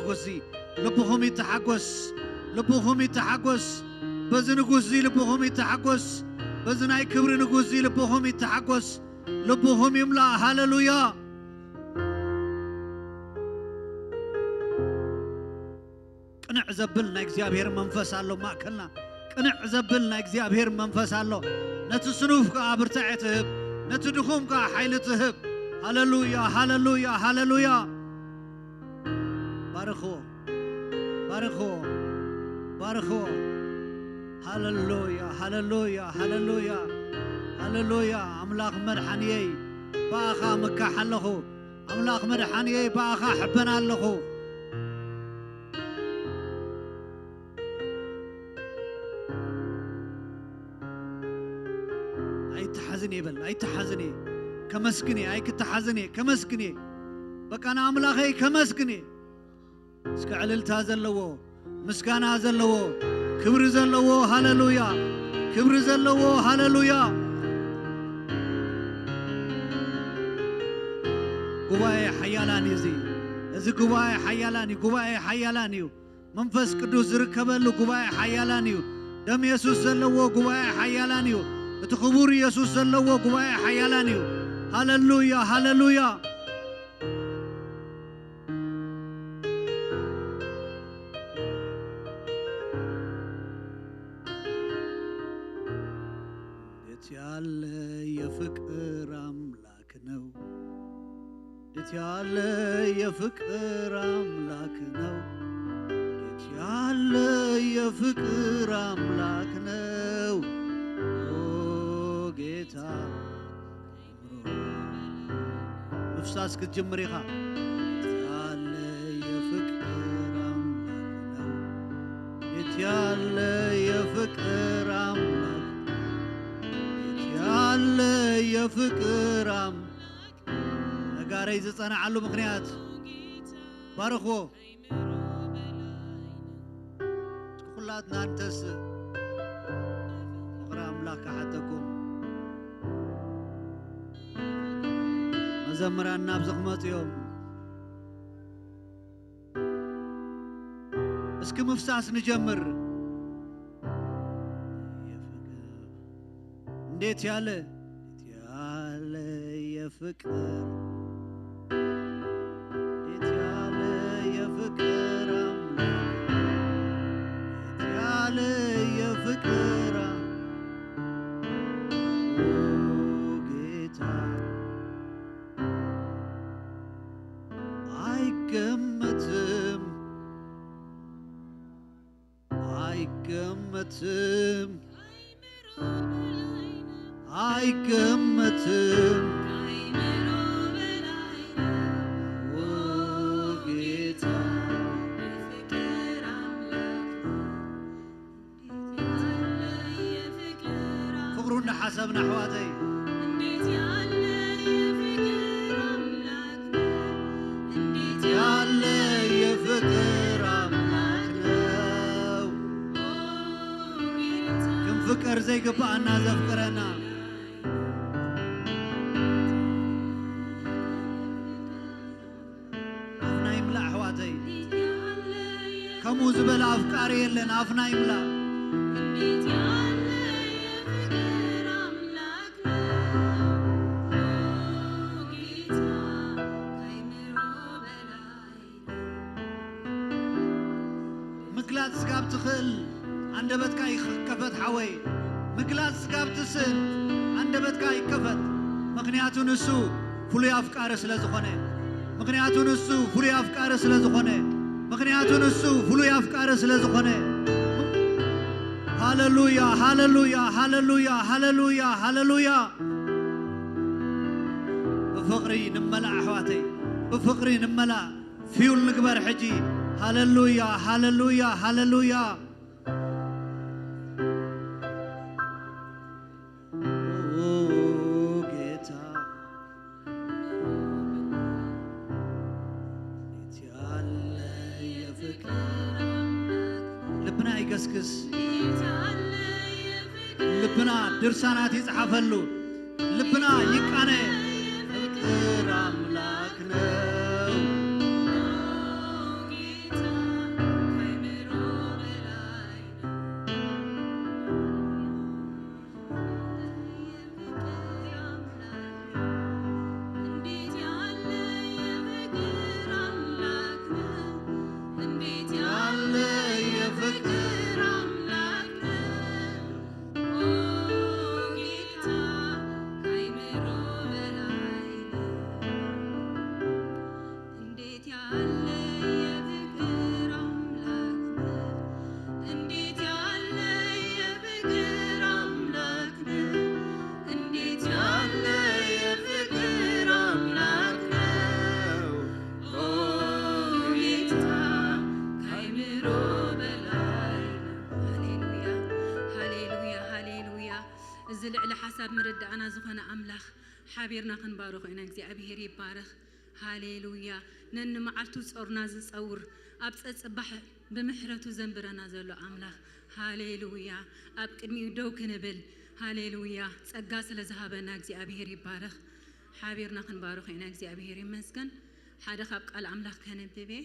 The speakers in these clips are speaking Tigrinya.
ንጉስ እዚ ልብኹም ይተሓጎስ፣ ልብኹም ይተሓጎስ። በዚ ንጉስ እዚ ልብኹም ይተሓጎስ፣ በዚ ናይ ክብሪ ንጉስ እዚ ልብኹም ይተሓጎስ። ልብኹም ይምላእ። ሃሌሉያ። ቅንዕ ዘብል ናይ እግዚኣብሔር መንፈስ ኣሎ ማእከልና። ቅንዕ ዘብል ናይ እግዚኣብሔር መንፈስ ኣሎ። ነቲ ስኑፍ ከኣ ብርታዐ ትህብ፣ ነቲ ድኹም ከኣ ሓይሊ ትህብ። ሃሌሉያ፣ ሃሌሉያ፣ ሃሌሉያ። ባርኽዎ፣ ባርኽዎ፣ ባርኽዎ። ሃሌሉያ፣ ሃሌሉያ፣ ሃሌሉያ፣ ሃሌሉያ። ኣምላኽ መድሓንየይ፣ ብኣኻ ምካሕ ኣለኹ። ኣምላኽ መድሓንየይ፣ ብኣኻ ሕበን ኣለኹ። ኣይተሓዝን እየ በል፣ ኣይተሓዝን እየ። ከመስግን እየ፣ ኣይክተሓዝን እየ፣ ከመስግን እየ። በቃ ንኣምላኸይ ከመስግን እየ። እስከ ዕልልታ ዘለዎ፣ ምስጋና ዘለዎ፣ ክብሪ ዘለዎ፣ ሃሌሉያ፣ ክብሪ ዘለዎ፣ ሃሌሉያ። ጉባኤ ሓያላን እዩ እዚ። እዚ ጉባኤ ሓያላን እዩ፣ ጉባኤ ሓያላን እዩ። መንፈስ ቅዱስ ዝርከበሉ ጉባኤ ሓያላን እዩ። ደም የሱስ ዘለዎ ጉባኤ ሓያላን እዩ። እቲ ክቡር የሱስ ዘለዎ ጉባኤ ሓያላን እዩ። ሃሌሉያ፣ ሃሌሉያ። እንዴት ያለ የፍቅር አምላክ ነው! እንዴት ያለ የፍቅር አምላክ ነው! እንዴት ያለ የፍቅር አምላክ ነው! ኦ ጌታ፣ ምፍሳስ ክትጅምር ኢኻ። ያለ የፍቅር አምላክ ነው። የት ያለ የፍቅር አምላክ፣ የት ያለ የፍቅር አምላክ። ነጋረይ ዝጸንዓሉ ምኽንያት ባርኽዎ። ኩላትና ንተስእ። ፍቕሪ ኣምላኽ ክሓተኩም። መዘምራን ናብዚ ክመጹ እዮም። እስኪ ምፍሳስ ንጀምር። እንዴት ያለ፣ እንዴት ያለ የፍቅር፣ እንዴት ያለ የፍቅር አምላክ፣ እንዴት ያለ የፍቅር አምላክ። ኦ ጌታ፣ አይገመትም፣ አይገመትም፣ አይገመትም። ኦ ጌታ፣ ፍቕሩ እንዳሓሰብና ኣሕዋተይ፣ እንዴት ያለ የፍቅር አምላክ ነው! እንዴት ያለ የፍቅር አምላክ ነው! ክንፍቀር ዘይግብኣና ዘፍቅረና። ኣፍና ይምላእ ኣሕዋተይ። ከምኡ ዝበለ ኣፍቃሪ የለን። ኣፍና ይምላእ። ምግላጽ ስጋብ ትኽእል ኣንደበትካ ይኸፈት ሓወይ። ምግላጽ ስጋብ ትስእል ኣንደበትካ ይከፈት። ምኽንያቱ ንሱ ፍሉይ ኣፍቃሪ ስለ ዝኾነ። ምኽንያቱ ንሱ ፍሉይ ኣፍቃሪ ስለ ዝኾነ። ምኽንያቱ ንሱ ፍሉይ ኣፍቃሪ ስለ ዝኾነ። ሃሌሉያ፣ ሃሌሉያ፣ ሃሌሉያ፣ ሃሌሉያ፣ ሃሌሉያ። ብፍቕሪ ንመላእ ኣሕዋተይ፣ ብፍቕሪ ንመላእ። ፊውል ንግበር ሕጂ። ሃሌሉያ፣ ሃሌሉያ፣ ሃሌሉያ። ኦ ጌታ፣ እንዴት ያለ የፍቅር አምላክ። ልብና ይገስግስ። ልብና ድርሳናት ይጽሓፈሉ። ልብና ይቃነ። ፍቅር አምላክ ነው። ካብ ምርዳእና ዝኾነ ኣምላኽ ሓቢርና ክንባርኾ ኢና። እግዚኣብሔር ይባረኽ። ሃሌሉያ። ነንመዓልቱ ጾርና ዝጸውር፣ ኣብ ጸጽባሕ ብምሕረቱ ዘንብረና ዘሎ ኣምላኽ፣ ሃሌሉያ። ኣብ ቅድሚኡ ደው ክንብል፣ ሃሌሉያ። ጸጋ ስለ ዝሃበና እግዚኣብሔር ይባረኽ። ሓቢርና ክንባርኾ ኢና። እግዚኣብሔር ይመስገን። ሓደ ካብ ቃል ኣምላኽ ከነብብ እየ።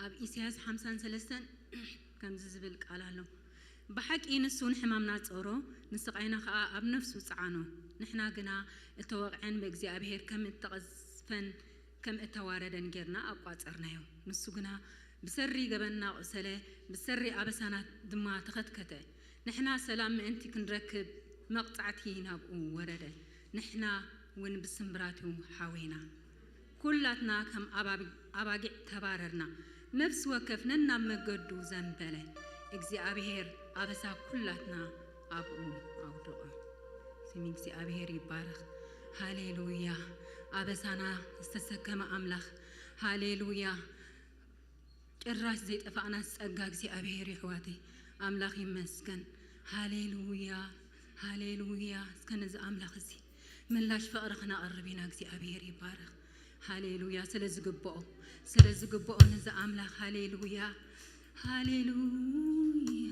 ኣብ ኢሳያስ ሓምሳን ሰለስተን ከምዚ ዝብል ቃል ኣሎ፣ ብሓቂ ንሱ ንሕማምና ጾሮ፣ ንስቓይና ኸኣ ኣብ ነፍሱ ጸዓኖ። ንሕና ግና እተወቕዐን ብእግዚኣብሔር ከም እተቐዝፈን ከም እተዋረደን ጌርና ኣቋጸርናዮ። ንሱ ግና ብሰሪ ገበንና ቆሰለ፣ ብሰሪ ኣበሳና ድማ ተኸትከተ። ንሕና ሰላም ምእንቲ ክንረክብ መቕጻዕቲ ናብኡ ወረደ። ንሕና እውን ብስምብራቱ ሓወይና። ኩላትና ከም ኣባብ-፣ ኣባጊዕ ተባረርና። ነፍሲ ወከፍ ነናብ መገዱ ዘንበለ። እግዚኣብሔር ኣበሳ ኩላትና ኣብኡ ኣውደቖ። ስም እግዚኣብሔር ይባረኽ። ሃሌሉያ። ኣበሳና ዝተሰከመ ኣምላኽ። ሃሌሉያ። ጭራሽ ዘይጠፋእና ጸጋ እግዚኣብሔር ይሕዋተይ። ኣምላኽ ይመስገን። ሃሌሉያ። ሃሌሉያ። እስከ ነዚ ኣምላኽ እዚ ምላሽ ፍቕሪ ክነቕርብ ኢና። እግዚኣብሔር ይባረኽ። ሃሌሉያ። ስለ ዝግብኦ፣ ስለ ዝግብኦ ነዚ ኣምላኽ። ሃሌሉያ። ሃሌሉያ።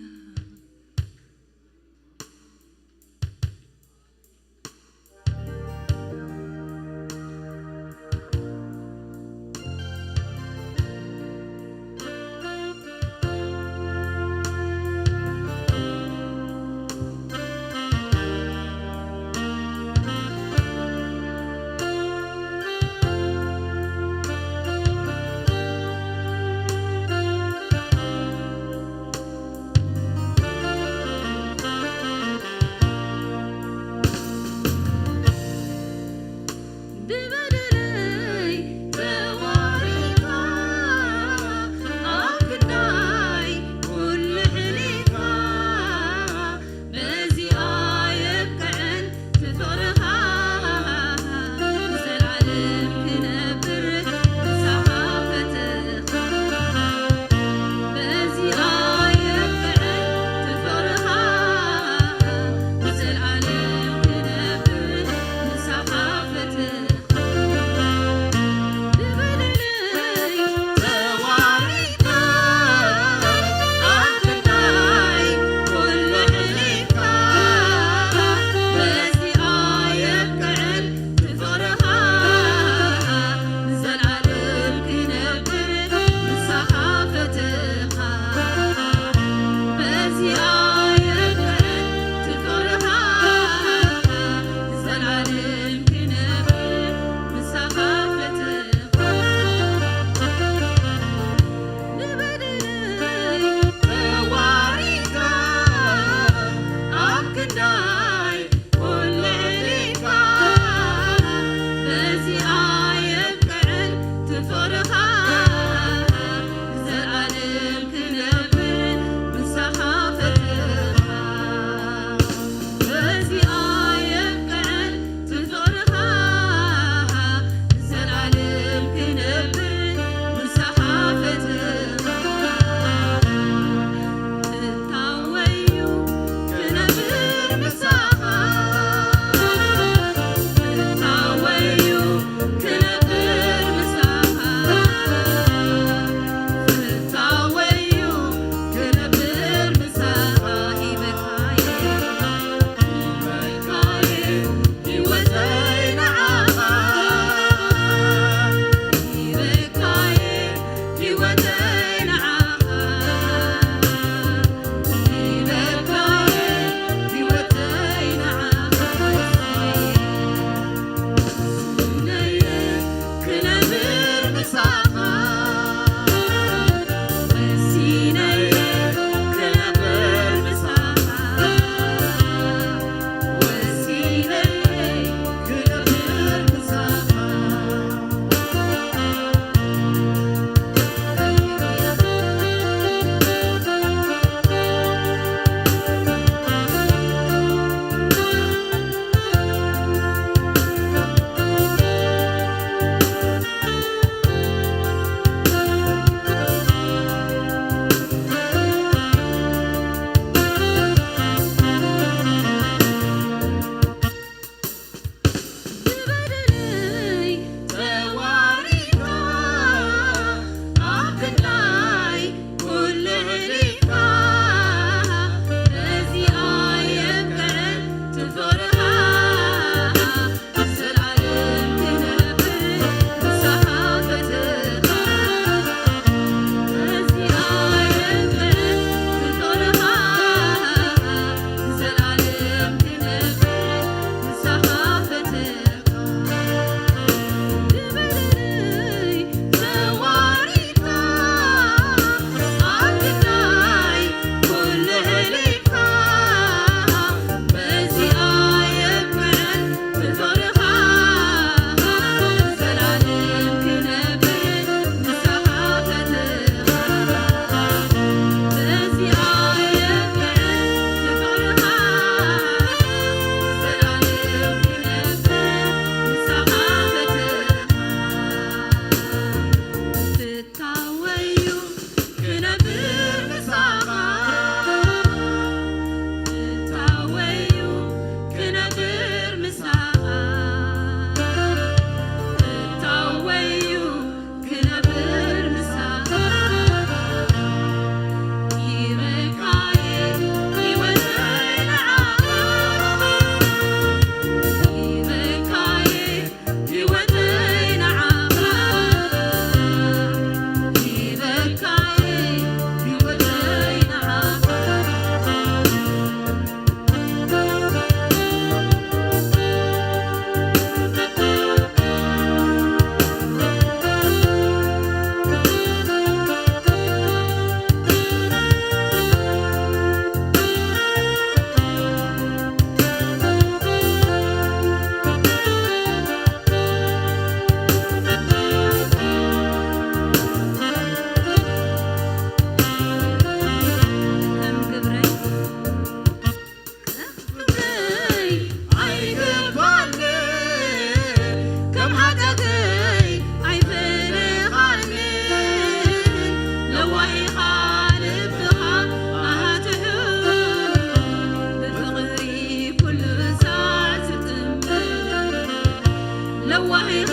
ዋሂኻ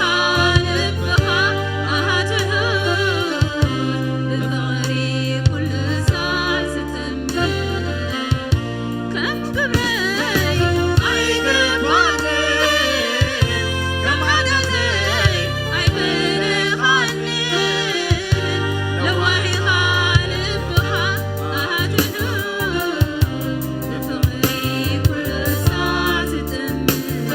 ልብኻ ኣሃትሉ ብፍቕሪ ኩሉ ሳዕ ዝጥምት ከም ግብረይ ኣይግባእን፣ ከም ሓጢኣተይ ኣይምልኻኒ። ለዋሂኻ ልብኻ ኣሃትሉ ብፍቕሪ ኩሉ ሳዕ ዝጥምት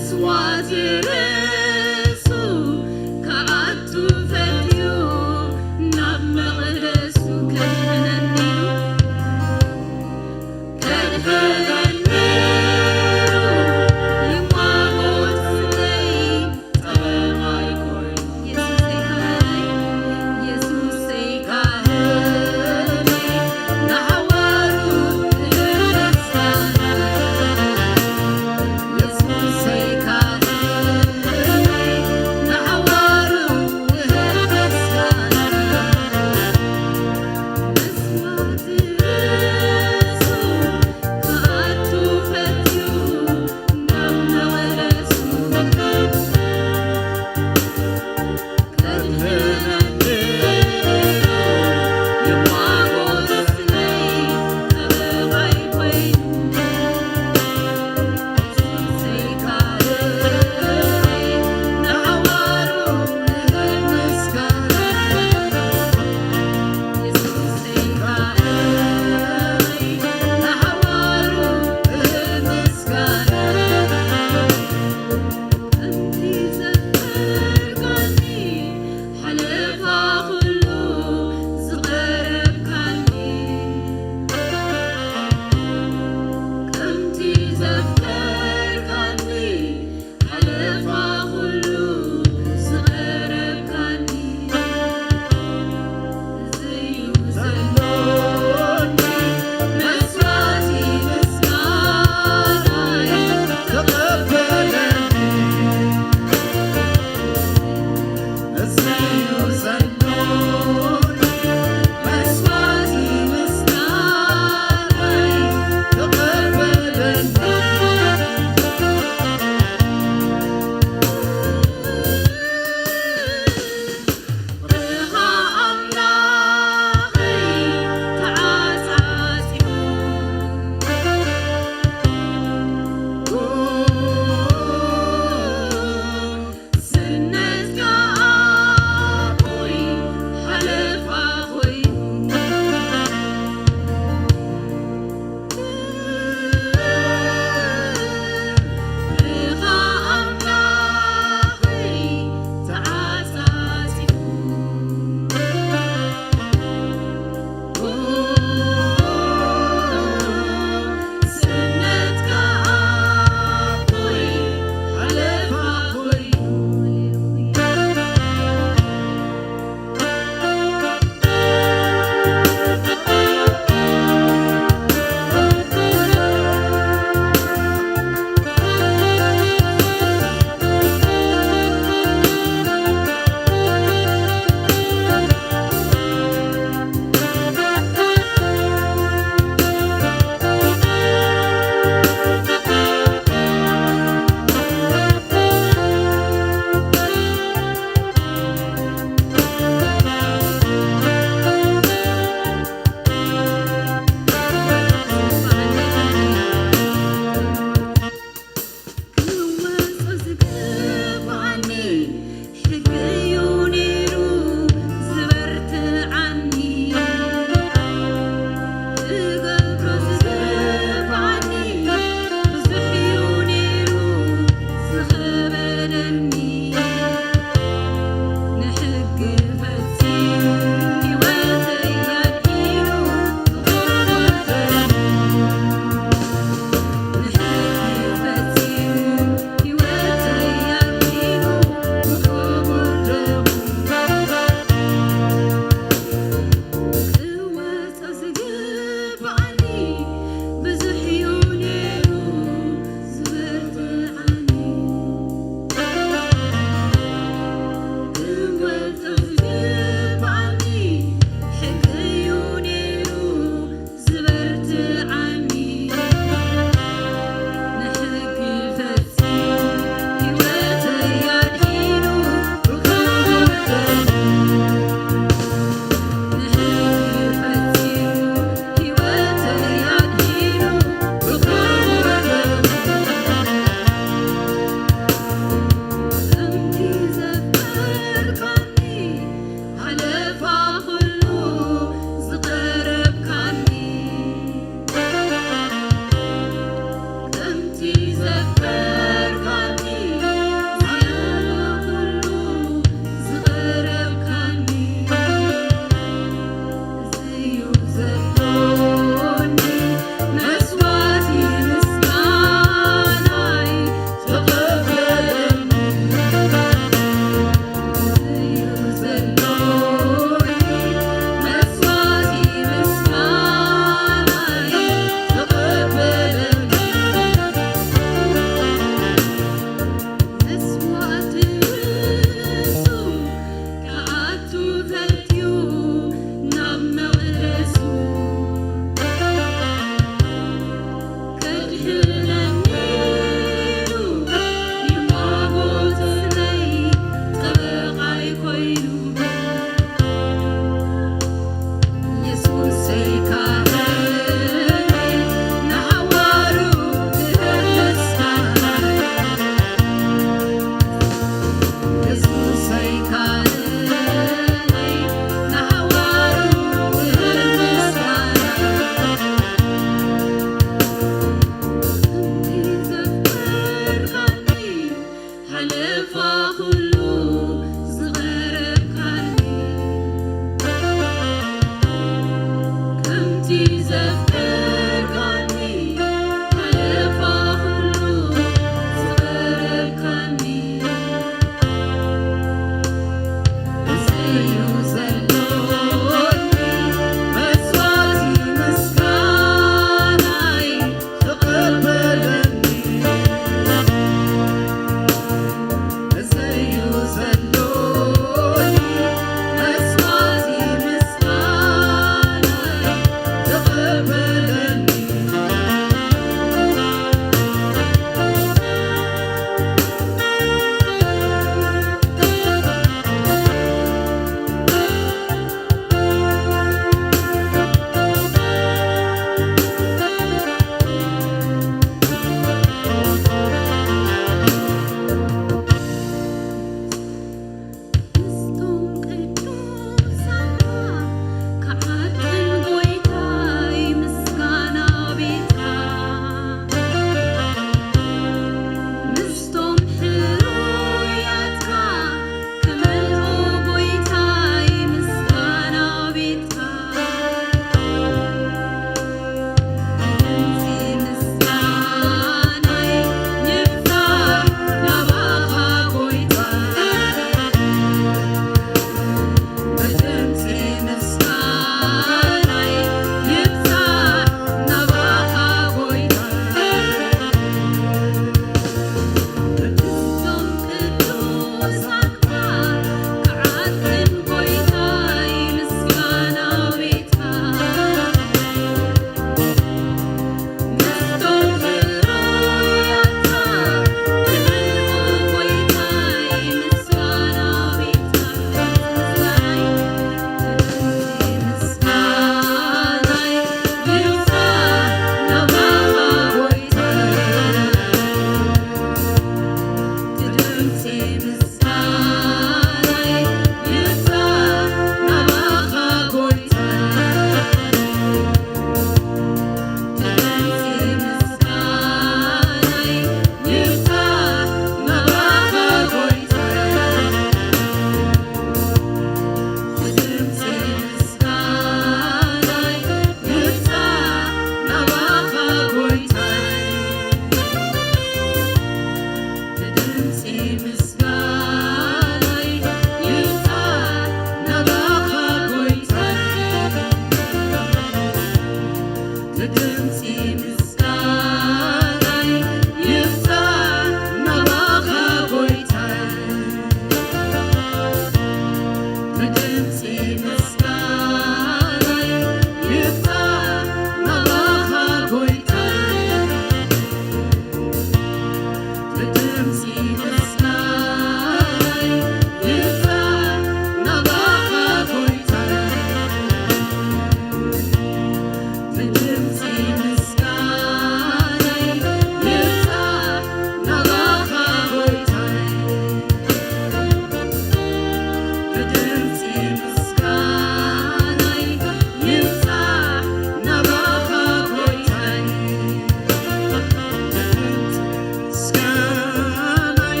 ምስጋናይ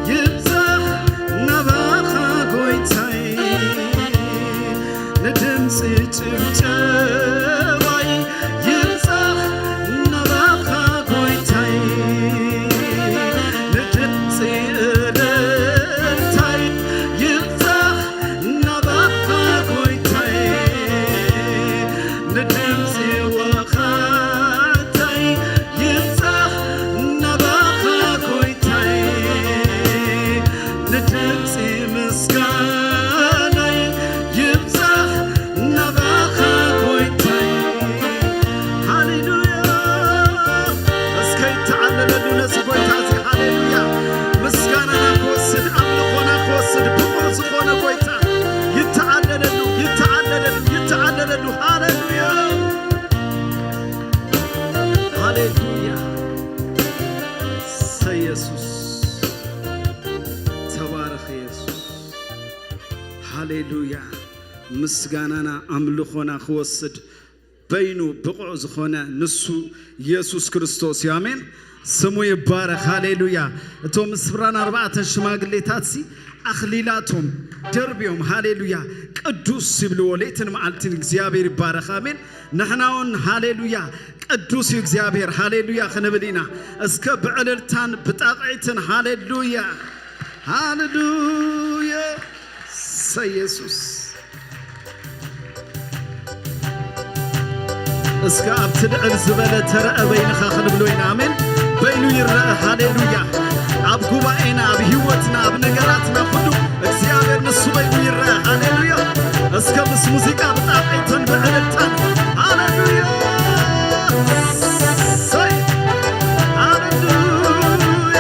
ይብዛሕ ናባኻ ጎይታይ፣ ንድምፂ ጭብጨባይ ይብዛሕ ናባኻ ጎይታይ፣ ንድምፂ እልልታይ ይብዛሕ ናባኻ ጎይታይ፣ ንድምፂ ወኻታይ ይብዛሕ ናባኻ ጎይታይ፣ ንድምፂ ምስጋናይ ይብዛሕ ናባኻ ጎይታይ። ሃሌሉያ። እስከ ይተዓለለሉ ነዚ ጎይታ እዚ። ሃሌሉያ። ምስጋናና ክወስድ፣ ኣምልኾና ክወስድ ብቑዕ ዝኾነ ጎይታ ይተዓለለሉ፣ ይተዓለለሉ፣ ይተዓለለሉ። ሃሌሉያ። ሃሌሉያ። ሰ የሱስ። ተባረኽ የሱስ። ሃሌሉያ። ምስጋናና ኣምልኾና ክወስድ በይኑ ብቑዕ ዝኾነ ንሱ የሱስ ክርስቶስ እዩ። ኣሜን። ስሙ ይባረኽ። ሃሌሉያ። እቶም ስፍራን ኣርባዕተን ሽማግሌታትሲ ኣኽሊላቶም ደርብዮም፣ ሃሌሉያ፣ ቅዱስ ይብልዎ ለይትን መዓልትን። እግዚኣብሔር ይባረኽ። ኣሜን። ንሕና እውን ሃሌሉያ፣ ቅዱስ እዩ እግዚኣብሔር፣ ሃሌሉያ ክንብል ኢና። እስከ ብዕልልታን ብጣቕዒትን ሃሌሉያ፣ ሃሌሉያ። ሰ የሱስ። እስከ ኣብቲ ልዕል ዝበለ ተረአ በይንኻ ክንብሎ ኢና። ኣሜን። በይኑ ይረአ። ሃሌሉያ። ኣብ ጉባኤና፣ ኣብ ህይወትና፣ ኣብ ነገራትና ኩሉ እግዚኣብሔር ንሱ በይኑ ይረአ። ሃሌሉያ። እስከ ምስ ሙዚቃ ብጣቕዒትን ብዕልልታን። ሃሌሉያ። ሰይ። ሃሌሉያ።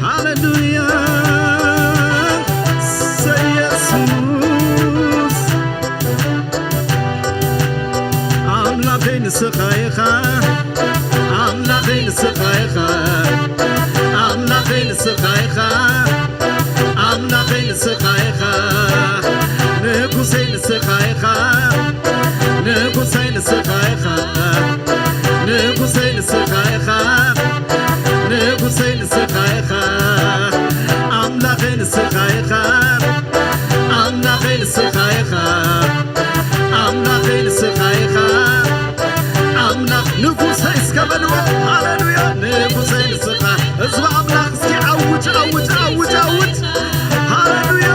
ሃሌሉያ። ሰ የሱስ። ኣምላኸይ ንስኻ ኢኻ፣ ኣምላኸይ ንስኻ ኢኻ፣ ኣምላኸይ ንስኻ ኢኻ፣ ኣምላኸይ ንስኻ ኢኻ፣ ንጉሰይ ንስኻ ኢኻ፣ ንጉሰይ ንስኻ ኢኻ፣ ንጉሰይ ንስኻ ኢኻ፣ ንጉሰይ ንስኻ ኢኻ፣ ኣምላኸይ ንስኻ ኢኻ፣ ኣምላኸይ ንስኻ ኢኻ፣ ኣምላኸይ ንስኻ ኢኻ፣ ኣምላኽ ንጉሰይ እስከ በልዎ። ሃሌሉያ። ንጉሰይ ንስኻ። ህዝቢ ኣምላኽ እስኪ ኣውጅ፣ ኣውጅ፣ ኣውጅ፣ ኣውጅ። ሃሌሉያ።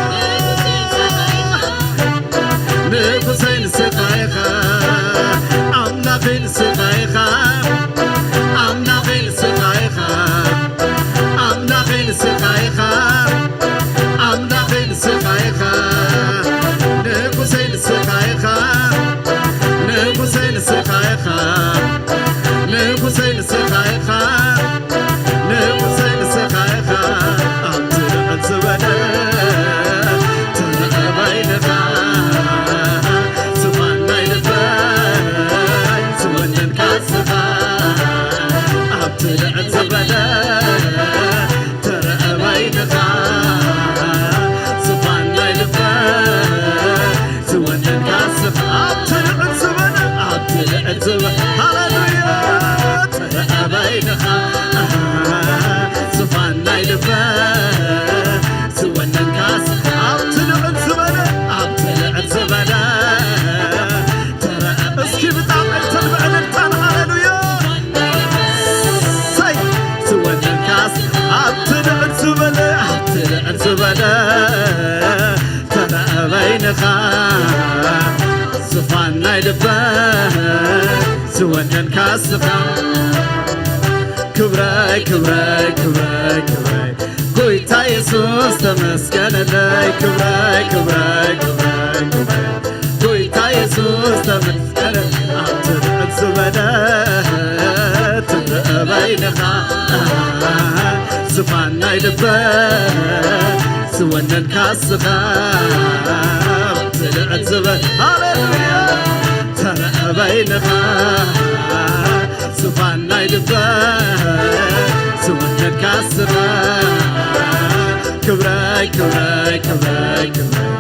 ንጉሰይ ንስኻ ኢኻ፣ ኣምላኸይ ንስኻ ኢኻ፣ ኣምላኸይ ንስኻ ኢኻ፣ ኣምላኸይ ንስኻ ኢኻ፣ ኣምላኸይ ንስኻ ኢኻ፣ ንጉሰይ ንስኻ ኢኻ፣ ንጉሰይ ንስኻ ኢኻ፣ ንጉሰይ ንስኻ ኢኻ፣ ንጉሰይ ንስኻ ኢኻ። ኣብቲ ልዕል ዝበለ ተረአ በይንኻ፣ ዝፋን ናይ ልበይ ዝወነንካ ንስኻ። ኣብቲ ልዕል ዝበለ ተረአ በይንኻ፣ ዝፋን ናይ ልበይ ዝወነንካ ንስኻ። ኣብቲ ልዕል ዝበለ፣ ኣብቲ ልዕል ዝበለ፣ ሃሌሉያ፣ ተረአ በይንኻ፣ ዝፋን ናይ ልበይ ዝወነንካ ንስኻ። ኣብቲ ልዕል ዝበለ፣ ኣብቲ ልዕል ዝበለ ተረአ። እስኪ ብጣቕዒትን ብዕልልታን ሃሌሉያ። ሰይ ዝወነንካስ ኣብቲ ልዕል ዝበለ፣ ኣብቲ ልዕል ዝበለ ተረአ በይንኻ፣ ዝፋን ናይ ልበይ ዝወነንካ ንስኻ። ክብረይ፣ ክብረይ፣ ክብረይ፣ ክብረይ ጎይታ የሱስ ተመስገነለይ፣ ክብረይ፣ ክብረይ፣ ክብረይ፣ ክብረይ። ጎይታ የሱስ ተመስገነለይ፣ ኣብቲ ልዕል ዝበለ፣ ትረአ በይንኻ፣ ዝፋን ናይ ልበ፣ ዝወነንካ ስኻ፣ ኣብቲ ልዕል ዝበለ፣ ሃሌሉያ፣ ተረአ በይንኻ። ዝፋን ናይ ልበ ዝወደድካ ስኻ ክብረይ ክብረይ ክብረይ ክብረይ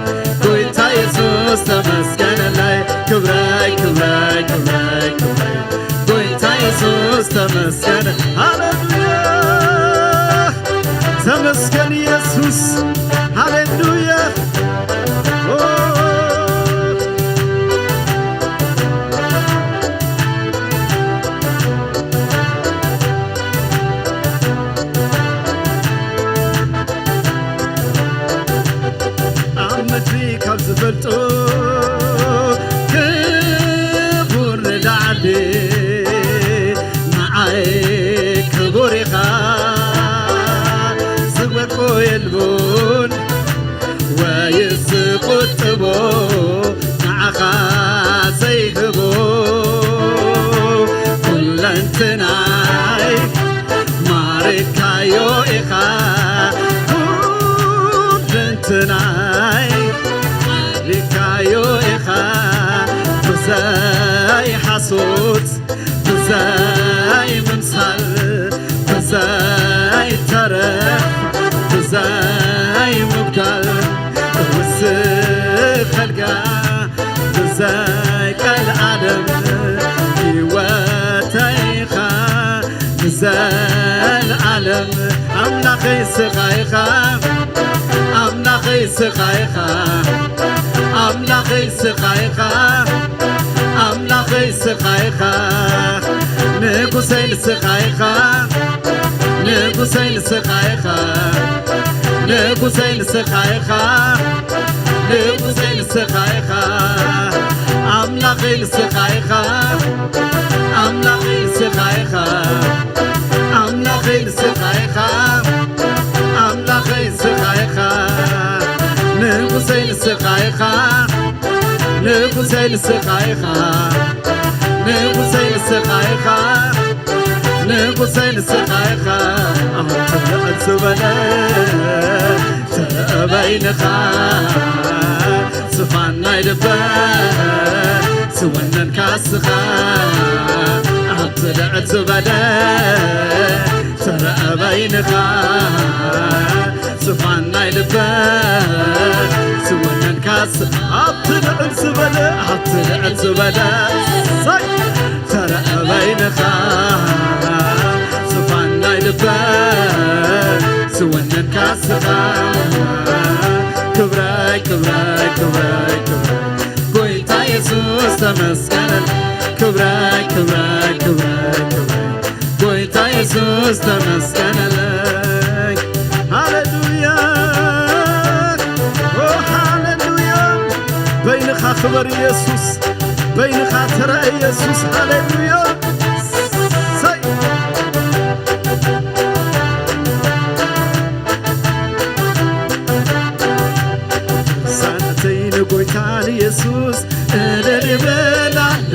ጎይታ የሱስ ተመስገነለይ ክብረይ ክብረይ ክብረይ ክብረይ ጎይታ የሱስ ተመስገነ ሃሌሉያ ተመስገን የሱስ ሃሌሉያ ኣብ ምድሪ ካብ ዝፈልጦ ክቡር ንላዕሊ ንዓይ ክቡር ኢኻ ዝወድቆ የልቦን ወይስ ዝቁጥቦ ንዓኻ ዘይህቦ ኩለንትናይ ማሪካዮ ኢኻ ኩለንትናይ ማሪካዮ ኢኻ ብዘይ ሓሶት ብዘይ ምምሳል ብዘይ ተረፍ ብዘይ ምጉዳል ክውስኸልካ ብዘይ ቀልዓለም ህይወተይኻ ንዘለዓለም ኣምላኸይ ስኻ ኢኻ ኣምላኸይ ስኻ ኢኻ ኣምላኸይ ስኻ ኢኻ ኣምላኸይ ስኻ ኢኻ ንጉሰይ ንስኻ ኢኻ ንጉሰይ ንስኻ ኢኻ ንጉሰይ ንስኻ ኢኻ ንጉሰይ ንስኻ ኢኻ ኣምላኸይ ንስኻ ኢኻ ኣምላኸይ ንስኻ ኢኻ ኣምላኸይ ንስኻ ኢኻ ኣምላኸይ ንስኻ ኢኻ ንጉሰይ ንስኻ ኢኻ ንጉሰይ ንስኻ ኢኻ ንጉሰይ ንስኻ ኢኻ ንጉሰይ ንስኻ ኢኻ ኣንተ ልዕል ዝበለ ተበይንኻ ዝፋን ናይ ልበ ዝወነንካ ስኻ ኣብቲ ልዕል ዝበለ ተበይንኻ ዝፋን ናይ ልበ ዝወነንካስ ኣብቲ ልዕል ዝበለ ኣብቲ ልዕል ዝበለ ሳይ ተረአበይንኻ ዝፋን ናይ ልበ ዝወነንካስ ክብረይ ክብረይ ክብረይ ክብረይ ጎይታ የሱስ ተመስገን ክብረይ ክብረይ ክብረይ ክብረይ ጎይታ የሱስ ተመስገነለይ ሃሌሉያ ሃሌሉያ በይንኻ ክበር የሱስ በይንኻ ተረአ የሱስ ሃሌሉያ ሳይ ሳንተይ ንጎይታ ንየሱስ እልል ይበል ኣሎ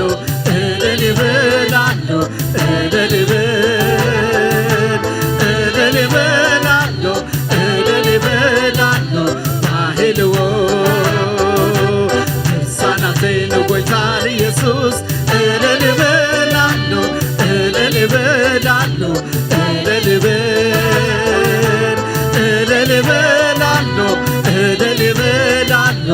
እልል ይበል ኣሎ እልል ይበል እልል ይበል ኣሎ እልል ይበል ኣሎ ባሂልዎ ድርሳናተይ ንጎይታ ንየሱስ እልል ይበል ኣሎ እልል ይበል ኣሎ እልል ይበል እልል ይበል ኣሎ እልል ይበል ኣሎ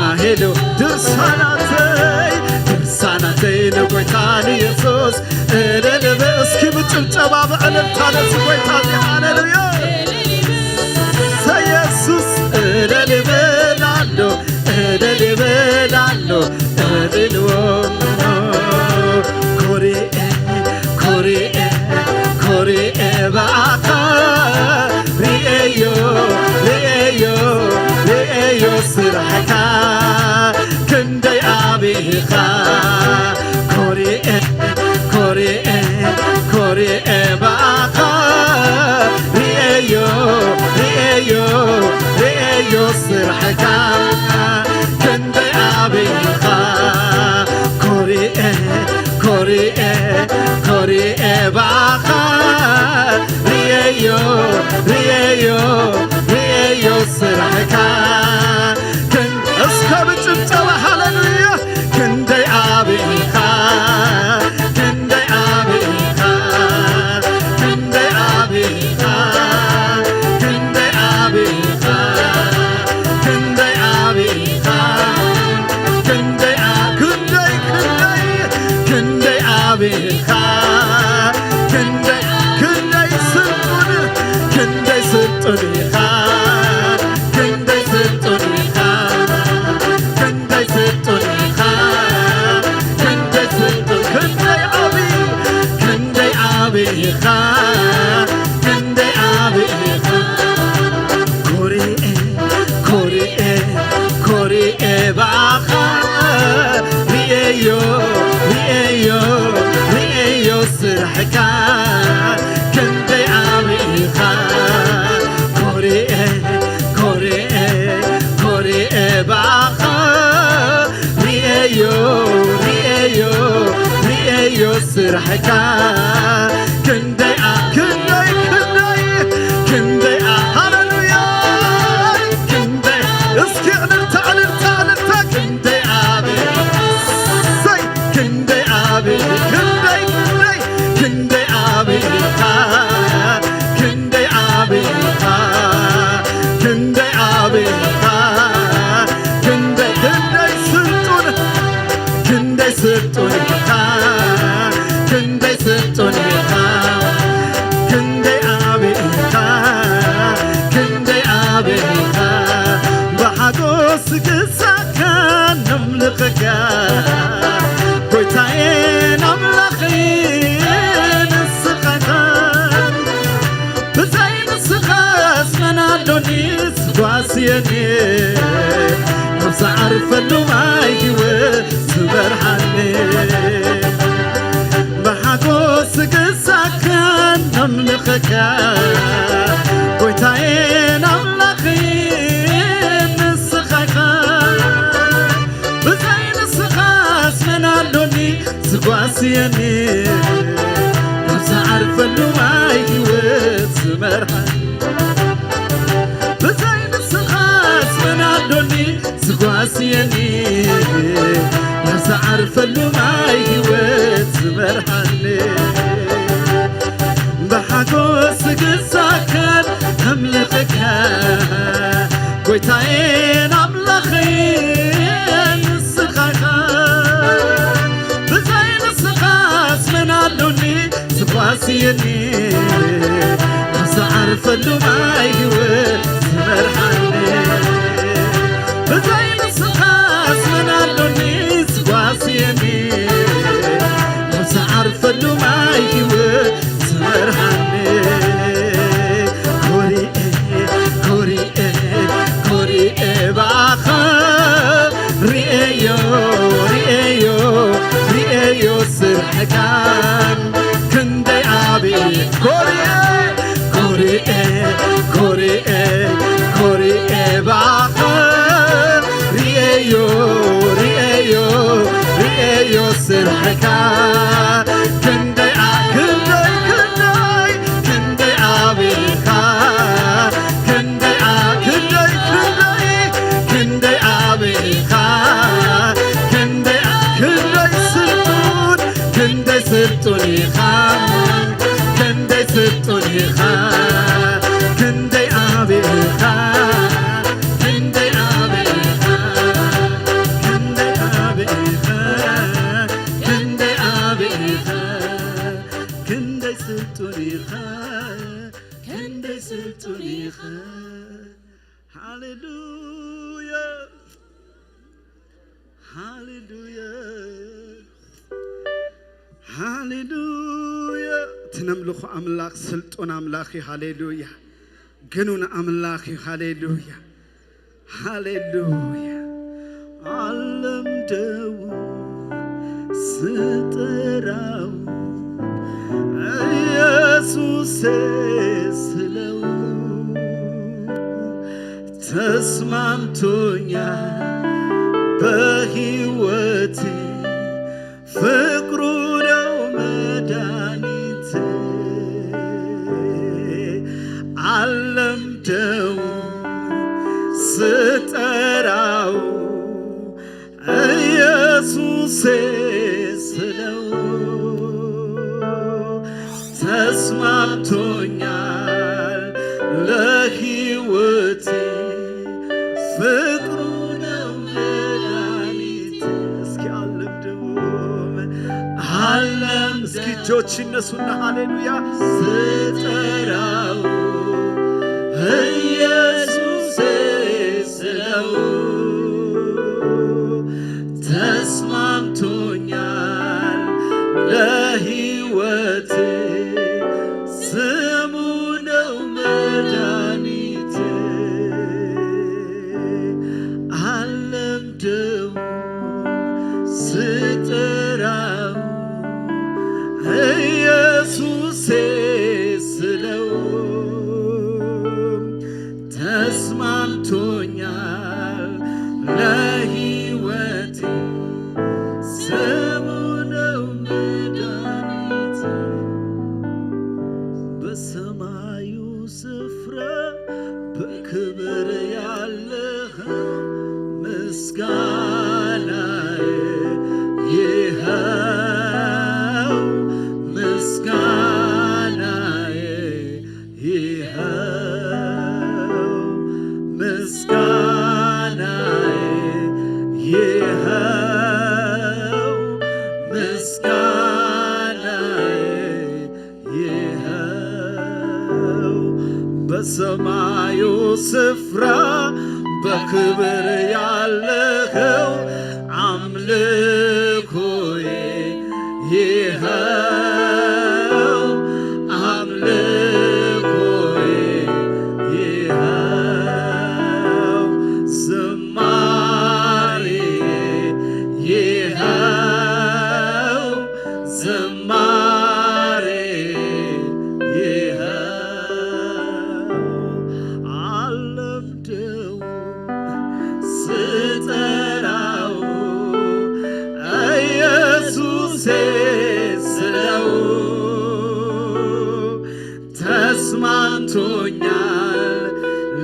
ኣሄሉ ድርሳናተይ ድርሳናተይ ንጎይታ ንየሱስ እልል ይበል እስኪ ብጭብጨባ ብዕልልታ ነዚ ጎይታ እዚ ሃሌሉያ ሰየሱስ እልል ይበል ኣሎ እልል ይበል ኣሎ እልልዎ ኮሪኤ ኮሪኤ ኮሪኤ ብኣኻ ሪኤዮ ሪኤዮ ሪኤዮ ስራሕካ ክንደይ ዓብኻ ኮሪኤ ኮሪኤ ኮሪኤ ብኣኻ ሪኤዮ ስራሕካ ክንደይ ዓብኻ ኮሪኤ ኮሪኤ ኮሪኤ ብኣኻ ርየዮ ርየዮ ርየዮ ስራሕካ ክን እስከ ብጭብጨባ ሃሌሉያ ክንደይ ዓብኻ ክንደይ ዓብኻ ክንደይ ዓብኻ ክንደይ ዓብኻ ክንደይ ዓብኻ ክንደይ ዓ- ክንደይ ክንደይ ክንደይ ዓብኻ ክንደይ ክንደይ ስልጡን ክንደይ ስልጡን ኢኻ ክንደይ ስልጡን ኢኻ ክንደይ ስልጡን ኢኻ ክንደይ ስልጡን ክንደይ ዓቢ ክንደይ ዓቢ ኢኻ ክንደይ ዓቢ ኢኻ ኮሪኤ ኮሪኤ ኮሪኤ ብኣኻ ርኤዮ ርኤዮ ርኤዮ ስራሕካ ክንደይ ዓቢ ኢኻ ኮሪኤ ኮሪኤ ኮሪኤ ብኣኻ ርኤዮ ርኤዮ ርኤዮ ስራሕካ ክንደይ ኣ- ክንደይ ክንደይ ክንደይ ኣ- ሃሌሉያ ክንደይ እስኪ እልልታ እልልታ እልልታ ክንደይ ዓቢ ሰይ ክንደይ ዓቢ ክንደይ ክንደይ ክንደይ ዓቢ ኢኻ ክንደይ ዓቢ ኢኻ ክንደይ ዓቢ ኢኻ ክንደይ ክንደይ ስልጡን ክንደይ ስልጡን ኢኻ ክንደይ ስልጡን ኢኻ ክንደይ ዓቢ ኢኻ ክንደይ ዓቢ ኢኻ ብሓጎስ ክሳካ ነምልኸካ ጎይታዬን ኣምላኸይ ንስኻ ኢኻ ብዘይ ንስኻስ መን ኣሎኒ ዝጓስየኒ ኣብ ዝዓርፈሉ ማይ ህይወት ዝመርሓኒ ብሓጎስ ክሳካ ነምልኸካ ጎይታዬን ኣምላኸይን ንስኻ ኢኻ ብዘይ ንስኻስ መን ኣሎኒ ዝጓስየኒ ኣብ ዝዓርፈሉ ማይ ህይወት ዝመርሓኒ ብዘይ ንስኻስ መን ኣሎኒ ዝጓስየኒ ኣብ ዝዓርፈሉ ማይ ህይወት ዝመርሓኒ ብሓጎስ ክሳካን ኣምልኸካ ጎይታዬን ኣምላኸይን ንስኻ ኢኻ ብዘይ ንስኻስ መን ኣሎኒ ዝጓስየኒ ኣብ ዝዓርፈሉ ማይ ህይወት ዝመርሓኒ ብዘይ ንስኻስ መን ኣሎኒ ዝጓስየኒ ኣብ ዝዓርፈሉ ማይ ህይወት ዝመርሓኒ ኮሪኤ ኮሪኤ ኮሪኤ ብኣኻ ርኤዮ ርኤዮ ርኤዮ ስርሕካን ክንደይ ዓብዪ ኮሪኤ ኮሪኤ ኮሪኤ ኮሪኤ ብኣኻ ርኤዮ ርኤዮ ርኤዮ ስርሕካ ክንደይ ዓ- ክንደይ ክንደይ ክንደይ ዓብኻ ክንደይ ዓ- ክንደይ ክንደይ ክንደይ ዓብኻ ክንደይ ዓ- ክንደይ ስልጡን ክንደይ ስልጡን ኢኻ ክንደይ ስልጡን ኢኻ ክንደይ ዓብኻ ክንደይ ዓብኻ ክንደይ ዓብኻ ክንደይ ዓብኻ ክንደይ ስልጡን ኢኻ ክንደይ ስልጡን ኢኻ ሃሌሉያ ሃሌሉያ ሃሌሉያ እቲ ነምልኾ ኣምላኽ ስልጡን ኣምላኽ እዩ ሃሌሉያ ግኑን ኣምላኽ እዩ ሃሌሉያ ሃሌሉያ ዓለም ደው ስጥራው ኢየሱስ ስለው ተስማምቶኛል በሕይወቴ ፍቅሩ ነው መድኃኒቴ። አልለምደውም ስጠራው ኢየሱሴ ስለው ተስማምቶኛል ለሕይወቴ ፍቅሩ ነው መድኃኒቴ። እስኪ አልለምደውም አለም እስኪ እጆች ይነሱና ሃሌሉያ ስጠራው ኢየሱሴ ስለው ተስማምቶኛል ለሕይወቴ ስሙ ነው መድኃኒቴ። አልለምደውም ስጠራው ኢየሱሴ ስለው ተስማምቶኛል ለሕይወቴ ስሙ ነው መድኃኒቴ። በሰማዩ ስፍራ በክብር ያለኸው ምስጋናዬ ይኸው ምስጋናዬ ይኸው ምስጋናዬ ይኸው ምስጋናዬ ይኸው በሰማዩ ስፍራ በክብር ያለኸው አምልኮዬ ይኸው አምልኮዬ ይኸው ዝማሬ ይኸው ዝማሬ ይኸው አልለምደው ስጠራው ኢየሱሴ ስለው ተስማምቶኛል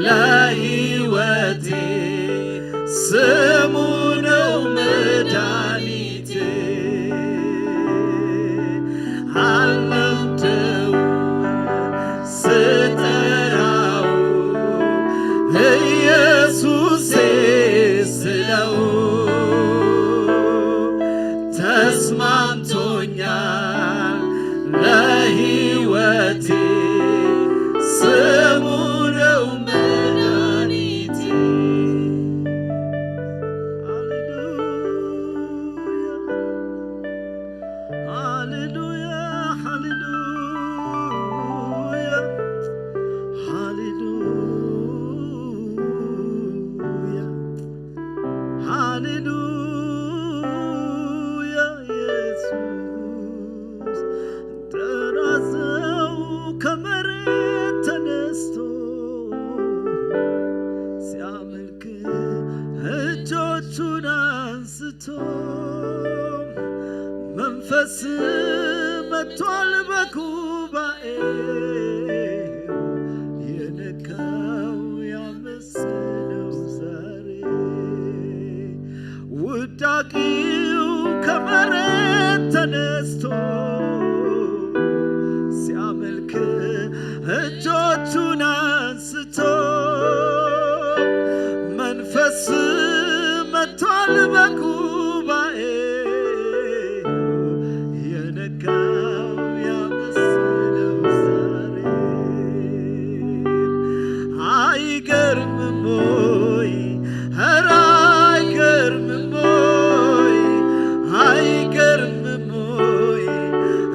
ለሕይወቴ ስሙ ነው መድኃኒቴ። አልለምደው ስጠራው ኢየሱሴ ስለው ተስማምቶኛል ለሕይወቴ ስሙ ነው መድኃኒቴ። ሃሌሉያ ሃሌሉያ ሃሌሉያ ሃሌሉያ ሃሌሉያ ኢየሱስ ተራዘው ከመሬት ተነስቶ ሲያመልክ እጆቹን አንስቶ መንፈስ መጥቷል በጉባኤው የነካው ያመስግነው ዛሬ ውዳቂው ከመሬት ተነስቶ ሲያመልክ እጆቹን አንስቶ መንፈስ መጥቷል በጉባኤ የነካው ያመስለው ዛሬ አይገርምም ወይ? ኧረ አይገርምም ወይ? አይገርምም ወይ?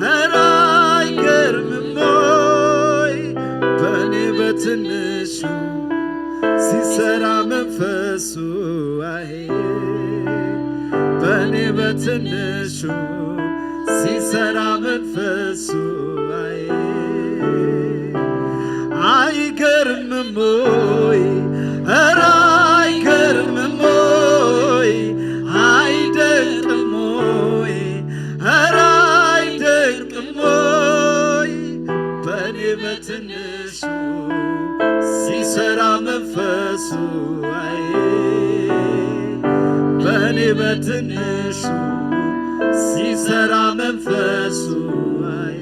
ኧረ አይገርምም ወይ? በእኔ በትንሹ ሲሰራ መንፈሱ አይ በእኔ በትንሹ ሲሰራ መንፈሱ አይ አይገርምም ወይ? ኧረ በትንሹ ሲሰራ መንፈሱ፣ አይ፣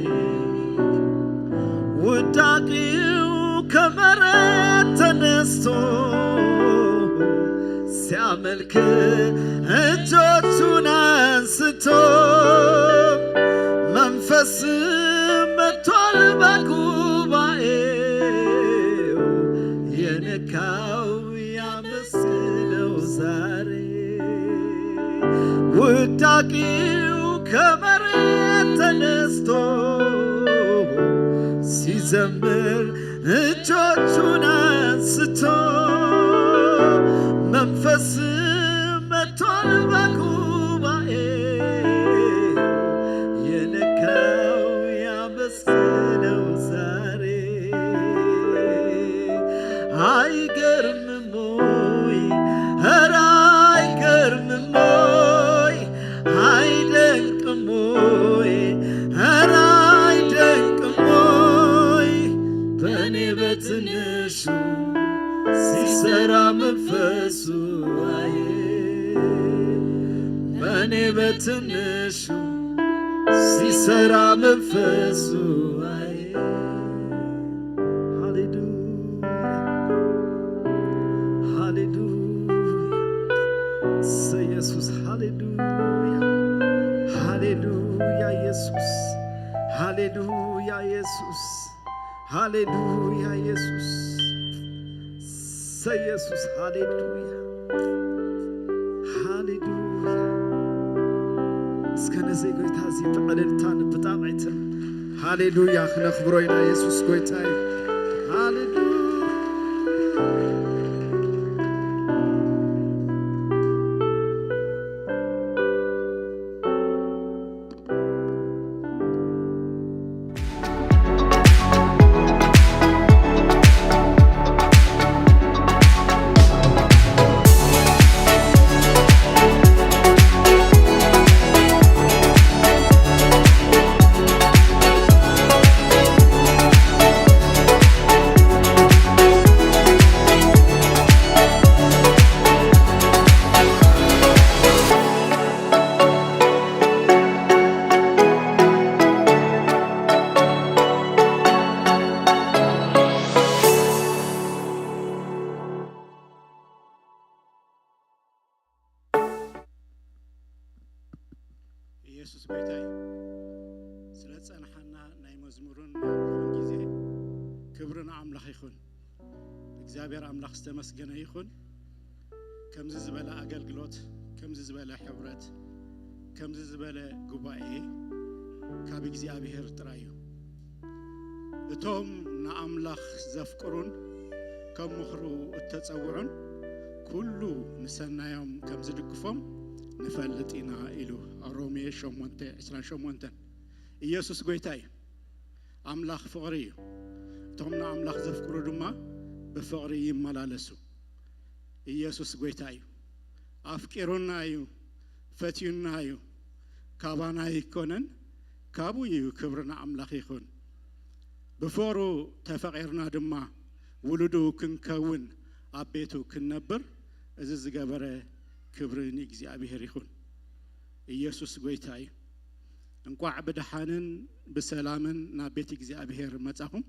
ውዳቂው ከመሬት ተነስቶ ሲያመልክ እጆቹን አንስቶ መንፈስ መጥቷል በጉባኤው የነካው ያመስግነው ዛሬ። ውዳቂው ከመሬት ተነስቶ ሲዘምር እጆቹን አንስቶ መንፈስ መጥቷል በጉባኤ የነካው ያመስግነው ዛሬ። አይገርምም ወይ? ኧረ አይገርምም ወይ? አይደንቅም ወይ? ኧረ አይደንቅም ወይ? በእኔ በትንሹ ሲሰራ መንፈሱ፣ አይ፣ በእኔ በትንሹ ሲሰራ መንፈሱ፣ አይ። ሃሌሉያ፣ ሃሌሉያ። እሰይ ኢየሱስ፣ ሃሌሉያ፣ ሃሌሉያ ኢየሱስ፣ ሃሌሉያ ኢየሱስ፣ ሃሌሉያ ኢየሱስ፣ እሰይ ኢየሱስ፣ ሃሌሉያ፣ ሃሌሉያ። እስከ ነዚ ጎይታ እዚ ብዕልልታን ብጣቕዒትን ሃሌሉያ ክነኽብሮ ኢና። ኢየሱስ ጎይታ እዩ። ሃሌሉያ። ኢየሱስ ጎይታ እዩ። ስለ ዝጸንሓና ናይ መዝሙርን ናይ ኣምልኾን ግዜ ክብሪ ንኣምላኽ ይኹን። እግዚኣብሔር ኣምላኽ ዝተመስገነ ይኹን። ከምዚ ዝበለ ኣገልግሎት፣ ከምዚ ዝበለ ሕብረት፣ ከምዚ ዝበለ ጉባኤ ካብ እግዚኣብሔር ጥራይ እዩ። እቶም ንኣምላኽ ዘፍቅሩን ከም ምኽሩ እተጸውዑን ኩሉ ንሰናዮም ከም ዝድግፎም ንፈልጥ ኢና ኢሉ ሮሜ ሸሞንተ ዕስራን ሸሞንተን። ኢየሱስ ጎይታ እዩ። ኣምላኽ ፍቕሪ እዩ። እቶም ንኣምላኽ ዘፍቅሩ ድማ ብፍቕሪ ይመላለሱ። ኢየሱስ ጎይታ እዩ። ኣፍቂሩና እዩ፣ ፈትዩና እዩ። ካባና ኣይኮነን፣ ካብኡ እዩ። ክብሪ ንኣምላኽ ይኹን። ብፍቕሩ ተፈቒርና ድማ ውሉዱ ክንከውን ኣብ ቤቱ ክንነብር እዚ ዝገበረ ክብሪ ንእግዚኣብሔር ይኹን። ኢየሱስ ጎይታ እዩ። እንቋዕ ብደሓንን ብሰላምን ናብ ቤት እግዚኣብሔር መጻኹም።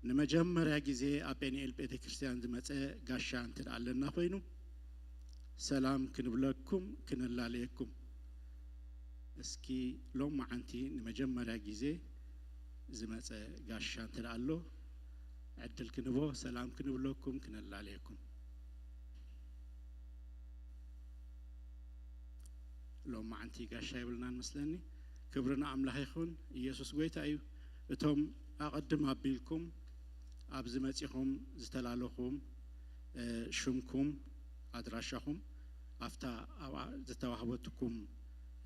ንመጀመርያ ግዜ ኣብ ጴንኤል ቤተ ክርስቲያን ዝመጸ ጋሻ እንተ ደኣ ኣለና ኮይኑ፣ ሰላም ክንብለኩም፣ ክነላለየኩም። እስኪ ሎማዓንቲ ንመጀመርያ ግዜ ዝመጸ ጋሻ እንተ ደኣ ኣሎ፣ ዕድል ክንቦ፣ ሰላም ክንብለኩም፣ ክነላለየኩም። ሎማዓንቲ ጋሻ የብልናን መስለኒ። ክብሪ ንኣምላኽ ይኹን። ኢየሱስ ጎይታ እዩ። እቶም ኣቐድም ኣቢልኩም ኣብዚ መጺኹም ዝተላለኹም፣ እ፣ ሽምኩም፣ ኣድራሻኹም ኣብታ ኣብኣ ዝተዋህበትኩም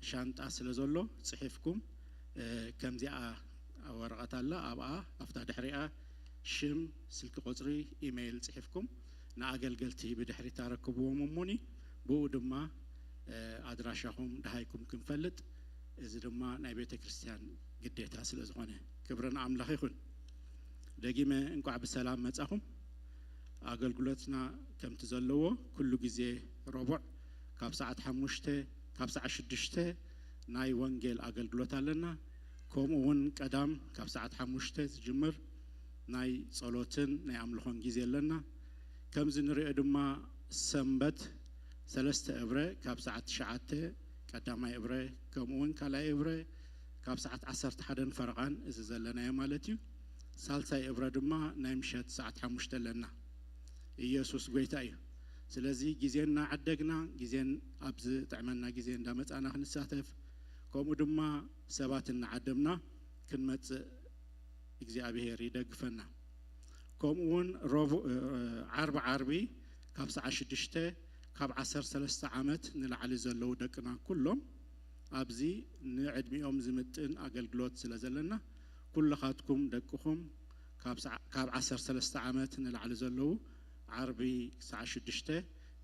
ሻንጣ ስለ ዘሎ ጽሒፍኩም፣ እ፣ ከምዚኣ ወረቐት ኣላ። ኣብኣ ኣብታ ድሕሪኣ ሽም፣ ስልኪ ቁጽሪ፣ ኢሜይል ጽሒፍኩም ንኣገልገልቲ ብድሕሪት ኣረክብዎም እሙኒ። ብኡ ድማ፣ እ፣ ኣድራሻኹም ደሃይኩም ክንፈልጥ፣ እዚ ድማ ናይ ቤተ ክርስቲያን ግዴታ ስለ ዝኾነ። ክብሪ ንኣምላኽ ይኹን። ደጊመ እንቋዕ ብሰላም መጻኹም። ኣገልግሎትና ከምቲ ዘለዎ ኩሉ ግዜ ረቡዕ ካብ ሰዓት ሓሙሽተ፣ ካብ ሰዓት ሽዱሽተ ናይ ወንጌል ኣገልግሎት ኣለና። ከምኡ እውን ቀዳም ካብ ሰዓት ሓሙሽተ ዝጅምር ናይ ጸሎትን ናይ ኣምልኾን ግዜ ኣለና። ከምዚ ንሪኦ ድማ ሰንበት ሰለስተ እብረ ካብ ሰዓት ትሽዓተ ቀዳማይ እብረ፣ ከምኡ እውን ካልኣይ እብረ ካብ ሰዓት ዓሰርተ ሓደን ፈረቓን፣ እዚ ዘለናዮ ማለት እዩ። ሳልሳይ እብረ ድማ ናይ ምሸት ሰዓት ሓሙሽተ ኣለና። ኢየሱስ ጎይታ እዩ። ስለዚ ግዜ እናዓደግና፣ ግዜን ኣብ ዝጥዕመና ግዜ እንዳመጻና ክንሳተፍ፣ ከምኡ ድማ ሰባት እናዓደምና ክንመጽእ እግዚኣብሔር ይደግፈና። ከምኡ እውን ረቡዕ፣ እ፣ ዓርቢ ዓርቢ ካብ ሰዓት ሽዱሽተ፣ ካብ ዓሰርተ ሰለስተ ዓመት ንላዕሊ ዘለዉ ደቅና ኩሎም ኣብዚ ንዕድሚኦም ዝምጥን ኣገልግሎት ስለ ዘለና፣ ኩልኻትኩም ደቅኹም ካብ ሰዓ-፣ ካብ ዓሰርተ ሰለስተ ዓመት ንላዕሊ ዘለዉ ዓርቢ ሰዓት ሽዱሽተ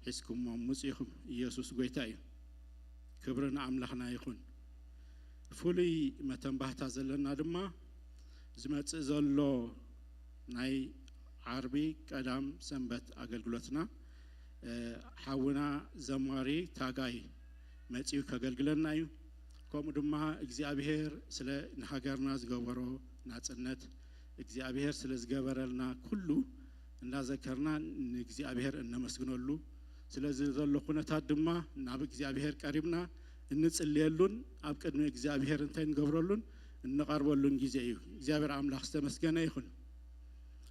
ሒዝኩሞም ምጹ ኢኹም። ኢየሱስ ጎይታ እዩ። ክብሪ ንኣምላኽና ይኹን። ፍሉይ መተንባህታ ዘለና ድማ ዝመጽእ ዘሎ ናይ ዓርቢ ቀዳም ሰንበት ኣገልግሎትና፣ እ፣ ሓውና ዘማሪ ታጋይ መጺኡ ከገልግለና እዩ። ከምኡ ድማ እግዚኣብሔር ስለ ንሃገርና ዝገበሮ ናጽነት፣ እግዚኣብሔር ስለ ዝገበረልና ኩሉ እናዘከርና ንእግዚኣብሔር እነመስግነሉ፣ ስለዚ ዘሎ ኩነታት ድማ ናብ እግዚኣብሔር ቀሪብና እንጽልየሉን ኣብ ቅድሚ እግዚኣብሔር እንታይ እንገብረሉን እንቐርበሉን ግዜ እዩ። እግዚኣብሔር ኣምላኽ ዝተመስገነ ይኹን።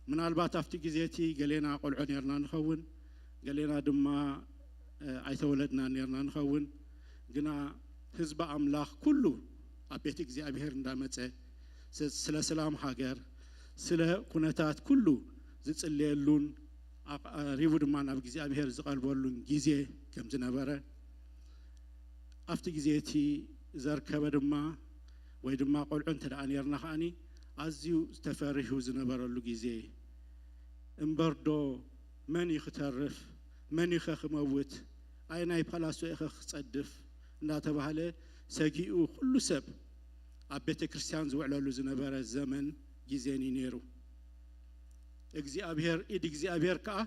ምናልባት ኣብቲ ግዜ እቲ ገሌና ቆልዑ ኔርና ንኸውን፣ ገሌና ድማ፣ እ፣ ኣይተወለድና ኔርና ንኸውን። ግና ህዝቢ ኣምላኽ ኩሉ ኣብ ቤት እግዚኣብሔር እንዳመጸ ስ-፣ ስለ ሰላም ሃገር፣ ስለ ኩነታት ኩሉ ዝጽልየሉን ኣቐሪቡ ድማ ናብ እግዚኣብሔር ዝቐርበሉን ግዜ ከም ዝነበረ፣ ኣብቲ ግዜ እቲ ዘርከበ ድማ፣ ወይ ድማ ቆልዑ እንተ ደኣ ኔርና ከኣኒ፣ ኣዝዩ ዝተፈሪሁ ዝነበረሉ ግዜ፣ እምበርዶ መን እዩ ክተርፍ? መን እዩ ኸ ክመውት? ኣየናይ ፓላሶ እዩ ኸ ክጸድፍ? እንዳተባህለ ሰጊኡ ኩሉ ሰብ ኣብ ቤተ ክርስቲያን ዝውዕለሉ ዝነበረ ዘመን ግዜን እዩ ነይሩ። እግዚኣብሔር፣ ኢድ እግዚኣብሔር ከኣ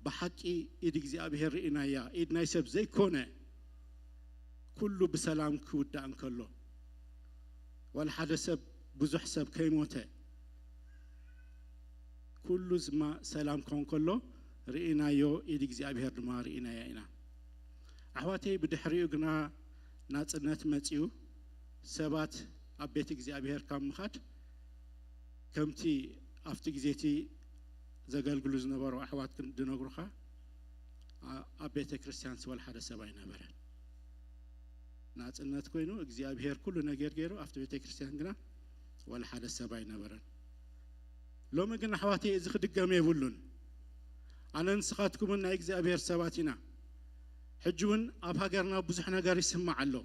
ብሓቂ ኢድ እግዚኣብሔር ርኢናያ። ኢድ ናይ ሰብ ዘይኮነ፣ ኩሉ ብሰላም ክውዳእ እንከሎ፣ ዋላ ሓደ ሰብ፣ ብዙሕ ሰብ ከይሞተ፣ ኩሉ ድማ ሰላም ክኸውን ከሎ ርኢናዮ፣ ኢድ እግዚኣብሔር ድማ ርኢናያ ኢና። ኣሕዋተይ፣ ብድሕሪኡ ግና ናጽነት መጺኡ፣ ሰባት ኣብ ቤት እግዚኣብሔር ካብ ምኻድ፣ ከምቲ ኣብቲ ግዜ እቲ ዘገልግሉ ዝነበሩ ኣሕዋት ክን-፣ ዝነግሩኻ፣ ኣ-፣ ኣብ ቤተ ክርስቲያንስ ወላ ሓደ ሰብ ኣይነበረን። ናጽነት ኮይኑ እግዚኣብሔር ኩሉ ነገር ገይሩ፣ ኣብቲ ቤተ ክርስቲያን ግና ወላ ሓደ ሰብ ኣይነበረን። ሎሚ ግን ኣሕዋተይ፣ እዚ ክድገም የብሉን። ኣነ ንስኻትኩምን ናይ እግዚኣብሔር ሰባት ኢና። ሕጂ እውን ኣብ ሃገርና ብዙሕ ነገር ይስማዕ ኣሎ።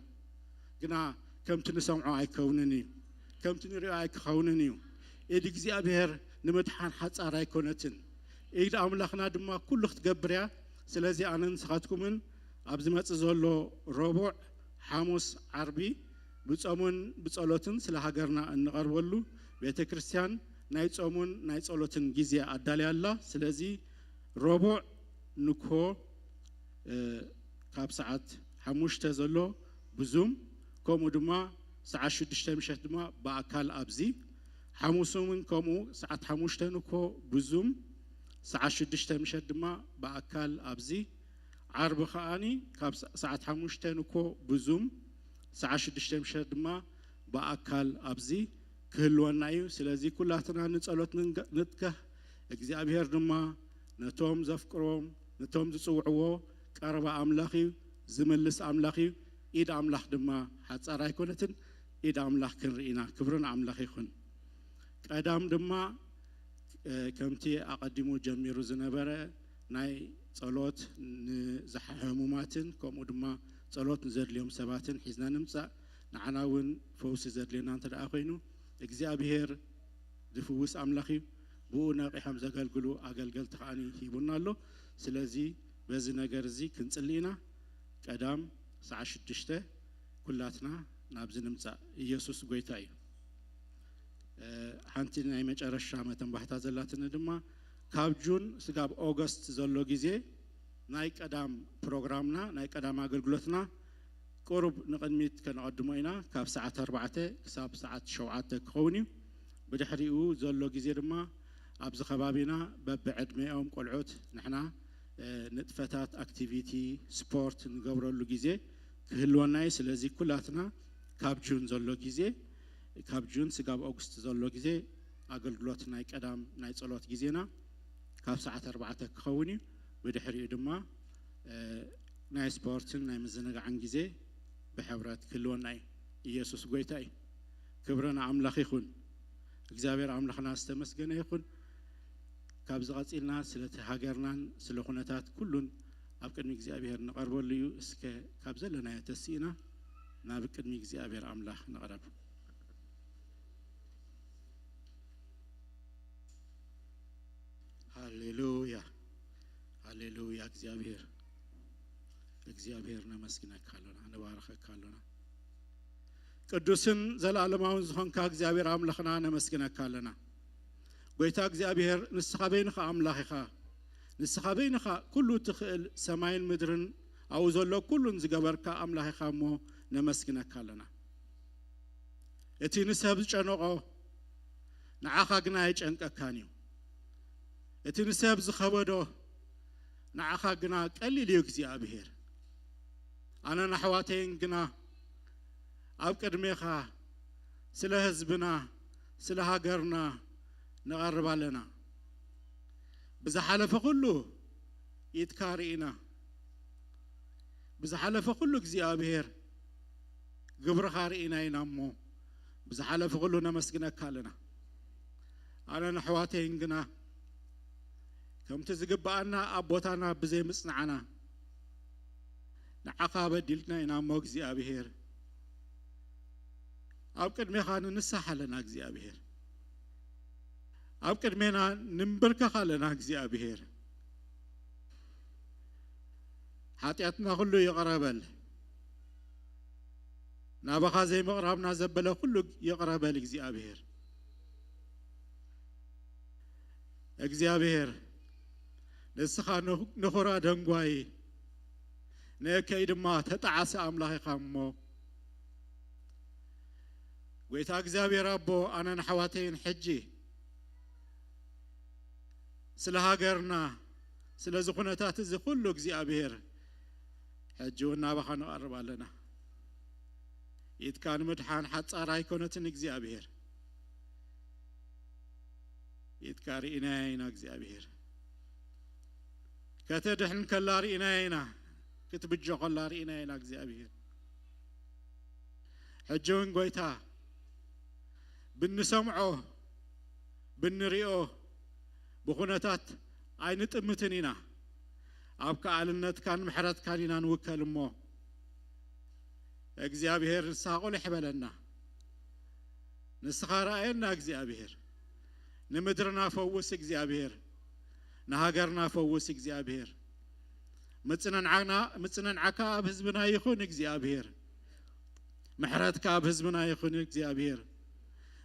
ግና ከምቲ ንሰምዖ ኣይከውንን እዩ፣ ከምቲ ንሪኦ ኣይክኸውንን እዩ። ኢድ እግዚኣብሔር ንምድሓን ሓጻር ኣይኮነትን፣ ኢድ ኣምላኽና ድማ ኩሉ ክትገብር እያ። ስለዚ ኣነ ንስኻትኩምን ኣብ ዝመጽእ ዘሎ ረቡዕ፣ ሓሙስ፣ ዓርቢ ብጾምን ብጸሎትን ስለ ሃገርና እንቐርበሉ ቤተ ክርስቲያን ናይ ጾሙን ናይ ጸሎትን ግዜ ኣዳልያ ኣላ። ስለዚ ረቡዕ ንግሆ፣ እ፣ ካብ ሰዓት ሓሙሽተ ዘሎ ብዙም፣ ከምኡ ድማ ሰዓት ሽዱሽተ ምሸት ድማ ብኣካል ኣብዚ፣ ሓሙስ እውን ከምኡ ሰዓት ሓሙሽተ ንግሆ ብዙም፣ ሰዓት ሽዱሽተ ምሸት ድማ ብኣካል ኣብዚ፣ ዓርቢ ከኣኒ ካብ ሰ-፣ ሰዓት ሓሙሽተ ንግሆ ብዙም፣ ሰዓት ሽዱሽተ ምሸት ድማ ብኣካል ኣብዚ ክህልወና እዩ። ስለዚ ኩላትና ንጸሎት ንንገ-፣ ንትጋህ። እግዚኣብሔር ድማ ነቶም ዘፍቅሮም፣ ነቶም ዝጽውዕዎ ቀረባ ኣምላኽ እዩ፣ ዝምልስ ኣምላኽ እዩ። ኢድ ኣምላኽ ድማ ሓጻር ኣይኮነትን። ኢድ ኣምላኽ ክንርኢ ኢና። ክብሪ ንኣምላኽ ይኹን። ቀዳም ድማ፣ እ፣ ከምቲ ኣቐዲሙ ጀሚሩ ዝነበረ ናይ ጸሎት ንዝሓ-፣ ሕሙማትን ከምኡ ድማ ጸሎት ንዘድልዮም ሰባትን ሒዝና ንምጻእ። ንዓና እውን ፈውሲ ዘድልየና እንተ ደኣ ኮይኑ እግዚኣብሔር ዝፍውስ ኣምላኽ እዩ። ብኡ ነቒሖም ዘገልግሉ ኣገልገልቲ ከኣ ሂቡና ኣሎ። ስለዚ በዚ ነገር እዚ ክንጽሊ ኢና። ቀዳም ሰዓት ሽዱሽተ ኩላትና ናብዚ ንምጻእ። ኢየሱስ ጎይታ እዩ። እ፣ ሓንቲ ናይ መጨረሻ መተንባህታ ዘላትኒ ድማ ካብ ጁን ስጋብ ኦገስት ዘሎ ግዜ ናይ ቀዳም ፕሮግራምና፣ ናይ ቀዳም ኣገልግሎትና ቁሩብ ንቕድሚት ከነቐድሞ ኢና። ካብ ሰዓት ኣርባዕተ ክሳብ ሰዓት ሸውዓተ ክኸውን እዩ። ብድሕሪኡ ዘሎ ግዜ ድማ ኣብዚ ከባቢና በብዕድሜኦም ቆልዑት ንሕና፣ እ፣ ንጥፈታት፣ ኣክቲቪቲ፣ ስፖርት ንገብረሉ ግዜ ክህልወና እዩ። ስለዚ ኩላትና ካብ ጁን ዘሎ ግዜ፣ ካብ ጁን ስጋብ ኦጉስት ዘሎ ግዜ ኣገልግሎት ናይ ቀዳም ናይ ጸሎት ግዜና ካብ ሰዓት ኣርባዕተ ክኸውን እዩ። ብድሕሪኡ ድማ፣ እ፣ ናይ ስፖርትን ናይ ምዝንጋዕን ግዜ ብሕብረት ክህልወና እዩ። ኢየሱስ ጎይታ እዩ። ክብሪ ንኣምላኽ ይኹን። እግዚኣብሔር ኣምላኽና ዝተመስገነ ይኹን። ካብዚ ቀጺልና ስለቲ ሃገርናን ስለ ኩነታት ኩሉን ኣብ ቅድሚ እግዚኣብሔር ንቐርበሉ እዩ። እስከ ካብ ዘለናዮ ተስኢና ናብ ቅድሚ እግዚኣብሔር ኣምላኽ ንቕረብ። ሃሌሉያ፣ ሃሌሉያ። እግዚኣብሔር፣ እግዚኣብሔር ነመስግነካ ኣሎና፣ ንባርኸካ ኣሎና። ቅዱስን ዘለኣለማውን ዝኾንካ እግዚኣብሔር ኣምላኽና ነመስግነካ ኣለና። ጎይታ እግዚኣብሔር፣ ንስኻ በይንኻ ኣምላኽ ኢኻ። ንስኻ በይንኻ ኩሉ ትኽእል፣ ሰማይን ምድርን ኣብኡ ዘሎ ኩሉን ዝገበርካ ኣምላኽ ኢኻ እሞ ነመስግነካ ኣለና። እቲ ንሰብ ዝጨነቖ ንዓኻ ግና ኣይጨንቀካን እዩ። እቲ ንሰብ ዝኸበዶ ንዓኻ ግና ቀሊል እዩ እግዚኣብሔር። ኣነን ኣሕዋተይን ግና ኣብ ቅድሜኻ ስለ ህዝብና፣ ስለ ሃገርና ንቐርብ ኣለና። ብዝሓለፈ ኩሉ ኢድካ ርኢና። ብዝሓለፈ ኩሉ እግዚኣብሔር ግብርኻ ርኢና ኢና እሞ ብዝሓለፈ ኩሉ ነመስግነካ ኣለና። ኣነን ኣሕዋተይን ግና ከምቲ ዝግብኣና ኣብ ቦታና ብዘይምጽናዕና ንዓኻ በዲልና ኢና እሞ እግዚኣብሔር ኣብ ቅድሜኻ ንንሳሕ ኣለና እግዚኣብሔር። ኣብ ቅድሜና ንንበርከኽ ኣለና እግዚኣብሔር። ሓጢኣትና ኩሉ ይቕረ በል። ናባኻ ዘይምቕራብና ዘበለ ኩሉ ይቕረ በል እግዚኣብሔር። እግዚኣብሔር ንስኻ ንኹ-፣ ንኹራ ደንጓዪ፣ ንእከይ ድማ ተጣዓሲ ኣምላኽ ኢኻ እሞ፣ ጎይታ እግዚኣብሔር ኣቦ፣ ኣነን ኣሕዋተይን ሕጂ ስለ ሃገርና፣ ስለዚ ኩነታት እዚ ኩሉ እግዚኣብሔር፣ ሕጂ እውን ናባኻ ንቐርብ ኣለና። ኢድካ ንምድሓን ሓጻር ኣይኮነትን እግዚኣብሔር። ኢድካ ርኢናያ ኢና እግዚኣብሔር። ከተድሕን ከላ ርኢናያ ኢና። ክትብጆ ከላ ርኢናያ ኢና እግዚኣብሔር። ሕጂ እውን ጎይታ ብንሰምዖ ብንሪኦ ብኹነታት ኣይንጥምትን ኢና። ኣብ ከኣልነትካን ምሕረትካን ኢና ንውከል እሞ እግዚኣብሔር ንስኻ ቁልሕ በለና። ንስኻ ረኣየና እግዚኣብሔር። ንምድርና ፈውስ እግዚኣብሔር። ንሃገርና ፈውስ እግዚኣብሔር። ምጽንናዕና-፣ ምጽንናዕካ ኣብ ህዝብና ይኹን እግዚኣብሔር። ምሕረትካ ኣብ ህዝብና ይኹን እግዚኣብሔር።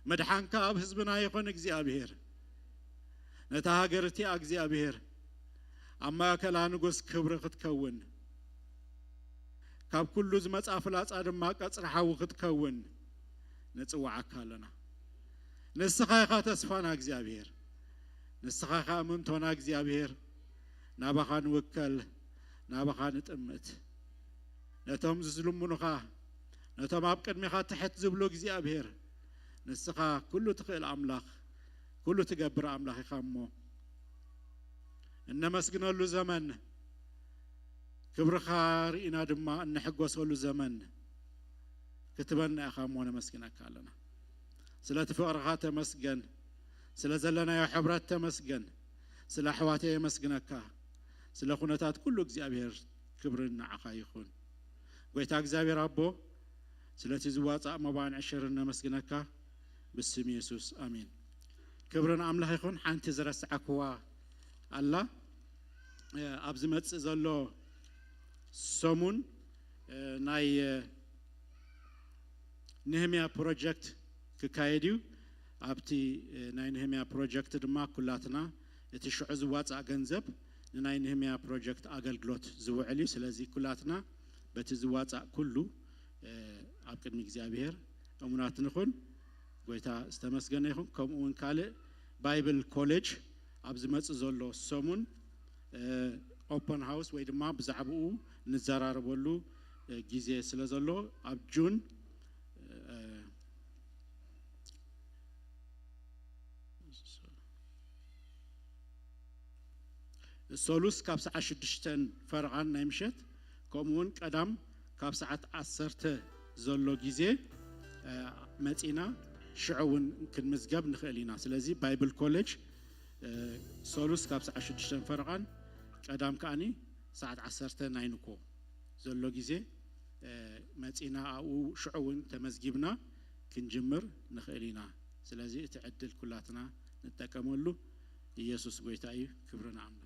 ምድሓንካ ኣብ ህዝብና ይኹን እግዚኣብሔር። ነታ ሃገር እቲኣ እግዚኣብሔር ኣብ ማእከላ ንጉስ ክብሪ ክትከውን፣ ካብ ኩሉ ዝመጻ ፍላጻ ድማ ቀጽሪ ሓዊ ክትከውን ንጽውዓካ ኣለና። ንስኻ ኢኻ ተስፋና እግዚኣብሔር። ንስኻ ኢኻ እምንቶና እግዚኣብሔር። ናባኻ ንውከል፣ ናባኻ ንጥምት። ነቶም ዝዝልሙኑኻ፣ ነቶም ኣብ ቅድሚኻ ትሕት ዝብሉ እግዚኣብሔር፣ ንስኻ ኩሉ ትኽእል ኣምላኽ፣ ኩሉ ትገብር ኣምላኽ ኢኻ እሞ፣ እነመስግነሉ ዘመን፣ ክብርኻ ርኢና ድማ እንሕጎሰሉ ዘመን ክትበና ኢኻ እሞ ነመስግነካ ኣለና። ስለቲ ፍቕርኻ ተመስገን፣ ስለ ዘለናዮ ሕብረት ተመስገን፣ ስለ ኣሕዋተይ የመስግነካ፣ ስለ ኩነታት ኩሉ እግዚኣብሔር ክብሪ ንዓኻ ይኹን። ጎይታ እግዚኣብሔር ኣቦ፣ ስለቲ ዝዋጻእ መባን ዕሽርን ነመስግነካ፣ ብስም የሱስ ኣሜን። ክብሪ ንኣምላኽ ይኹን። ሓንቲ ዝረስዓክዋ ኣላ። እ፣ ኣብ ዝመጽእ ዘሎ ሰሙን፣ እ፣ ናይ፣ እ፣ ነህምያ ፕሮጀክት ክካየድ እዩ። ኣብቲ፣ እ፣ ናይ ነህምያ ፕሮጀክት ድማ ኩላትና እቲ ሽዑ ዝዋጻእ ገንዘብ ንናይ ንህምያ ፕሮጀክት ኣገልግሎት ዝውዕል እዩ። ስለዚ ኩላትና በቲ ዝዋጻእ ኩሉ ኣብ ቅድሚ እግዚኣብሔር እሙናት ንኹን። ጎይታ ዝተመስገነ ይኹን። ከምኡ እውን ካልእ ባይብል ኮሌጅ ኣብ ዝመጽእ ዘሎ ሰሙን ኦፐን ሃውስ ወይ ድማ ብዛዕባኡ ንዘራረበሉ ግዜ ስለ ዘሎ ኣብ ጁን ሶሉስ ካብ ሰዓት ሽዱሽተን ፈርቓን ናይ ምሸት ከምኡ እውን ቀዳም ካብ ሰዓት ዓሰርተ ዘሎ ግዜ መጺና ሽዑ እውን ክንምዝገብ ንኽእል ኢና። ስለዚ ባይብል ኮሌጅ ሶሉስ ካብ ሰዓት ሽዱሽተን ፈርቓን ቀዳም ከዓኒ ሰዓት ዓሰርተ ናይ ንኮ ዘሎ ግዜ መጺና ኣብኡ ሽዑ እውን ተመዝጊብና ክንጅምር ንኽእል ኢና። ስለዚ እቲ ዕድል ኩላትና ንጠቀመሉ። ኢየሱስ ጎይታ እዩ። ክብሪ ንኣምላኽ።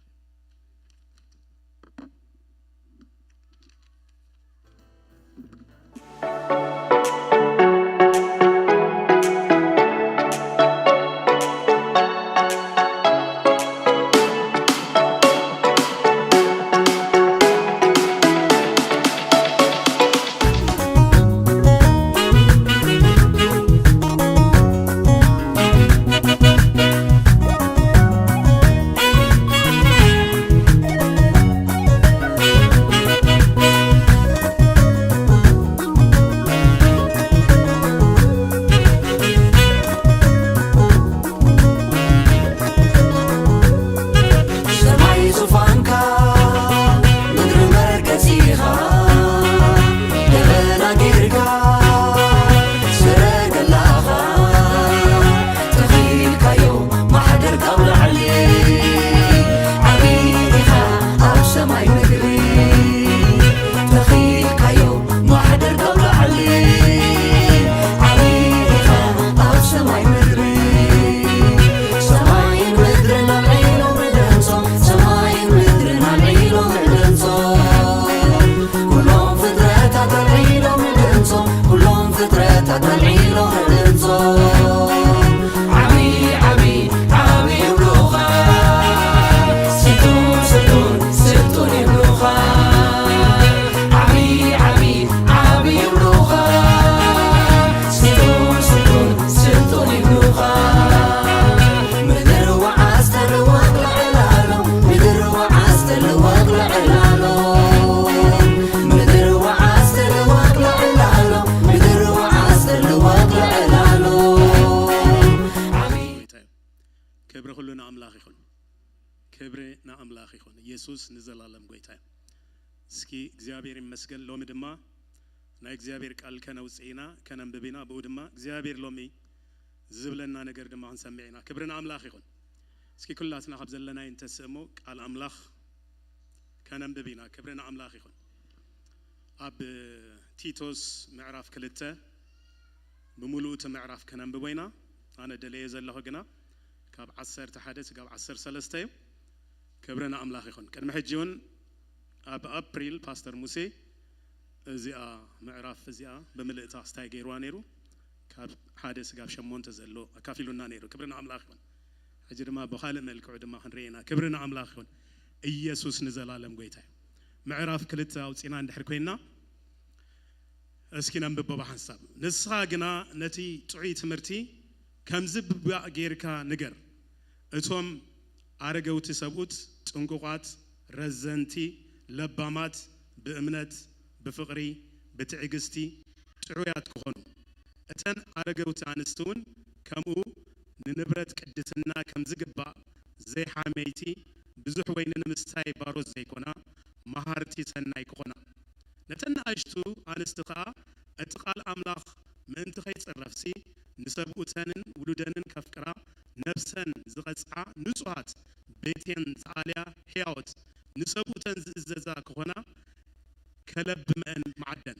ክብሪ ኩሉ ንኣምላኽ ይኹን። ክብሪ ንኣምላኽ ይኹን። ኢየሱስ ንዘላለም ጎይታ እዩ። እስኪ እግዚኣብሔር ይመስገን። ሎሚ ድማ ናይ እግዚኣብሔር ቃል ከነውፅእ ኢና፣ ከነንብብ ኢና። ብኡ ድማ እግዚኣብሔር ሎሚ ዝብለና ነገር ድማ ክንሰምዕ ኢና። ክብሪ ንኣምላኽ ይኹን። እስኪ ኩላትና ካብ ዘለናይ እንተስእሞ ቃል ኣምላኽ ከነንብብ ኢና። ክብሪ ንኣምላኽ ይኹን። ኣብ ቲቶስ ምዕራፍ ክልተ ብምሉኡ እቲ ምዕራፍ ከነንብቦ ኢና። ኣነ ደለየ ዘለኹ ግና ካብ ዓሰርተ ሓደ ስጋብ ዓሰርተ ሰለስተ እዩ። ክብሪ ንኣምላኽ ይኹን። ቅድሚ ሕጂ እውን ኣብ ኣፕሪል ፓስተር ሙሴ እዚኣ ምዕራፍ እዚኣ ብምልእታ ስታይ ገይርዋ ነይሩ። ካብ ሓደ ስጋብ ሸሞንተ ዘሎ ኣካፊሉና ነይሩ። ክብሪ ንኣምላኽ ይኹን። ሕጂ ድማ ብኻልእ መልክዑ ድማ ክንርኢ ኢና። ክብሪ ንኣምላኽ ይኹን። ኢየሱስ ንዘላለም ጎይታ እዩ። ምዕራፍ ክልተ ኣውፂና እንድሕር ኮይና እስኪ ነንብቦ ብሓንሳብ። ንስኻ ግና ነቲ ጥዑይ ትምህርቲ ከም ዝግባእ ጌርካ ንገር። እቶም ኣረገውቲ ሰብኡት ጥንቁቓት፣ ረዘንቲ፣ ለባማት፣ ብእምነት፣ ብፍቕሪ፣ ብትዕግስቲ፣ ጥዑያት ክኾኑ፣ እተን ኣረገውቲ ኣንስቲ እውን ከምኡ ንንብረት ቅድስና ከም ዝግባእ ዘይሓመይቲ፣ ብዙሕ ወይኒ ንምስታይ ባሮት ዘይኮና፣ መሃርቲ ሰናይ ክኾና። ነተን ንኣሽቱ ኣንስቲ ኸኣ እቲ ቃል ኣምላኽ ምእንቲ ኸይጽረፍሲ፣ ንሰብኡተንን ውሉደንን ከፍቅራ፣ ነፍሰን ዝቐጽዓ ንጹሃት፣ ቤቴን ዝኣልያ ሕያዎት፣ ንሰብኡተን ዝእዘዛ ክኾና፣ ከለብመአን መዓደን።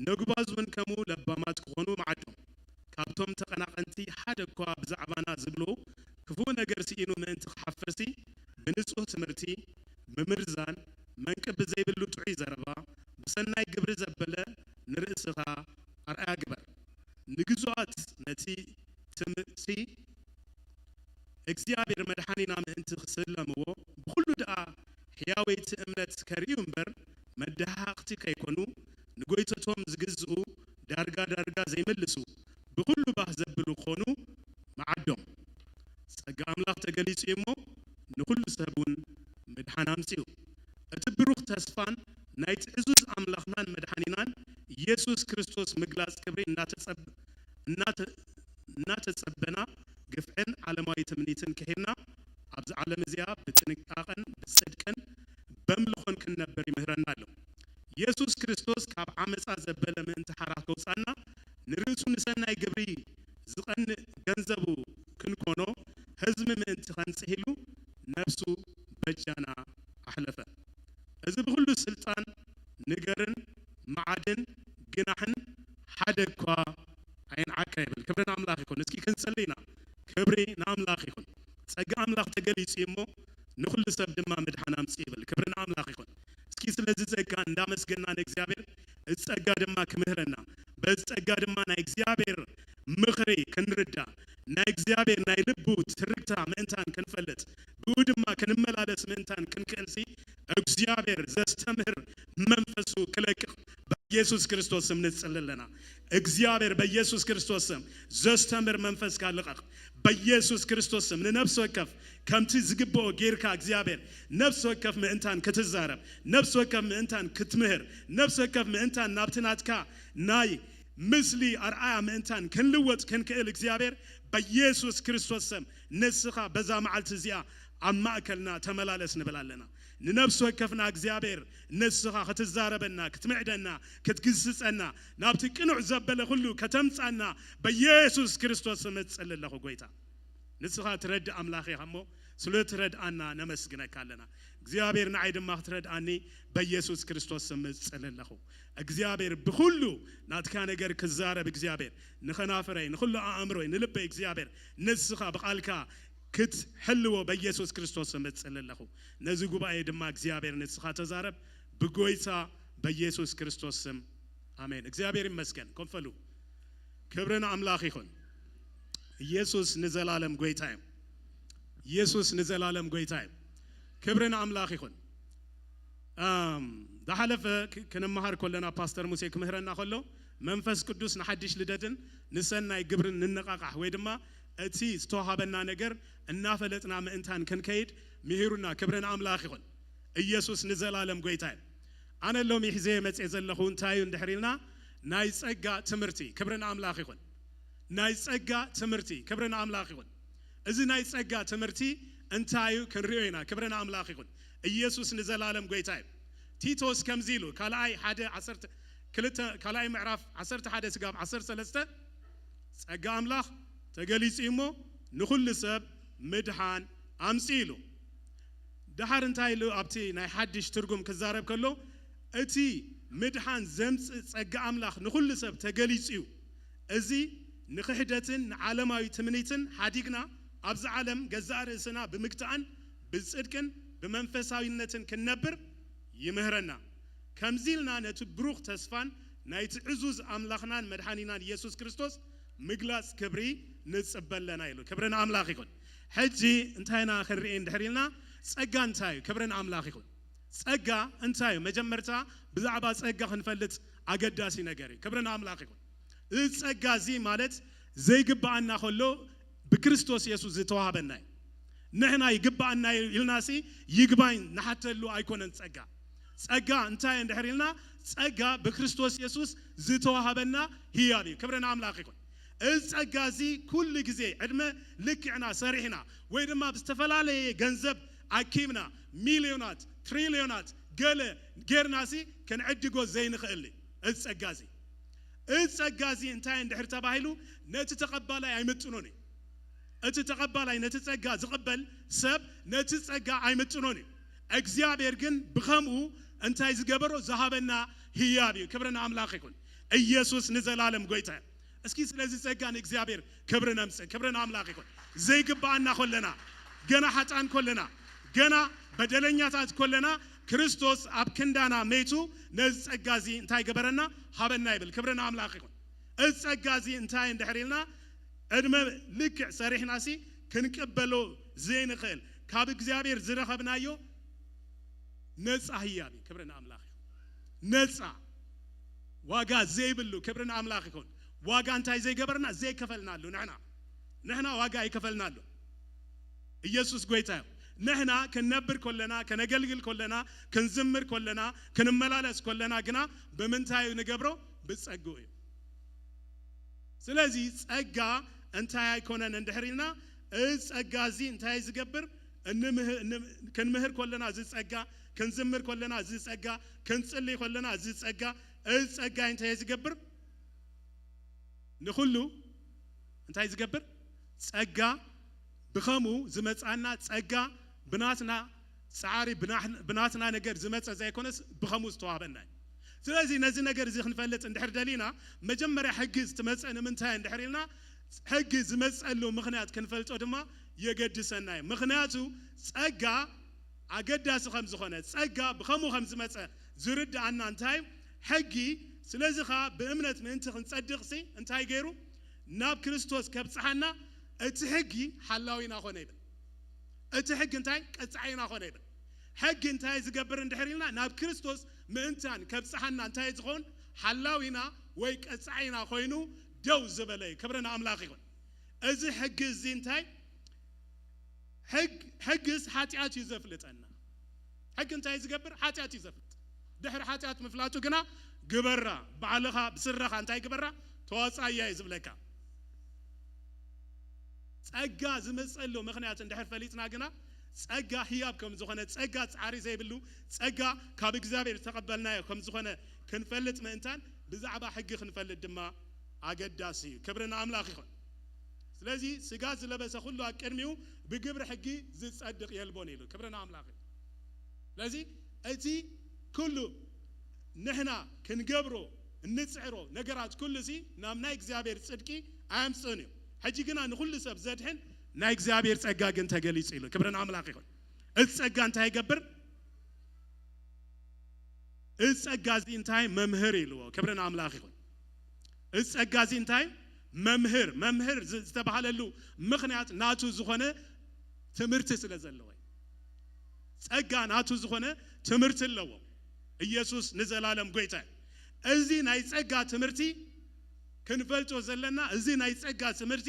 ነጉባዝ እውን ከምኡ ለባማት ክኾኑ መዓዶም። ካብቶም ተቐናቐንቲ ሓደ እኳ ብዛዕባና ዝብሎ ክፉእ ነገር ስኢኑ ምእንቲ ክሓፍርሲ፣ ብንጹህ ትምህርቲ፣ ብምርዛን፣ መንቅብ ብዘይብሉ ጥዑይ ዘረባ፣ ብሰናይ ግብሪ ዘበለ ንርእስኻ ኣርኣያ ግበር። ንግዙኣት ነቲ ትምህርቲ እግዚኣብሔር መድሓኒና ምእንቲ ክስለምዎ፣ ብኹሉ ደኣ ሕያወይቲ እምነት ከርእዩ እምበር፣ መደሃቕቲ ከይኮኑ፣ ንጎይተቶም ዝግዝኡ፣ ዳርጋ ዳርጋ ዘይምልሱ፣ ብኹሉ ባህ ዘብሉ ክኾኑ መዓዶም። ጸጋ ኣምላኽ ተገሊጹ እዩ እሞ፣ ንኹሉ ሰብ እውን ምድሓን ኣምጺኡ። እቲ ብሩኽ ተስፋን ናይቲ ዕዙዝ ኣምላኽናን መድሓኒናን ኢየሱስ ክርስቶስ ምግላጽ ክብሪ እናተጸብ-፣ እናተ-፣ እናተጸበና፣ ግፍዕን ዓለማዊ ትምኒትን ክሒድና፣ ኣብዚ ዓለም እዚኣ ብጥንቃቐን ብጽድቅን በምልኾን ክንነብር ይምህረና ኣሎ። ኢየሱስ ክርስቶስ ካብ ዓመጻ ዘበለ ምእንቲ ሓራ ከውጻና፣ ንርእሱ ንሰናይ ግብሪ ዝቐንእ ገንዘቡ ክንኮኖ፣ ህዝቢ ምእንቲ ኸንጽህ ኢሉ ነፍሱ በጃና ኣሕለፈ። እዚ ብኹሉ ስልጣን ንገርን መዓድን ግናሕን ሓደ እኳ ኣይንዓቀ ይብል። ክብሪ ንኣምላኽ ይኹን። እስኪ ክንጽሊ ኢና። ክብሪ ንኣምላኽ ይኹን። ጸጋ ኣምላኽ ተገሊጹ እዩ እሞ፣ ንኹሉ ሰብ ድማ ምድሓን ኣምጽእ ይብል። ክብሪ ንኣምላኽ ይኹን። እስኪ ስለዚ ጸጋ እንዳመስገና ንእግዚኣብሔር፣ እዚ ጸጋ ድማ ክምህረና፣ በዚ ጸጋ ድማ ናይ እግዚኣብሔር ምኽሪ ክንርዳ፣ ናይ እግዚኣብሔር ናይ ልቡ ትርግታ ምእንታን ክንፈልጥ፣ ብኡ ድማ ክንመላለስ ምእንታን ክንክእልሲ፣ እግዚኣብሔር ዘስተምህር መንፈሱ ክለቅቕ በኢየሱስ ክርስቶስ ስም ንጽሊ ኣለና። እግዚኣብሔር በኢየሱስ ክርስቶስ ስም ዘስተምህር መንፈስካ ልቐቕ። በኢየሱስ ክርስቶስ ስም ንነፍሲ ወከፍ ከምቲ ዝግብኦ ጌርካ እግዚኣብሔር ነፍሲ ወከፍ ምእንታን ክትዛረብ፣ ነፍሲ ወከፍ ምእንታን ክትምህር፣ ነፍሲ ወከፍ ምእንታን ናብቲ ናትካ ናይ ምስሊ ኣርኣያ ምእንታን ክንልወጥ ክንክእል እግዚኣብሔር በኢየሱስ ክርስቶስ ስም ንስኻ በዛ መዓልቲ እዚኣ ኣብ ማእከልና ተመላለስ ንብል ኣለና። ንነፍሲ ወከፍና እግዚኣብሔር ንስኻ ክትዛረበና፣ ክትምዕደና፣ ክትግስጸና፣ ናብቲ ቅኑዕ ዘበለ ኩሉ ከተምጻና በኢየሱስ ክርስቶስ ስም እጽሊ ኣለኹ ጎይታ። ንስኻ ትረድእ ኣምላኽ ኢኻ እሞ ስለ ትረድኣና ነመስግነካ ኣለና። እግዚኣብሔር ንዓይ ድማ ክትረድኣኒ በኢየሱስ ክርስቶስ ስም እጽሊ ኣለኹ። እግዚኣብሔር ብኹሉ ናትካ ነገር ክዛረብ እግዚኣብሔር ንኸናፍረይ፣ ንኹሉ ኣእምሮይ፣ ንልበይ እግዚኣብሔር ንስኻ ብቓልካ ክትሕልዎ በኢየሱስ ክርስቶስ ስም እጽሊ ኣለኹ። ነዚ ጉባኤ ድማ እግዚኣብሔር ንስኻ ተዛረብ ብጎይታ በኢየሱስ ክርስቶስ ስም ኣሜን። እግዚኣብሔር ይመስገን። ኮንፈሉ ክብሪ ንኣምላኽ ይኹን። ኢየሱስ ንዘላለም ጎይታ እዩ። ኢየሱስ ንዘላለም ጎይታ እዩ። ክብሪ ንኣምላኽ ይኹን። ኣም፣ ዝሓለፈ ክ-፣ ክንመሃር ከለና ፓስተር ሙሴ ክምህረና ከሎ መንፈስ ቅዱስ ንሓድሽ ልደትን ንሰናይ ግብርን ንነቓቓሕ ወይ ድማ እቲ ዝተዋሃበና ነገር እናፈለጥና ምእንታን ክንከይድ ምሂሩና። ክብሪ ንኣምላኽ ይኹን። ኢየሱስ ንዘላለም ጎይታ እዩ። ኣነ ሎሚ ሒዘ መጽኤ ዘለኹ እንታይ እዩ እንድሕር ኢልና ናይ ጸጋ ትምህርቲ። ክብሪ ንኣምላኽ ይኹን። ናይ ጸጋ ትምህርቲ። ክብሪ ንኣምላኽ ይኹን። እዚ ናይ ጸጋ ትምህርቲ እንታይ እዩ ክንሪኦ ኢና። ክብሪ ንኣምላኽ ይኹን። ኢየሱስ ንዘላለም ጎይታ እዩ። ቲቶስ ከምዚ ኢሉ ካልኣይ ሓደ ዓሰርተ ክልተ ካልኣይ ምዕራፍ ዓሰርተ ሓደ ስጋብ ዓሰርተ ሰለስተ ጸጋ ኣምላኽ ተገሊጹ እዩ እሞ ንኹሉ ሰብ ምድሓን ኣምጺ ኢሉ። ደሓር እንታይ ኢሉ ኣብቲ ናይ ሓድሽ ትርጉም ክዛረብ ከሎ እቲ ምድሓን ዘምጽእ ጸጋ ኣምላኽ ንኹሉ ሰብ ተገሊጹ እዩ። እዚ ንኽሕደትን ንዓለማዊ ትምኒትን ሓዲግና ኣብዚ ዓለም ገዛእ ርእስና ብምግታእን ብጽድቅን ብመንፈሳዊነትን ክንነብር ይምህረና። ከምዚ ኢልና ነቲ ብሩኽ ተስፋን ናይቲ ዕዙዝ ኣምላኽናን መድሓኒናን ኢየሱስ ክርስቶስ ምግላጽ ክብሪ ንጽበ ኣለና ኢሉ። ክብሪ ንኣምላኽ ይኹን። ሕጂ እንታይ ኢና ክንርኢ እንድሕር ኢልና ጸጋ እንታይ እዩ? ክብሪ ንኣምላኽ ይኹን። ጸጋ እንታይ እዩ? መጀመርታ ብዛዕባ ጸጋ ክንፈልጥ ኣገዳሲ ነገር እዩ። ክብሪ ንኣምላኽ ይኹን። እዚ ጸጋ እዚ ማለት ዘይግብኣና ከሎ ብክርስቶስ የሱስ ዝተዋህበና እዩ። ንሕና ይግብኣና እዩ ኢልናሲ ይግባኝ ንሓተሉ ኣይኮነን ጸጋ። ጸጋ እንታይ እንድሕር ኢልና ጸጋ ብክርስቶስ የሱስ ዝተዋህበና ህያብ እዩ። ክብሪ ንኣምላኽ ይኹን። እዚ ጸጋ እዚ ኩሉ ግዜ ዕድመ ልክዕና ሰሪሕና ወይ ድማ ብዝተፈላለየ ገንዘብ ኣኪብና ሚልዮናት ትሪልዮናት ገለ ጌርናሲ ክንዕድጎ ዘይንኽእል እዩ። እዚ ጸጋ እዚ እዚ ጸጋ እዚ እንታይ እንድሕር ተባሂሉ ነቲ ተቐባላይ ኣይምጥኖን እዩ። እቲ ተቐባላይ ነቲ ጸጋ ዝቕበል ሰብ ነቲ ጸጋ ኣይምጥኖን እዩ። እግዚኣብሔር ግን ብኸምኡ እንታይ ዝገበሮ ዝሃበና ህያብ እዩ። ክብሪ ንኣምላኽ ይኹን። ኢየሱስ ንዘላለም ጎይታ እዩ። እስኪ ስለዚ ጸጋ ንእግዚኣብሔር ክብሪ ነምጽእ። ክብሪ ንኣምላኽ ይኹን። ዘይግብኣና ኮለና፣ ገና ሓጣን ኮለና፣ ገና በደለኛታት ኮለና ክርስቶስ ኣብ ክንዳና መይቱ ነዚ ጸጋ እዚ እንታይ ገበረና? ሃበና ይብል። ክብሪ ንኣምላኽ ይኹን። እዚ ጸጋ እዚ እንታይ እንድሕር ኢልና ዕድመ ልክዕ ሰሪሕናሲ ክንቅበሎ ዘይንኽእል ካብ እግዚኣብሔር ዝረኸብናዮ ነፃ ህያብ እዩ። ክብሪ ንኣምላኽ ይኹን። ነፃ፣ ዋጋ ዘይብሉ፣ ክብሪ ንኣምላኽ ይኹን። ዋጋ እንታይ ዘይገበርና? ዘይከፈልናሉ። ንሕና ንሕና ዋጋ ኣይከፈልናሉ። ኢየሱስ ጎይታ እዩ። ንሕና ክንነብር ከለና፣ ከነገልግል ከለና፣ ክንዝምር ከለና፣ ክንመላለስ ከለና ግና ብምንታይ እዩ ንገብሮ? ብጸግኡ እዩ። ስለዚ ጸጋ እንታይ ኣይኮነን እንድሕር ኢልና፣ እዚ ጸጋ እዚ እንታይ ዝገብር? እንምህ-፣ እን-፣ ክንምህር ከለና እዚ ጸጋ፣ ክንዝምር ከለና እዚ ጸጋ፣ ክንጽልይ ከለና እዚ ጸጋ፣ እዚ ጸጋ እንታይ ዝገብር? ንኹሉ እንታይ ዝገብር? ጸጋ ብኸሙ ዝመጻና ጸጋ ብናትና ጻዕሪ፣ ብናህ-፣ ብናትና ነገር ዝመጸ ዘይኮነስ ብኸሙ ዝተዋህበና እዩ። ስለዚ ነዚ ነገር እዚ ክንፈልጥ እንድሕር ደሊና፣ መጀመርያ ሕጊ ዝትመጸ ንምንታይ እንድሕር ኢልና፣ ሕጊ ዝመጸሉ ምኽንያት ክንፈልጦ ድማ የገድሰና እዩ። ምኽንያቱ ጸጋ ኣገዳሲ ከም ዝኾነ፣ ጸጋ ብኸሙ ከም ዝመጸ ዝርድኣና እንታይ እዩ? ሕጊ። ስለዚ ኸኣ ብእምነት ምእንቲ ክንጸድቕሲ እንታይ ገይሩ? ናብ ክርስቶስ ከብጽሓና እቲ ሕጊ ሓላዊና ኾነ ይብል። እቲ ሕጊ እንታይ? ቀጻዒና ኾነ ይብል። ሕጊ እንታይ ዝገብር እንድሕር ኢልና፣ ናብ ክርስቶስ ምእንታን ከብጽሓና እንታይ ዝኸውን? ሓላዊና ወይ ቀጻዒና ኮይኑ ደው ዝበለ እዩ። ክብሪ ንኣምላኽ ይኹን። እዚ ሕጊ እዚ እንታይ? ሕግ-፣ ሕግስ ሓጢኣት እዩ ዘፍልጠና። ሕጊ እንታይ ዝገብር? ሓጢኣት እዩ ዘፍልጥ። ድሕሪ ሓጢኣት ምፍላጡ ግና ግበራ፣ ባዕልኻ ብስረኻ እንታይ ግበራ? ተዋጻያ እዩ ዝብለካ። ጸጋ ዝመጸሉ ምኽንያት እንድሕር ፈሊጥና ግና፣ ጸጋ ህያብ ከም ዝኾነ፣ ጸጋ ጻዕሪ ዘይብሉ፣ ጸጋ ካብ እግዚኣብሔር ዝተቐበልናዮ ከም ዝኾነ ክንፈልጥ ምእንታን ብዛዕባ ሕጊ ክንፈልጥ ድማ ኣገዳሲ እዩ። ክብሪ ንኣምላኽ ይኹን። ስለዚ ስጋ ዝለበሰ ኩሉ ኣብ ቅድሚኡ ብግብሪ ሕጊ ዝጸድቕ የልቦን ኢሉ። ክብሪ ንኣምላኽ እዩ። ስለዚ እቲ ኩሉ ንሕና ክንገብሮ እንጽዕሮ ነገራት ኩሉ ሲ ናብ ናይ እግዚኣብሔር ጽድቂ ኣያምጽእን እዩ። ሕጂ ግና ንኹሉ ሰብ ዘድሕን ናይ እግዚኣብሔር ጸጋ ግን ተገሊጹ ኢሉ። ክብሪ ንኣምላኽ ይኹን። እዚ ጸጋ እንታይ ይገብር? እዚ ጸጋ እዚ እንታይ? መምህር ኢልዎ። ክብሪ ንኣምላኽ ይኹን። እዚ ጸጋ እዚ እንታይ? መምህር። መምህር ዝ-፣ ዝተባህለሉ ምኽንያት ናቱ ዝኾነ ትምህርቲ ስለ ዘለዎ እዩ። ጸጋ ናቱ ዝኾነ ትምህርቲ ኣለዎ። ኢየሱስ ንዘላለም ጎይታ እዩ። እዚ ናይ ጸጋ ትምህርቲ ክንፈልጦ ዘለና፣ እዚ ናይ ጸጋ ትምህርቲ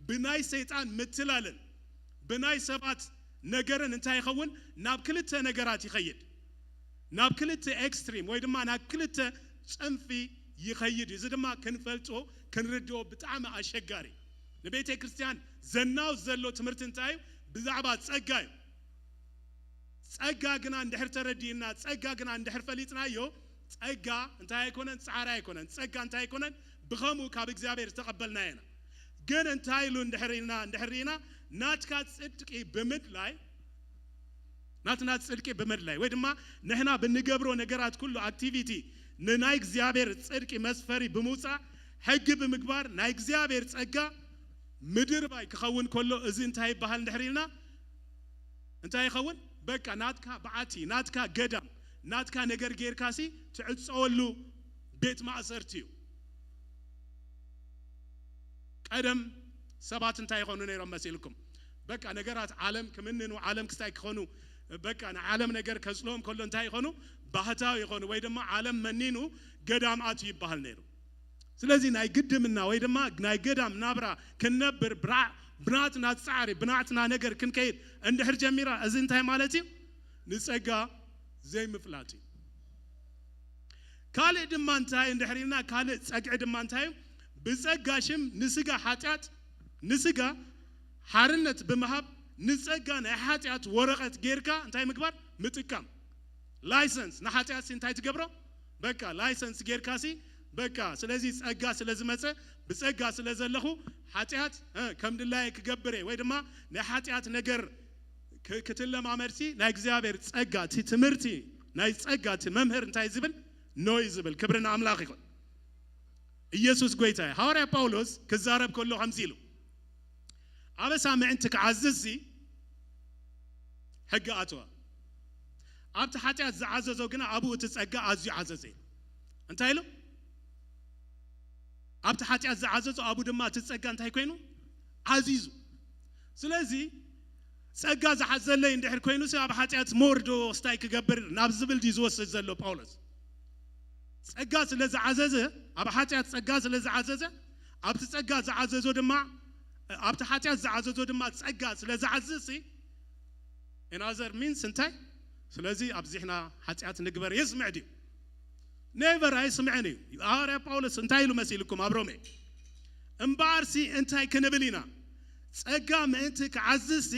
ብናይ ሰይጣን ምትላልን ብናይ ሰባት ነገርን እንታይ ይኸውን? ናብ ክልተ ነገራት ይኸይድ። ናብ ክልተ ኤክስትሪም ወይ ድማ ናብ ክልተ ጽንፊ ይኸይድ እዩ። እዚ ድማ ክንፈልጦ፣ ክንርድኦ ብጣዕሚ ኣሸጋሪ። ንቤተ ክርስቲያን ዘናውጽ ዘሎ ትምህርቲ እንታይ እዩ? ብዛዕባ ጸጋ እዩ። ጸጋ ግና እንድሕር ተረዲእና፣ ጸጋ ግና እንድሕር ፈሊጥናዮ፣ ጸጋ እንታይ ኣይኮነን? ጻዕሪ ኣይኮነን። ጸጋ እንታይ ኣይኮነን? ብኸምኡ ካብ እግዚኣብሔር ዝተቐበልናዮ ኢና። ግን እንታይ ኢሉ እንድሕር ኢልና፣ እንድሕር ርኢና፣ ናትካ ጽድቂ ብምድላይ፣ ናትና ጽድቂ ብምድላይ፣ ወይ ድማ ንሕና ብንገብሮ ነገራት ኩሉ፣ ኣክቲቪቲ፣ ንናይ እግዚኣብሔር ጽድቂ መስፈሪ ብምውጻእ፣ ሕጊ ብምግባር፣ ናይ እግዚኣብሔር ጸጋ ምድርባይ ክኸውን ከሎ፣ እዚ እንታይ ይበሃል እንድሕር ኢልና፣ እንታይ ይኸውን? በቃ ናትካ በዓቲ፣ ናትካ ገዳም፣ ናትካ ነገር ጌርካሲ ትዕጸወሉ ቤት ማእሰርቲ እዩ። ቀደም ሰባት እንታይ ይኾኑ ነይሮም መሲልኩም? በቃ ነገራት ዓለም ክምንኑ፣ ዓለም ክስታይ ክኾኑ፣ በቃ ንዓለም ነገር ከጽልኦም ከሎ እንታይ ይኾኑ? ባህታዊ ይኾኑ፣ ወይ ድማ ዓለም መኒኑ ገዳም ኣትዩ ይበሃል ነይሩ። ስለዚ ናይ ግድምና ወይ ድማ ናይ ገዳም ናብራ ክንነብር ብራ-፣ ብናትና ጻዕሪ፣ ብናትና ነገር ክንከይድ እንድሕር ጀሚራ፣ እዚ እንታይ ማለት እዩ? ንጸጋ ዘይምፍላጥ እዩ። ካልእ ድማ እንታይ እንድሕር ኢልና፣ ካልእ ጸግዒ ድማ እንታይ እዩ? ብጸጋ ሽም ንስጋ ሓጢኣት፣ ንስጋ ሓርነት ብምሃብ፣ ንጸጋ ናይ ሓጢኣት ወረቐት ጌርካ እንታይ ምግባር? ምጥቃም። ላይሰንስ ንሓጢኣት ሲ እንታይ ትገብሮ? በቃ ላይሰንስ ጌርካ ሲ በቃ። ስለዚ ጸጋ ስለ ዝመጸ፣ ብጸጋ ስለ ዘለኹ፣ ሓጢኣት፣ እ፣ ከም ድላየ ክገብር እየ፣ ወይ ድማ ናይ ሓጢኣት ነገር ክ-፣ ክትለማመድ ሲ ናይ እግዚኣብሔር ጸጋ፣ እቲ ትምህርቲ ናይ ጸጋ፣ እቲ መምህር እንታይ ዝብል? ኖይ ዝብል። ክብሪ ንኣምላኽ ይኹን። ኢየሱስ ጎይታ እዩ። ሃዋርያ ጳውሎስ ክዛረብ ከሎ ከምዚ ኢሉ፣ ኣበሳ ምዕንቲ ክዓዝዝ ሲ ሕጊ ኣተወ። ኣብቲ ሓጢኣት ዝዓዘዞ ግና ኣብኡ እቲ ጸጋ ኣዝዩ ዓዘዘ ኢሉ። እንታይ ኢሉ? ኣብቲ ሓጢኣት ዝዓዘዞ ኣብኡ ድማ እቲ ጸጋ እንታይ ኮይኑ? ዓዚዙ። ስለዚ ጸጋ ዝሓዘለይ እንድሕር ኮይኑ ሲ ኣብ ሓጢኣት ሞር ዶ ስታይ ክገብር ናብ ዝብል ድዩ ዝወስድ ዘሎ ጳውሎስ? ጸጋ ስለ ዝዓዘዘ፣ ኣብ ሓጢኣት ጸጋ ስለ ዝዓዘዘ፣ ኣብቲ ጸጋ ዝዓዘዞ ድማ፣ ኣብቲ ሓጢኣት ዝዓዘዞ ድማ ጸጋ ስለ ዝዓዝዝ ሲ፣ in other means እንታይ? ስለዚ ኣብዚሕና ሓጢኣት ንግበር የስምዕ ድዩ? ኔቨር ኣይስምዕን እዩ። ሃዋርያ ጳውሎስ እንታይ ኢሉ መሲልኩም ኣብ ሮሜ? እምበኣርሲ እንታይ ክንብል ኢና? ጸጋ ምእንቲ ክዓዝዝሲ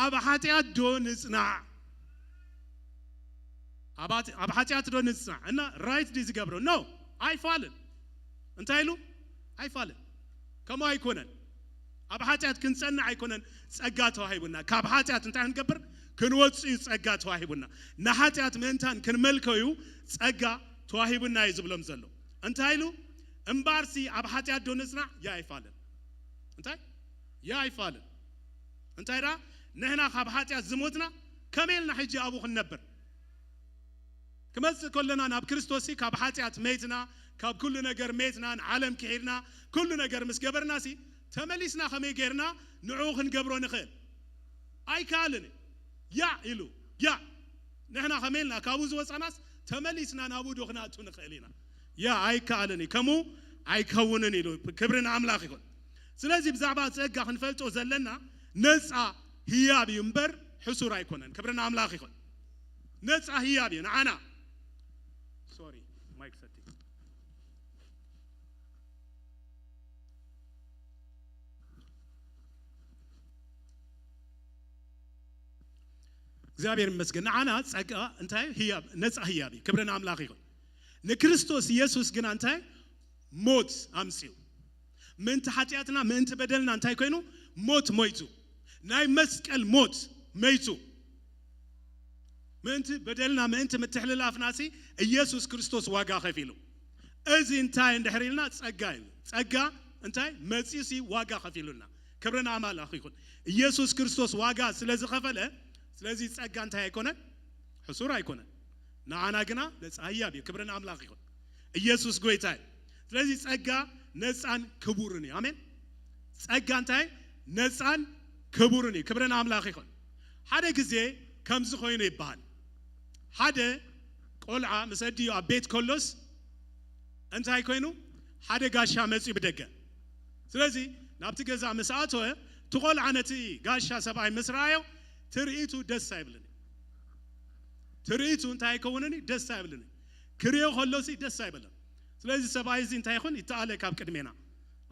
ኣብ ሓጢኣት ዶ ንጽናዕ? ኣብ ሓጢ-፣ ኣብ ሓጢኣት ዶ ንጽናዕ? እና ራይት ድዩ ዝገብሮ? ኖ፣ ኣይፋልን። እንታይ ኢሉ? ኣይፋልን። ከምኡ ኣይኮነን። ኣብ ሓጢኣት ክንጸንዕ ኣይኮነን ጸጋ ተዋሂቡና። ካብ ሓጢኣት እንታይ ክንገብር? ክንወጽእ እዩ ጸጋ ተዋሂቡና። ንሓጢኣት ምእንታን ክንመልኮ እዩ ጸጋ ተዋሂቡና እዩ ዝብሎም ዘሎ። እንታይ ኢሉ? እምበኣርሲ ኣብ ሓጢኣት ዶ ንጽናዕ? ያ ኣይፋልን። እንታይ? ያ ኣይፋልን። እንታይ ደኣ? ንሕና ካብ ሓጢኣት ዝሞትና ከመይ ኢልና ሕጂ ኣብኡ ክንነብር? ክመጽእ ከለና ናብ ክርስቶስ ሲ ካብ ሓጢኣት መይትና፣ ካብ ኩሉ ነገር መይትና፣ ንዓለም ክሒድና፣ ኩሉ ነገር ምስ ገበርና ሲ ተመሊስና ከመይ ጌርና ንዕኡ ክንገብሮ ንኽእል? ኣይከኣልን እዩ። ያ ኢሉ፣ ያ። ንሕና ከመይ ኢልና ካብኡ ዝወጻናስ ተመሊስና ናብኡ ዶ ክንኣቱ ንኽእል ኢና? ያ ኣይከኣልን እዩ። ከምኡ ኣይከውንን ኢሉ። ክብሪ ንኣምላኽ ይኹን። ስለዚ ብዛዕባ ጸጋ ክንፈልጦ ዘለና ነጻ ህያብ እዩ እምበር ሕሱር ኣይኮነን። ክብሪ ንኣምላኽ ይኹን። ነጻ ህያብ እዩ ንዓና። ሶሪ፣ ማይክ ሰቲ። እግዚኣብሔር ይመስገን። ንዓና ጸጋ እንታይ ህያብ፣ ነጻ ህያብ እዩ። ክብሪ ንኣምላኽ ይኹን። ንክርስቶስ ኢየሱስ ግና እንታይ ሞት ኣምጽኡ። ምእንቲ ሓጢኣትና፣ ምእንቲ በደልና እንታይ ኮይኑ? ሞት ሞይቱ። ናይ መስቀል ሞት መይቱ። ምእንቲ በደልና፣ ምእንቲ ምትሕልላፍና ሲ ኢየሱስ ክርስቶስ ዋጋ ከፊሉ። እዚ እንታይ እንድሕር ኢልና ጸጋ እዩ። ጸጋ እንታይ መጺኡ ሲ ዋጋ ከፊሉና። ክብሪ ንኣምላኽ ይኹን። ኢየሱስ ክርስቶስ ዋጋ ስለ ዝኸፈለ፣ ስለዚ ጸጋ እንታይ ኣይኮነን? ሕሱር ኣይኮነን። ንዓና ግና ነጻ ህያብ እዩ። ክብሪ ንኣምላኽ ይኹን። ኢየሱስ ጎይታ እዩ። ስለዚ ጸጋ ነጻን ክቡርን እዩ። ኣሜን። ጸጋ እንታይ? ነጻን ክቡርን እዩ። ክብሪ ንኣምላኽ ይኹን። ሓደ ግዜ ከምዚ ኮይኑ ይበሃል። ሓደ ቆልዓ ምስ ኣዲኡ ኣብ ቤት ከሎስ እንታይ ኮይኑ? ሓደ ጋሻ መጺኡ ብደገ። ስለዚ ናብቲ ገዛ ምስ ኣተወ፣ እቲ ቆልዓ ነቲ ጋሻ ሰብኣይ ምስ ረኣዮ፣ ትርኢቱ ደስ ኣይብልን እዩ። ትርኢቱ እንታይ ኣይከውንን እዩ? ደስ ኣይብልን እዩ። ክርእዮ ከሎሲ ደስ ኣይብልን። ስለዚ ሰብኣይ እዚ እንታይ ይኹን? ይተኣለ ካብ ቅድሜና።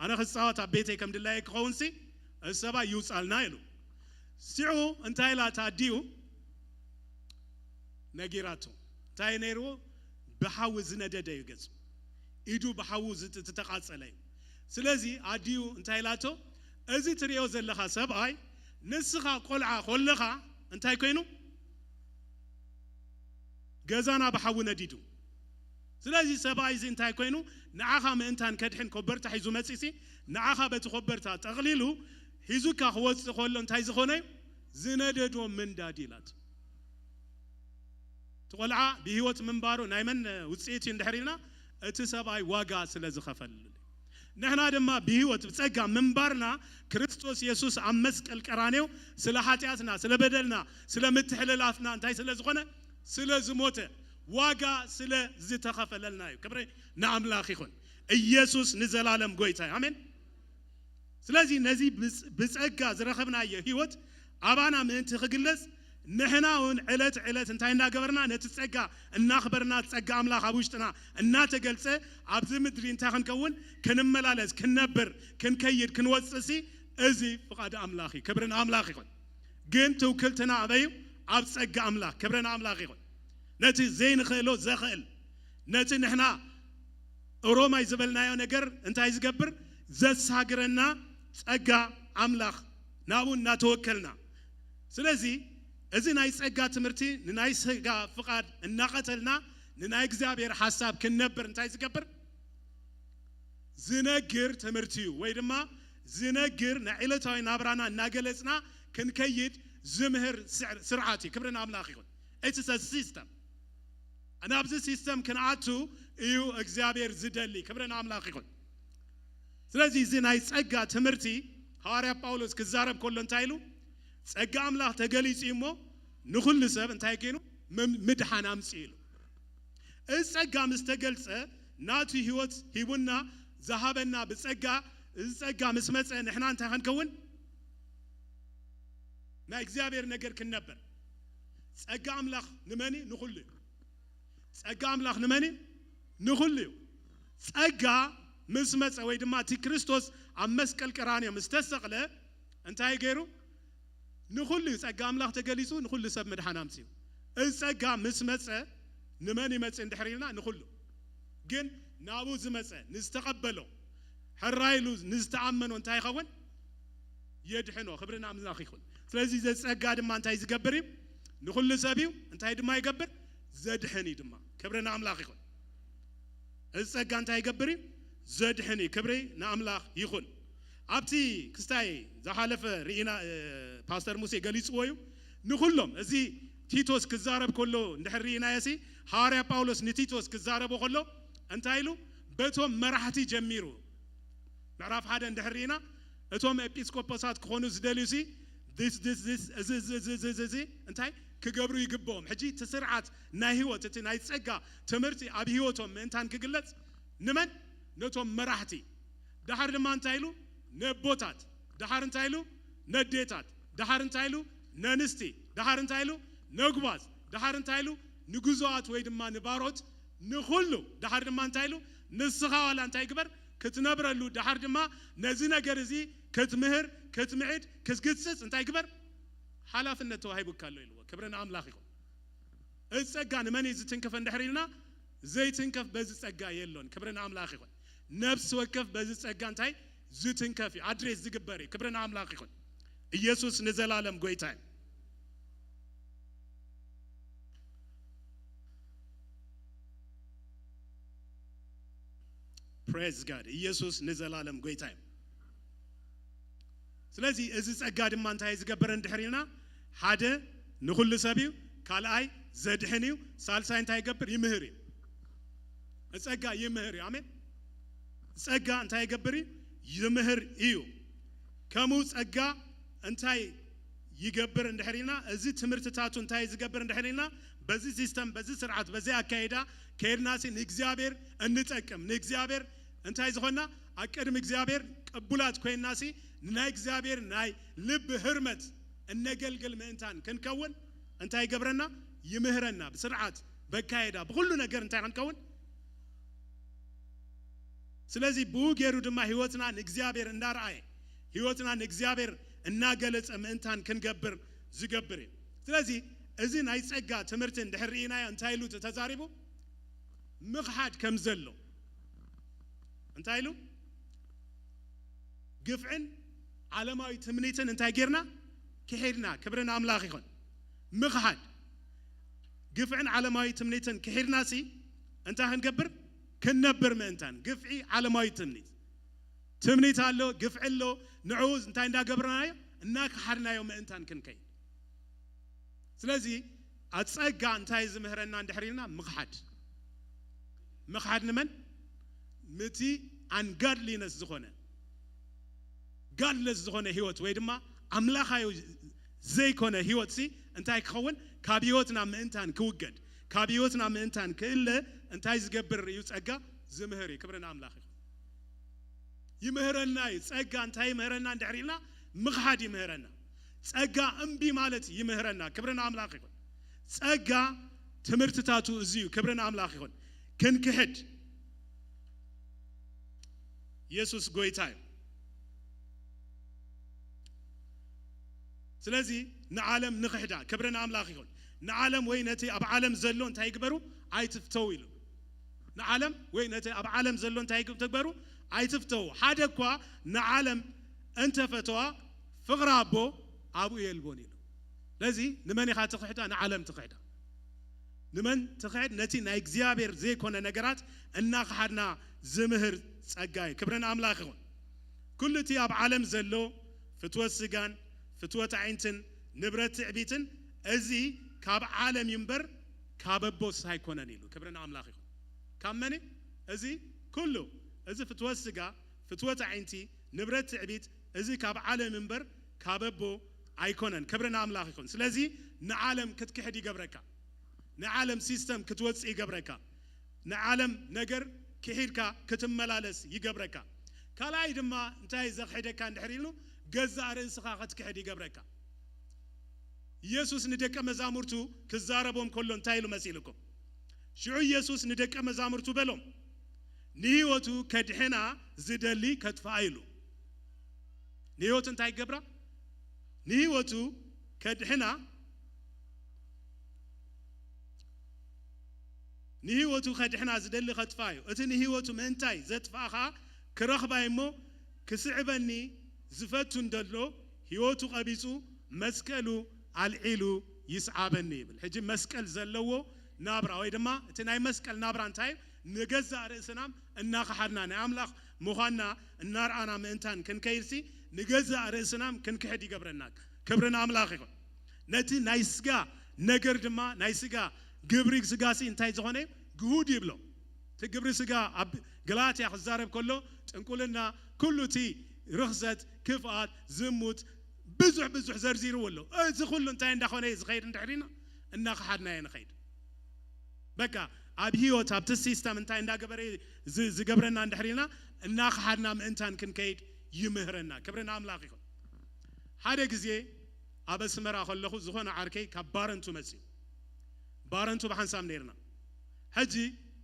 ኣነ ክጻወት ኣብ ቤተይ ከም ድላየ ክኸውን ሲ፣ እዚ ሰብኣይ ይውጻልና ኢሉ። ሲዑ እንታይ ኢላ እታ ኣዲኡ ነጊራቶ? እንታይ ነይርዎ? ብሓዊ ዝነደደ እዩ ገጹ። ኢዱ ብሓዊ ዝት-፣ ዝተቃጸለ እዩ። ስለዚ ኣዲኡ እንታይ ኢላቶ? እዚ ትርእዮ ዘለኻ ሰብኣይ ንስኻ ቆልዓ ኮለኻ እንታይ ኮይኑ? ገዛና ብሓዊ ነዲዱ። ስለዚ ሰብኣይ እዚ እንታይ ኮይኑ? ንዓኻ ምእንታን ከድሕን ኮበርታ ሒዙ መጺሲ፣ ንዓኻ በቲ ኮበርታ ጠቕሊሉ ሒዙካ ክወጽእ ከሎ እንታይ ዝኾነ እዩ? ዝነደዶ ምንዳድ ኢላቶ። እቲ ቆልዓ ብህይወት ምንባሩ ናይ መን ውጽኢት እዩ እንድሕር ኢልና፣ እቲ ሰብኣይ ዋጋ ስለ ዝኸፈልሉ። ንሕና ድማ ብህይወት ብጸጋ ምንባርና ክርስቶስ የሱስ ኣብ መስቀል ቀራንዮ ስለ ሓጢኣትና፣ ስለ በደልና፣ ስለ ምትሕልላፍና እንታይ ስለ ዝኾነ? ስለ ዝሞተ፣ ዋጋ ስለ ዝተኸፈለልና እዩ። ክብሪ ንኣምላኽ ይኹን። ኢየሱስ ንዘላለም ጎይታ እዩ። ኣሜን። ስለዚ ነዚ ብጽ-፣ ብጸጋ ዝረኸብናዮ ህይወት ኣባና ምእንቲ ክግለጽ፣ ንሕና እውን ዕለት ዕለት እንታይ እናገበርና? ነቲ ጸጋ እናኽበርና፣ ጸጋ ኣምላኽ ኣብ ውሽጥና እናተገልጸ፣ ኣብዚ ምድሪ እንታይ ክንከውን? ክንመላለስ፣ ክንነብር፣ ክንከይድ፣ ክንወጽእሲ፣ እዚ ፍቓድ ኣምላኽ እዩ። ክብሪ ንኣምላኽ ይኹን። ግን ትውክልትና ኣበይ እዩ? ኣብ ጸጋ ኣምላኽ። ክብሪ ንኣምላኽ ይኹን። ነቲ ዘይንኽእሎ ዘኽእል፣ ነቲ ንሕና ሮማይ ዝበልናዮ ነገር እንታይ ዝገብር? ዘሳግረና ጸጋ ኣምላኽ፣ ናብኡ እናተወከልና። ስለዚ እዚ ናይ ጸጋ ትምህርቲ ንናይ ስጋ ፍቓድ እናቐተልና ንናይ እግዚኣብሔር ሓሳብ ክንነብር እንታይ ዝገብር? ዝነግር ትምህርቲ እዩ፣ ወይ ድማ ዝነግር ናይ ዕለታዊ ናብራና እናገለጽና ክንከይድ ዝምህር ስዕ-፣ ስርዓት እዩ። ክብሪ ንኣምላኽ ይኹን። It's a system። ናብዚ ሲስተም ክንኣቱ እዩ እግዚኣብሔር ዝደሊ። ክብሪ ንኣምላኽ ይኹን። ስለዚ እዚ ናይ ጸጋ ትምህርቲ ሃዋርያ ጳውሎስ ክዛረብ ከሎ እንታይ ኢሉ? ጸጋ ኣምላኽ ተገሊጹ እዩ እሞ፣ ንኹሉ ሰብ እንታይ ኮይኑ? ምም-፣ ምድሓን ኣምጽኡ ኢሉ። እዚ ጸጋ ምስ ተገልጸ፣ ናቱ ህይወት ሂቡና ዝሃበና ብጸጋ፣ እዚ ጸጋ ምስ መጸ፣ ንሕና እንታይ ክንከውን? ናይ እግዚኣብሔር ነገር ክንነበር። ጸጋ ኣምላኽ ንመን እዩ? ንኹሉ እዩ። ጸጋ ኣምላኽ ንመን እዩ? ንኹሉ እዩ። ጸጋ ምስ መጸ፣ ወይ ድማ እቲ ክርስቶስ ኣብ መስቀል ቀራንዮ ምስ ተሰቕለ፣ እንታይ ገይሩ? ንኹሉ እዩ። ጸጋ ኣምላኽ ተገሊጹ፣ ንኹሉ ሰብ ምድሓን ኣምጺኡ። እዚ ጸጋ ምስ መጸ፣ ንመን ይመጽእ እንድሕር ኢልና፣ ንኹሉ። ግን ናብኡ ዝመጸ፣ ንዝተቐበሎ፣ ሕራይ ኢሉ ንዝተኣመኖ እንታይ ይኸውን? የድሕኖ። ክብሪ ንኣምላኽ ይኹን። ስለዚ እዚ ጸጋ ድማ እንታይ ዝገብር እዩ? ንኹሉ ሰብ እዩ። እንታይ ድማ ይገብር? ዘድሕን እዩ ድማ። ክብሪ ንኣምላኽ ይኹን። እዚ ጸጋ እንታይ ይገብር እዩ? ዘድሕን እዩ። ክብሪ ንኣምላኽ ይኹን። ኣብቲ ክስታይ ዝሓለፈ ርኢና፣ እ፣ ፓስተር ሙሴ ገሊጽዎ እዩ። ንኹሎም፣ እዚ ቲቶስ ክዛረብ ከሎ እንድሕር ርኢናዮ ሲ፣ ሃዋርያ ጳውሎስ ንቲቶስ ክዛረቦ ከሎ እንታይ ኢሉ? በቶም መራሕቲ ጀሚሩ። ምዕራፍ ሓደ እንድሕር ርኢና፣ እቶም ኤጲስቆጶሳት ክኾኑ ዝደልዩ ሲ፣ this፣ this፣ this፣ እዚ፣ እዚ፣ እዚ፣ እዚ፣ እዚ፣ እዚ እንታይ ክገብሩ ይግብኦም? ሕጂ እቲ ስርዓት ናይ ህይወት፣ እቲ ናይ ጸጋ ትምህርቲ ኣብ ህይወቶም ምእንታን ክግለጽ፣ ንመን? ነቶም መራሕቲ። ደሓር ድማ እንታይ ኢሉ? ነቦታት። ደሓር እንታይ ኢሉ? ነዴታት። ደሓር እንታይ ኢሉ? ነንስቲ። ደሓር እንታይ ኢሉ? ነጉባዝ። ደሓር እንታይ ኢሉ? ንግዙኣት ወይ ድማ ንባሮት፣ ንኹሉ። ደሓር ድማ እንታይ ኢሉ? ንስኻ ዋላ እንታይ ግበር? ክትነብረሉ። ደሓር ድማ ነዚ ነገር እዚ ክትምህር፣ ክትምዕድ፣ ክትግስጽ እንታይ ግበር? ሓላፍነት ተዋሂቡካ ኣሎ ኢልዎ። ክብሪ ንኣምላኽ ይኹን። እዚ ጸጋ ንመን እዩ ዝትንክፍ እንድሕር ኢልና፣ ዘይትንከፍ በዚ ጸጋ የሎን። ክብሪ ንኣምላኽ ይኹን። ነፍሲ ወከፍ በዚ ጸጋ እንታይ ዝትንከፍ እዩ፣ ኣድሬስ ዝግበር እዩ። ክብሪ ንኣምላኽ ይኹን። ኢየሱስ ንዘላለም ጎይታ እዩ። Praise God። ኢየሱስ ንዘላለም ጎይታ እዩ። ስለዚ እዚ ጸጋ ድማ እንታይ ዝገብር እንድሕር ኢልና፣ ሓደ ንኹሉ ሰብ እዩ፣ ካልኣይ ዘድሕን እዩ፣ ሳልሳይ እንታይ ይገብር? ይምህር እዩ። ጸጋ ይምህር እዩ። ኣሜን። ጸጋ እንታይ ይገብር እዩ? ይምህር እዩ። ከምኡ ጸጋ እንታይ ይገብር እንድሕር ኢልና፣ እዚ ትምህርትታቱ እንታይ ዝገብር እንድሕር ኢልና፣ በዚ ሲስተም፣ በዚ ስርዓት፣ በዚ ኣካይዳ ከይድናሲ ንእግዚኣብሔር እንጠቅም፣ ንእግዚኣብሔር እንታይ ዝኾንና፣ ኣብ ቅድሚ እግዚኣብሔር ቅቡላት ኮይንናሲ፣ ንናይ እግዚኣብሔር ናይ ልቢ ህርመት እነገልግል ምእንታን ክንከውን እንታይ ይገብረና? ይምህረና። ብስርዓት፣ በካየዳ፣ ብኹሉ ነገር እንታይ ክንከውን? ስለዚ ብኡ ገይሩ ድማ ህይወትና ንእግዚኣብሔር እንዳርኣየ፣ ህይወትና ንእግዚኣብሔር እናገለጸ ምእንታን ክንገብር ዝገብር እዩ። ስለዚ እዚ ናይ ጸጋ ትምህርቲ እንድሕር ርኢናዮ እንታይ ኢሉ ተዛሪቡ? ምኽሓድ ከም ዘሎ። እንታይ ኢሉ? ግፍዕን ዓለማዊ ትምኒትን እንታይ ጌርና? ክሒድና። ክብሪ ንኣምላኽ ይኹን። ምኽሓድ። ግፍዕን ዓለማዊ ትምኒትን ክሒድናሲ እንታይ ክንገብር? ክንነብር ምእንታን። ግፍዒ ዓለማዊ ትምኒት። ትምኒት ኣሎ፣ ግፍዒ ኣሎ፣ ንዕኡ እንታይ እንዳገብርናዮ? እናከሓድናዮ ምእንታን ክንከይድ። ስለዚ ኣብ ጸጋ እንታይ ዝምህረና እንድሕር ኢልና? ምኽሓድ። ምኽሓድ ንመን? ምቲ ኣንጋድሊነስ ዝኾነ፣ ጋድለስ ዝኾነ ህይወት ወይ ድማ ኣምላኻዊ ዘይኮነ ህይወትሲ እንታይ ክኸውን? ካብ ህይወትና ምእንታን ክውገድ፣ ካብ ህይወትና ምእንታን ክእለ እንታይ ዝገብር እዩ? ጸጋ ዝምህር እዩ። ክብሪ ንኣምላኽ ይኹን። ይምህረና እዩ። ጸጋ እንታይ ይምህረና እንድሕር ኢልና? ምኽሓድ ይምህረና። ጸጋ እምቢ ማለት ይምህረና። ክብሪ ንኣምላኽ ይኹን። ጸጋ ትምህርትታቱ እዚ እዩ። ክብሪ ንኣምላኽ ይኹን። ክንክሕድ። ኢየሱስ ጎይታ እዩ። ስለዚ ንዓለም ንኽሕዳ። ክብሪ ንኣምላኽ ይኹን። ንዓለም ወይ ነቲ ኣብ ዓለም ዘሎ እንታይ ይግበሩ? ኣይትፍተው ኢሉ። ንዓለም ወይ ነቲ ኣብ ዓለም ዘሎ እንታይ ይግ-፣ ትግበሩ? ኣይትፍተው። ሓደ እኳ ንዓለም እንተፈተዋ ፍቕሪ ኣቦ ኣብኡ የልቦን ኢሉ። ስለዚ ንመን ኢኻ ትኽሕዳ? ንዓለም ትኽሕዳ። ንመን ትኽሕድ? ነቲ ናይ እግዚኣብሔር ዘይኮነ ነገራት እናኽሓድና ዝምህር ጸጋ እዩ። ክብሪ ንኣምላኽ ይኹን። ኩሉ እቲ ኣብ ዓለም ዘሎ ፍትወት ስጋን ፍትወት ኣዒንትን ንብረት ትዕቢትን እዚ ካብ ዓለም እዩ እምበር ካብ ኣቦስ ኣይኮነን ኢሉ። ክብሪ ንኣምላኽ ይኹን። ካብ መን እዩ? እዚ ኩሉ፣ እዚ ፍትወት ስጋ፣ ፍትወት ኣዒንቲ፣ ንብረት ትዕቢት፣ እዚ ካብ ዓለም እምበር ካብ ኣቦ ኣይኮነን። ክብሪ ንኣምላኽ ይኹን። ስለዚ ንዓለም ክትክሕድ ይገብረካ። ንዓለም ሲስተም ክትወጽእ ይገብረካ። ንዓለም ነገር ክሒድካ ክትመላለስ ይገብረካ። ካልኣይ ድማ እንታይ ዘኽሕደካ እንድሕር ኢሉ፣ ገዛእ ርእስኻ ክትክሕድ ይገብረካ። ኢየሱስ ንደቀ መዛሙርቱ ክዛረቦም ከሎ እንታይ ኢሉ መሲልኩም? ሽዑ ኢየሱስ ንደቀ መዛሙርቱ በሎም፣ "ንህይወቱ ከድሕና ዝደሊ ከጥፍኣ" ኢሉ። ንህይወቱ እንታይ ይገብራ? ንህይወቱ ከድሕና፣ ንህይወቱ ከድሕና ዝደሊ ከጥፍኣ እዩ። እቲ ንህይወቱ ምእንታይ ዘጥፍኣ ኸኣ ክረኽባ እዩ እሞ፣ ክስዕበኒ ዝፈቱ እንደሎ ህይወቱ ቀቢጹ መስቀሉ ኣልዒሉ ይስዓበኒ ይብል። ሕጂ መስቀል ዘለዎ ናብራ ወይ ድማ እቲ ናይ መስቀል ናብራ እንታይ እዩ? ንገዛእ ርእስናም እናኸሓድና ናይ ኣምላኽ ምዃንና እናርኣና ምእንታን ክንከይድሲ ንገዛእ ርእስናም ክንክሕድ ይገብረና። ክብሪ ንኣምላኽ ይኹን። ነቲ ናይ ስጋ ነገር ድማ ናይ ስጋ ግብሪ ስጋሲ እንታይ ዝኾነ እዩ? ግሁድ ይብሎ። እቲ ግብሪ ስጋ ኣብ ገላትያ ክዛረብ ከሎ ጥንቁልና፣ ኩሉ እቲ ርኽሰት፣ ክፍኣት፣ ዝሙት፣ ብዙሕ ብዙሕ ዘርዚርዎ ኣሎ። እዚ ኩሉ እንታይ እንዳኾነ እዩ ዝኸይድ እንድሕሪና እናኸሓድናዮ ንኸይድ። በቃ ኣብ ህይወት ኣብቲ ሲስተም እንታይ እንዳገበረ ዝ- ዝገብረና እንድሕሪና እናኸሓድና ምእንታን ክንከይድ ይምህረና። ክብሪ ንኣምላኽ ይኹን። ሓደ ግዜ ኣብ ኣስመራ ከለኹ ዝኾነ ዓርከይ ካብ ባረንቱ መጽዩ። ባረንቱ ብሓንሳብ ነይርና። ሕጂ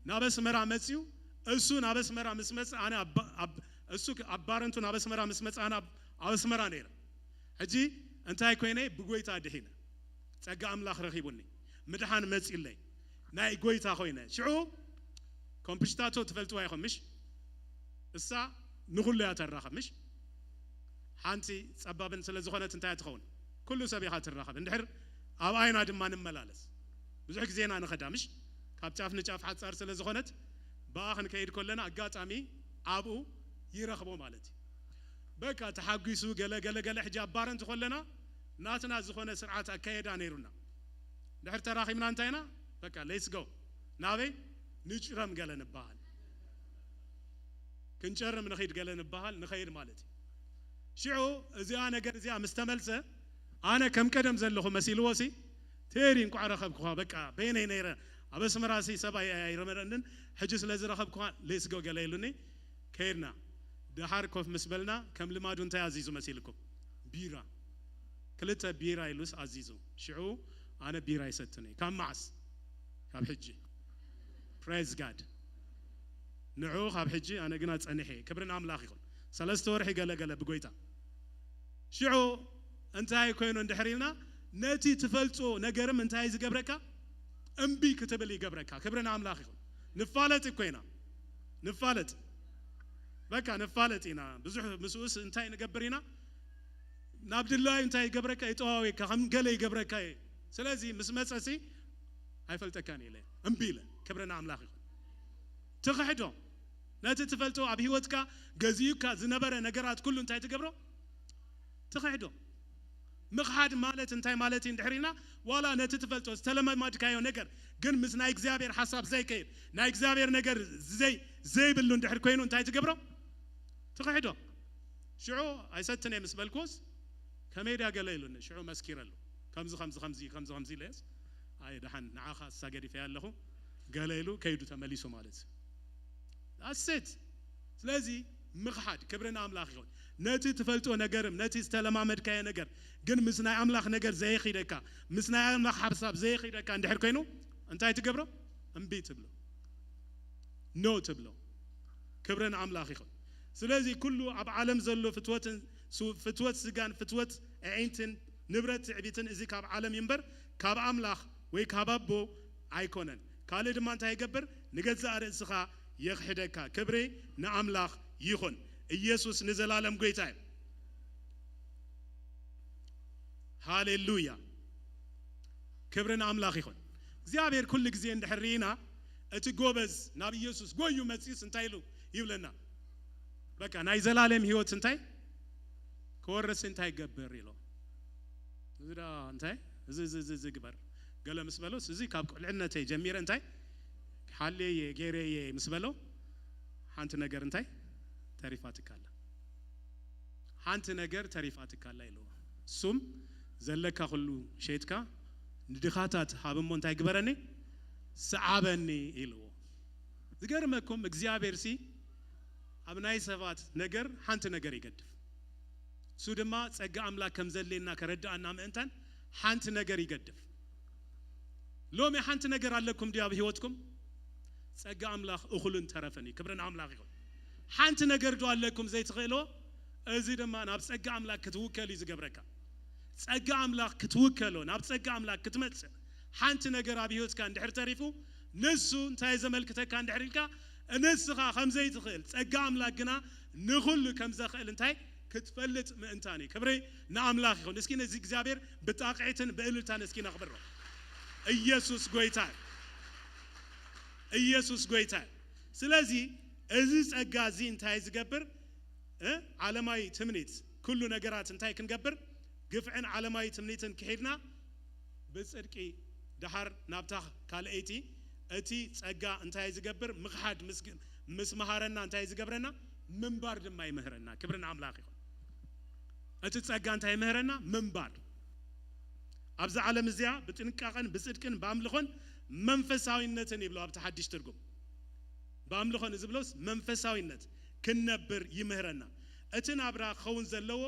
ናብ ኣስመራ መጽዩ፣ እሱ ናብ ኣስመራ ምስ መጽ ኣነ ኣብ ባ- ኣብ- እሱ ኣብ ባረንቱ ናብ ኣስመራ ምስ መጽ ኣነ ኣብ ኣብ ኣስመራ ነይረ። ሕጂ እንታይ ኮይነ? ብጎይታ ድሒነ። ጸጋ ኣምላኽ ረኺቡኒ። ምድሓን መጺለይ። ናይ ጎይታ ኮይነ። ሽዑ ኮምፕሽታቶ ትፈልጥዋ ኢኹም ምሽ? እሳ ንኹሉ እያ ተራኸብ ምሽ? ሓንቲ ጸባብን ስለ ዝኾነት እንታይ እያ ትኸውን? ኩሉ ሰብ ኢኻ ትራኸብ። እንድሕር ኣብ ኣይና ድማ ንመላለስ። ብዙሕ ግዜና ንኸዳ ምሽ? ካብ ጫፍ ንጫፍ ሓጻር ስለ ዝኾነት ብኣ ክንከይድ ከለና ኣጋጣሚ ኣብኡ ይረኽቦ ማለት እዩ። በቃ ተሓጒሱ ገለ ገለ ገለ ሕጂ ኣብ ባረንቱ ከለና ናትና ዝኾነ ስርዓት ኣካየዳ ነይሩና። ድሕር ተራኺብና እንታይ ኢና? በቃ ሌትስ ጎ። ናበይ? ንጭረም ገለ ንበሃል። ክንጨርም ንኺድ ገለ ንበሃል፣ ንኸይድ ማለት እዩ። ሽዑ እዚኣ ነገር እዚኣ ምስ ተመልሰ ኣነ ከም ቀደም ዘለኹ መሲልዎ ሲ፣ "ቴዲ እንቋዕ ረኸብኩኻ፣ በቃ በይነይ ነይረ፣ ኣብ ኣስመራ ሲ ሰብ ኣይ- ኣይረመረንን፣ ሕጂ ስለ ዝረኸብኩኻ ሌትስ ጎ" ገለ ኢሉኒ። ከይድና ድሓር ኮፍ ምስ በልና ከም ልማዱ እንታይ ኣዚዙ መሲልኩም? ቢራ። ክልተ ቢራ ኢሉስ ኣዚዙ። ሽዑ ኣነ ቢራ ይሰትን እየ። ካብ መዓስ? ካብ ሕጂ። ፕሬዝ ጋድ። ንዑ ካብ ሕጂ ኣነ ግና ጸኒሐ እየ። ክብሪ ንኣምላኽ ይኹን። ሰለስተ ወርሒ ገለ ገለ ብጎይታ። ሽዑ እንታይ ኮይኑ እንድሕር ኢልና ነቲ ትፈልጦ ነገርም እንታይ ዝገብረካ? እምቢ ክትብል ይገብረካ። ክብሪ ንኣምላኽ ይኹን። ንፋለጥ እኮ ኢና። ንፋለጥ። በቃ ንፋለጥ ኢና። ብዙሕ ምስኡስ እንታይ ንገብር ኢና? ናብ ድላዩ እንታይ ይገብረካ? ይጠዋወካ፣ ከም ገለ ይገብረካ እዩ። ስለዚ ምስ መጸሲ ኣይፈልጠካን ኢለ እምቢ ኢለ። ክብሪ ንኣምላኽ ይኹን። ትኽሕዶ። ነቲ ትፈልጦ ኣብ ህይወትካ ገዚኡካ ዝነበረ ነገራት ኩሉ እንታይ ትገብሮ? ትኽሕዶ። ምኽሓድ ማለት እንታይ ማለት እዩ እንድሕር ኢልና፣ ዋላ ነቲ ትፈልጦ ዝተለማማድካዮ ነገር ግን ምስ ናይ እግዚኣብሔር ሓሳብ ዘይከይድ፣ ናይ እግዚኣብሔር ነገር ዘይ ዘይብሉ እንድሕር ኮይኑ እንታይ ትገብሮ? ትኽሕዶ። ሽዑ ኣይሰትን እየ ምስ በልኩስ ከመይ ድያ ገለ ኢሉኒ። ሽዑ መስኪረሉ። ከምዚ ከምዚ ከምዚ ከምዚ ከምዚ ኢለስ፣ ኣይ ደሓን ንዓኻ እሳ ገዲፈያ ኣለኹ ገለ ኢሉ ከይዱ ተመሊሱ ማለት እዩ። ኣሴት። ስለዚ ምኽሓድ ክብሪ ንኣምላኽ ይኹን። ነቲ ትፈልጦ ነገርም ነቲ ዝተለማመድካዮ ነገር ግን ምስ ናይ ኣምላኽ ነገር ዘየኺደካ፣ ምስ ናይ ኣምላኽ ሓሳብ ዘየኺደካ እንድሕር ኮይኑ እንታይ ትገብሮ? እምቢ ትብሎ። ኖ ትብሎ። ክብሪ ንኣምላኽ ይኹን። ስለዚ ኩሉ ኣብ ዓለም ዘሎ ፍትወትን ሱ- ፍትወት ስጋን ፍትወት ኣዒንትን ንብረት ትዕቢትን እዚ ካብ ዓለም እዩ እምበር ካብ ኣምላኽ ወይ ካብ ኣቦ ኣይኮነን። ካልእ ድማ እንታይ ይገብር? ንገዛእ ርእስኻ የኽሕደካ። ክብሪ ንኣምላኽ ይኹን። ኢየሱስ ንዘላለም ጎይታ እዩ። ሃሌሉያ። ክብሪ ንኣምላኽ ይኹን። እግዚኣብሔር ኩሉ ግዜ እንድሕር ርኢና እቲ ጎበዝ ናብ ኢየሱስ ጎዩ መጺኡስ እንታይ ኢሉ ይብለና? በቃ ናይ ዘላለም ህይወት እንታይ ክወርስ እንታይ ይገብር ኢሎ። እዚ ዳ እንታይ እዚ እዚ እዚ እዚ ግበር ገለ ምስ በሎስ እዚ ካብ ቁልዕነተይ ጀሚረ እንታይ ሓልየ ገይረየ ምስ በሎ ሓንቲ ነገር እንታይ ተሪፋትካ ኣላ። ሓንቲ ነገር ተሪፋትካ ኣላ ኢልዎ። እሱም ዘለካ ኩሉ ሸይጥካ ንድኻታት ሃብ እሞ እንታይ ግበረኒ? ሰዓበኒ ኢልዎ። ዝገርመኩም እግዚኣብሔር ሲ ኣብ ናይ ሰባት ነገር ሓንቲ ነገር ይገድፍ። እሱ ድማ ጸጋ ኣምላክ ከም ዘድልየና ከረድኣና ምእንታን ሓንቲ ነገር ይገድፍ። ሎሚ ሓንቲ ነገር ኣለኩም ድዩ ኣብ ህይወትኩም? ጸጋ ኣምላኽ እኹልን ተረፍን እዩ። ክብሪ ንኣምላኽ ይኹን። ሓንቲ ነገር ዶ ኣለኩም ዘይትኽእልዎ? እዚ ድማ ናብ ጸጋ ኣምላኽ ክትውከል እዩ ዝገብረካ። ጸጋ ኣምላኽ ክትውከሎ፣ ናብ ጸጋ ኣምላኽ ክትመጽእ፣ ሓንቲ ነገር ኣብ ህይወትካ እንድሕር ተሪፉ፣ ንሱ እንታይ ዘመልክተካ እንድሕር ኢልካ፣ ንስኻ ከም ዘይትኽእል፣ ጸጋ ኣምላኽ ግና ንኹሉ ከም ዘኽእል እንታይ ክትፈልጥ ምእንታን እዩ። ክብሪ ንኣምላኽ ይኹን። እስኪ ነዚ እግዚኣብሔር ብጣቕዒትን ብእልልታን እስኪ ነኽብሮ። ኢየሱስ ጎይታ እዩ። ኢየሱስ ጎይታ እዩ። ስለዚ እዚ ጸጋ እዚ እንታይ ዝገብር? እ? ዓለማዊ ትምኒት፣ ኩሉ ነገራት እንታይ ክንገብር? ግፍዕን ዓለማዊ ትምኒትን ክሒድና ብጽድቂ ደሓር ናብታ ካልኣይቲ እቲ ጸጋ እንታይ ዝገብር? ምኽሓድ ምስ ግ-፣ ምስ መሃረና እንታይ ዝገብረና? ምንባር ድማ ይምህረና። ክብሪ ንኣምላኽ ይኹን። እቲ ጸጋ እንታይ ይምህረና? ምንባር። ኣብዚ ዓለም እዚኣ ብጥንቃቐን ብጽድቅን ብኣምልኾን መንፈሳዊነትን ይብሎ ኣብቲ ሓድሽ ትርጉም። ብኣምልኾን ዝብሎስ መንፈሳዊነት ክንነብር ይምህረና። እቲ ናብራ ክኸውን ዘለዎ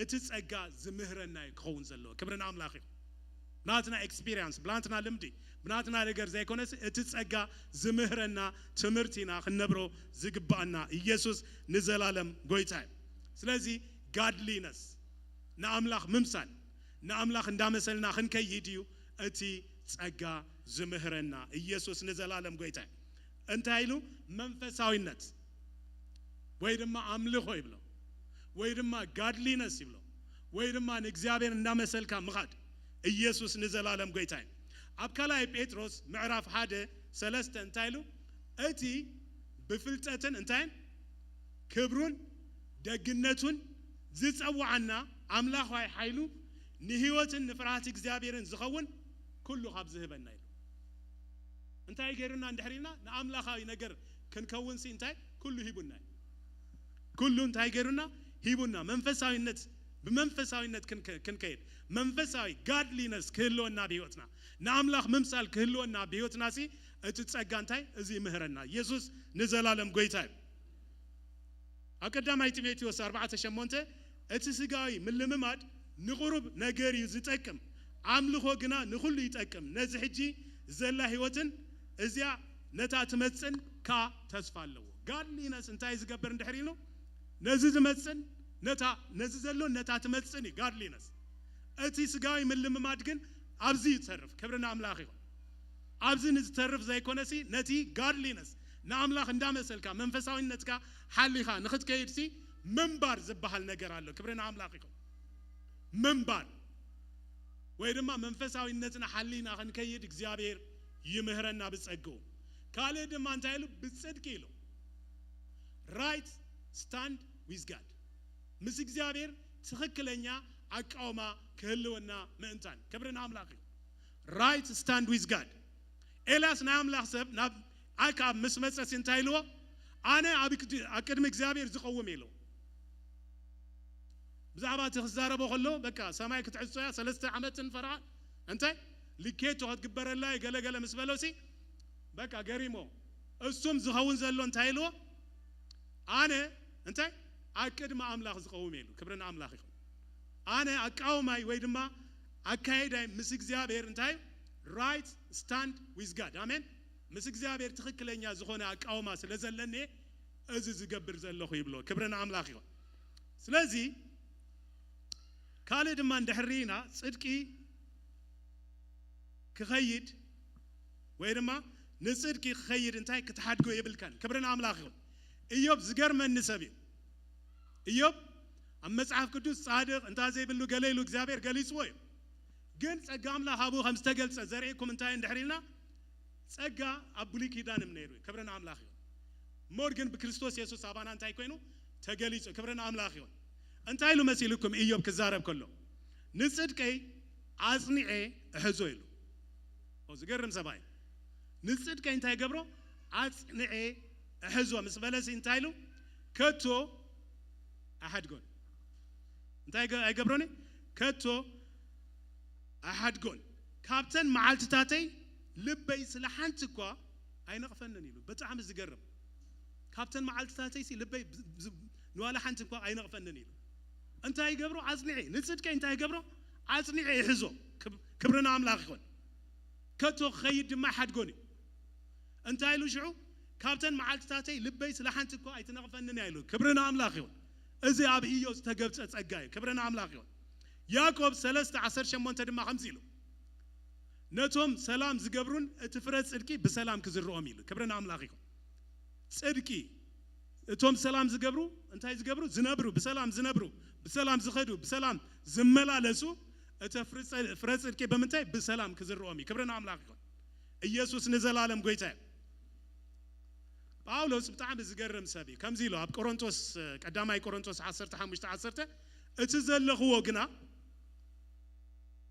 እቲ ጸጋ ዝምህረና እዩ ክኸውን ዘለዎ። ክብሪ ንኣምላኽ እዩ። ብናትና ኤክስፒሪየንስ፣ ብናትና ልምዲ፣ ብናትና ነገር ዘይኮነስ እቲ ጸጋ ዝምህረና ትምህርቲ ኢና ክንነብሮ ዝግባኣና። ኢየሱስ ንዘላለም ጎይታ እዩ። ስለዚ ጋድሊነስ ንኣምላኽ ምምሳል፣ ንኣምላኽ እንዳመሰልና ክንከይድ እዩ እቲ ጸጋ ዝምህረና። ኢየሱስ ንዘላለም ጎይታ እዩ። እንታይ ኢሉ? መንፈሳዊነት ወይ ድማ ኣምልኾ ይብሎ፣ ወይ ድማ ጋድሊነስ ይብሎ፣ ወይ ድማ ንእግዚኣብሔር እንዳመሰልካ ምኻድ። ኢየሱስ ንዘላለም ጎይታ እዩ። ኣብ ካልኣይ ጴጥሮስ ምዕራፍ ሓደ ሰለስተ እንታይ ኢሉ? እቲ ብፍልጠትን እንታይን ክብሩን ደግነቱን ዝጸውዓና ኣምላኻዊ ሓይሉ ንህይወትን ንፍርሃት እግዚኣብሔርን ዝኸውን ኩሉ ካብ ዝህበና ኢሉ። እንታይ ገይሩና እንድሕር ኢልና ንኣምላኻዊ ነገር ክንከውን ሲ እንታይ ኩሉ ሂቡና እዩ። ኩሉ እንታይ ገይሩና ሂቡና። መንፈሳዊነት፣ ብመንፈሳዊነት ክንከ-፣ ክንከይድ፣ መንፈሳዊ ጋድሊነስ ክህልወና ብህይወትና፣ ንኣምላኽ ምምሳል ክህልወና ብህይወትና ሲ እቲ ጸጋ እንታይ እዚ ይምህረና። ኢየሱስ ንዘላለም ጎይታ እዩ። ኣብ ቀዳማይ ጢሞቴዎስ ኣርባዕተ ሸሞንተ እቲ ስጋዊ ምልምማድ ንቁሩብ ነገር እዩ ዝጠቅም፣ ኣምልኾ ግና ንኹሉ ይጠቅም፣ ነዚ ሕጂ ዘላ ህይወትን እዚኣ ነታ ትመጽን ከኣ ተስፋ ኣለዎ። ጋድሊነስ እንታይ ዝገብር እንድሕር ኢሉ? ነዚ ዝመጽን ነታ፣ ነዚ ዘሎን ነታ ትመጽን እዩ ጋድሊነስ። እቲ ስጋዊ ምልምማድ ግን ኣብዚ ይተርፍ። ክብሪ ንኣምላኽ ይኹን። ኣብዚ ንዝተርፍ ዘይኮነሲ ነቲ ጋድሊነስ ንኣምላኽ እንዳመሰልካ መንፈሳዊነትካ ሓሊኻ ንኽትከይድሲ ምንባር ዝበሃል ነገር ኣሎ። ክብሪ ንኣምላኽ ይኹን። ምንባር ወይ ድማ መንፈሳዊነትና ሓሊና ክንከይድ እግዚኣብሔር ይምህረና ብጸግኡ። ካልእ ድማ እንታይ ኢሉ? ብጽድቂ ኢሉ። Right stand with God። ምስ እግዚኣብሔር ትኽክለኛ ኣቃውማ ክህልወና ምእንታን። ክብሪ ንኣምላኽ እዩ። Right stand with God። ኤልያስ ናይ ኣምላኽ ሰብ ናብ ኣክኣብ ምስ መጸሲ እንታይ ኢልዎ? ኣነ ኣብ ክድ-፣ ኣብ ቅድሚ እግዚኣብሔር ዝቐውም ኢልዎ። ብዛዕባ እቲ ክዛረቦ ከሎ በቃ ሰማይ ክትዕጾ እያ፣ ሰለስተ ዓመትን ፈርዓ እንታይ ልኬቶ ክትግበረላ እዩ ገለ ገለ ምስ በሎሲ በቃ ገሪሞ። እሱም ዝኸውን ዘሎ እንታይ ኢልዎ? ኣነ እንታይ ኣብ ቅድሚ ኣምላኽ ዝቐውም ኢሉ። ክብሪ ንኣምላኽ ይኹን። ኣነ ኣቃውማይ ወይ ድማ ኣካይዳይ ምስ እግዚኣብሔር እንታይ right stand with God። ኣሜን። ምስ እግዚኣብሔር ትኽክለኛ ዝኾነ ኣቃውማ ስለ ዘለኒ እዚ ዝገብር ዘለኹ ይብሎ። ክብሪ ንኣምላኽ ይኹን። ስለዚ ካልእ ድማ እንድሕር ርኢና ጽድቂ ክኸይድ ወይ ድማ ንጽድቂ ክኸይድ እንታይ ክትሓድጎ የብልካን። ክብሪ ንኣምላኽ ይኹን። ኢዮብ ዝገርመኒ ሰብ እዩ። ኢዮብ ኣብ መጽሓፍ ቅዱስ ጻድቕ እንታ ዘይብሉ ገለ ኢሉ እግዚኣብሔር ገሊጽዎ እዩ። ግን ጸጋ ኣምላኽ ኣብኡ ከም ዝተገልጸ ዘርእየኩም እንታይ እንድሕር ኢልና ጸጋ ኣብ ብሉይ ኪዳን እዮም ነይሩ እዩ። ክብሪ ንኣምላኽ ይኹን። ሞር ግን ብክርስቶስ የሱስ ኣባና እንታይ ኮይኑ ተገሊጹ። ክብሪ ንኣምላኽ ይኹን። እንታይ ኢሉ መሲልኩም ኢዮብ ክዛረብ ከሎ ንጽድቀይ ኣጽኒዐ እሕዞ ኢሉ። ኦ፣ ዝገርም ሰብኣይ። ንጽድቀይ እንታይ ገብሮ? ኣጽኒዐ እሕዞ ምስ በለሲ እንታይ ኢሉ? ከቶ ኣሓድጎን። እንታይ ገ-፣ ኣይገብሮን እዩ? ከቶ ኣይሓድጎን። ካብተን መዓልትታተይ ልበይ ስለ ሓንቲ እኳ ኣይነቕፈንን ኢሉ። ብጣዕሚ ዝገርም። ካብተን መዓልትታተይ ሲ ልበይ ብ- ብ- ንዋላ ሓንቲ እኳ ኣይነቕፈንን ኢሉ። እንታይ ይገብሮ? ኣጽኒዐ፣ ንጽድቀይ እንታይ ይገብሮ? ኣጽኒዐ ይሕዞ። ክብ- ክብሪ ንኣምላኽ ይኹን። ከቶ ክኸይድ ድማ ኣይሓድጎን እዩ። እንታይ ኢሉ ሽዑ? ካብተን መዓልትታተይ ልበይ ስለ ሓንቲ እኳ ኣይትነቕፈንን እያ ኢሉ። ክብሪ ንኣምላኽ ይኹን። እዚ ኣብ ኢዮብ ዝተገብጸ ጸጋ እዩ። ክብሪ ንኣምላኽ ይኹን። ያዕቆብ ሰለስተ ዓሰርተ ሸሞንተ ድማ ከምዚ ኢሉ፣ ነቶም ሰላም ዝገብሩን እቲ ፍረ ጽድቂ ብሰላም ክዝርኦም ኢሉ። ክብሪ ንኣምላኽ ይኹን። ጽድቂ እቶም ሰላም ዝገብሩ እንታይ ዝገብሩ? ዝነብሩ፣ ብሰላም ዝነብሩ፣ ብሰላም ዝኸዱ፣ ብሰላም ዝመላለሱ፣ እቲ ፍረ ጽ- ፍረ ጽድቂ ብምንታይ? ብሰላም ክዝርኦም እዩ። ክብሪ ንኣምላኽ ይኹን። ኢየሱስ ንዘላለም ጎይታ እዩ። ጳውሎስ ብጣዕሚ ዝገርም ሰብ እዩ። ከምዚ ኢሉ ኣብ ቆሮንቶስ፣ ቀዳማይ ቆሮንቶስ ዓሰርተ ሓሙሽተ ዓሰርተ፣ እቲ ዘለኽዎ ግና፣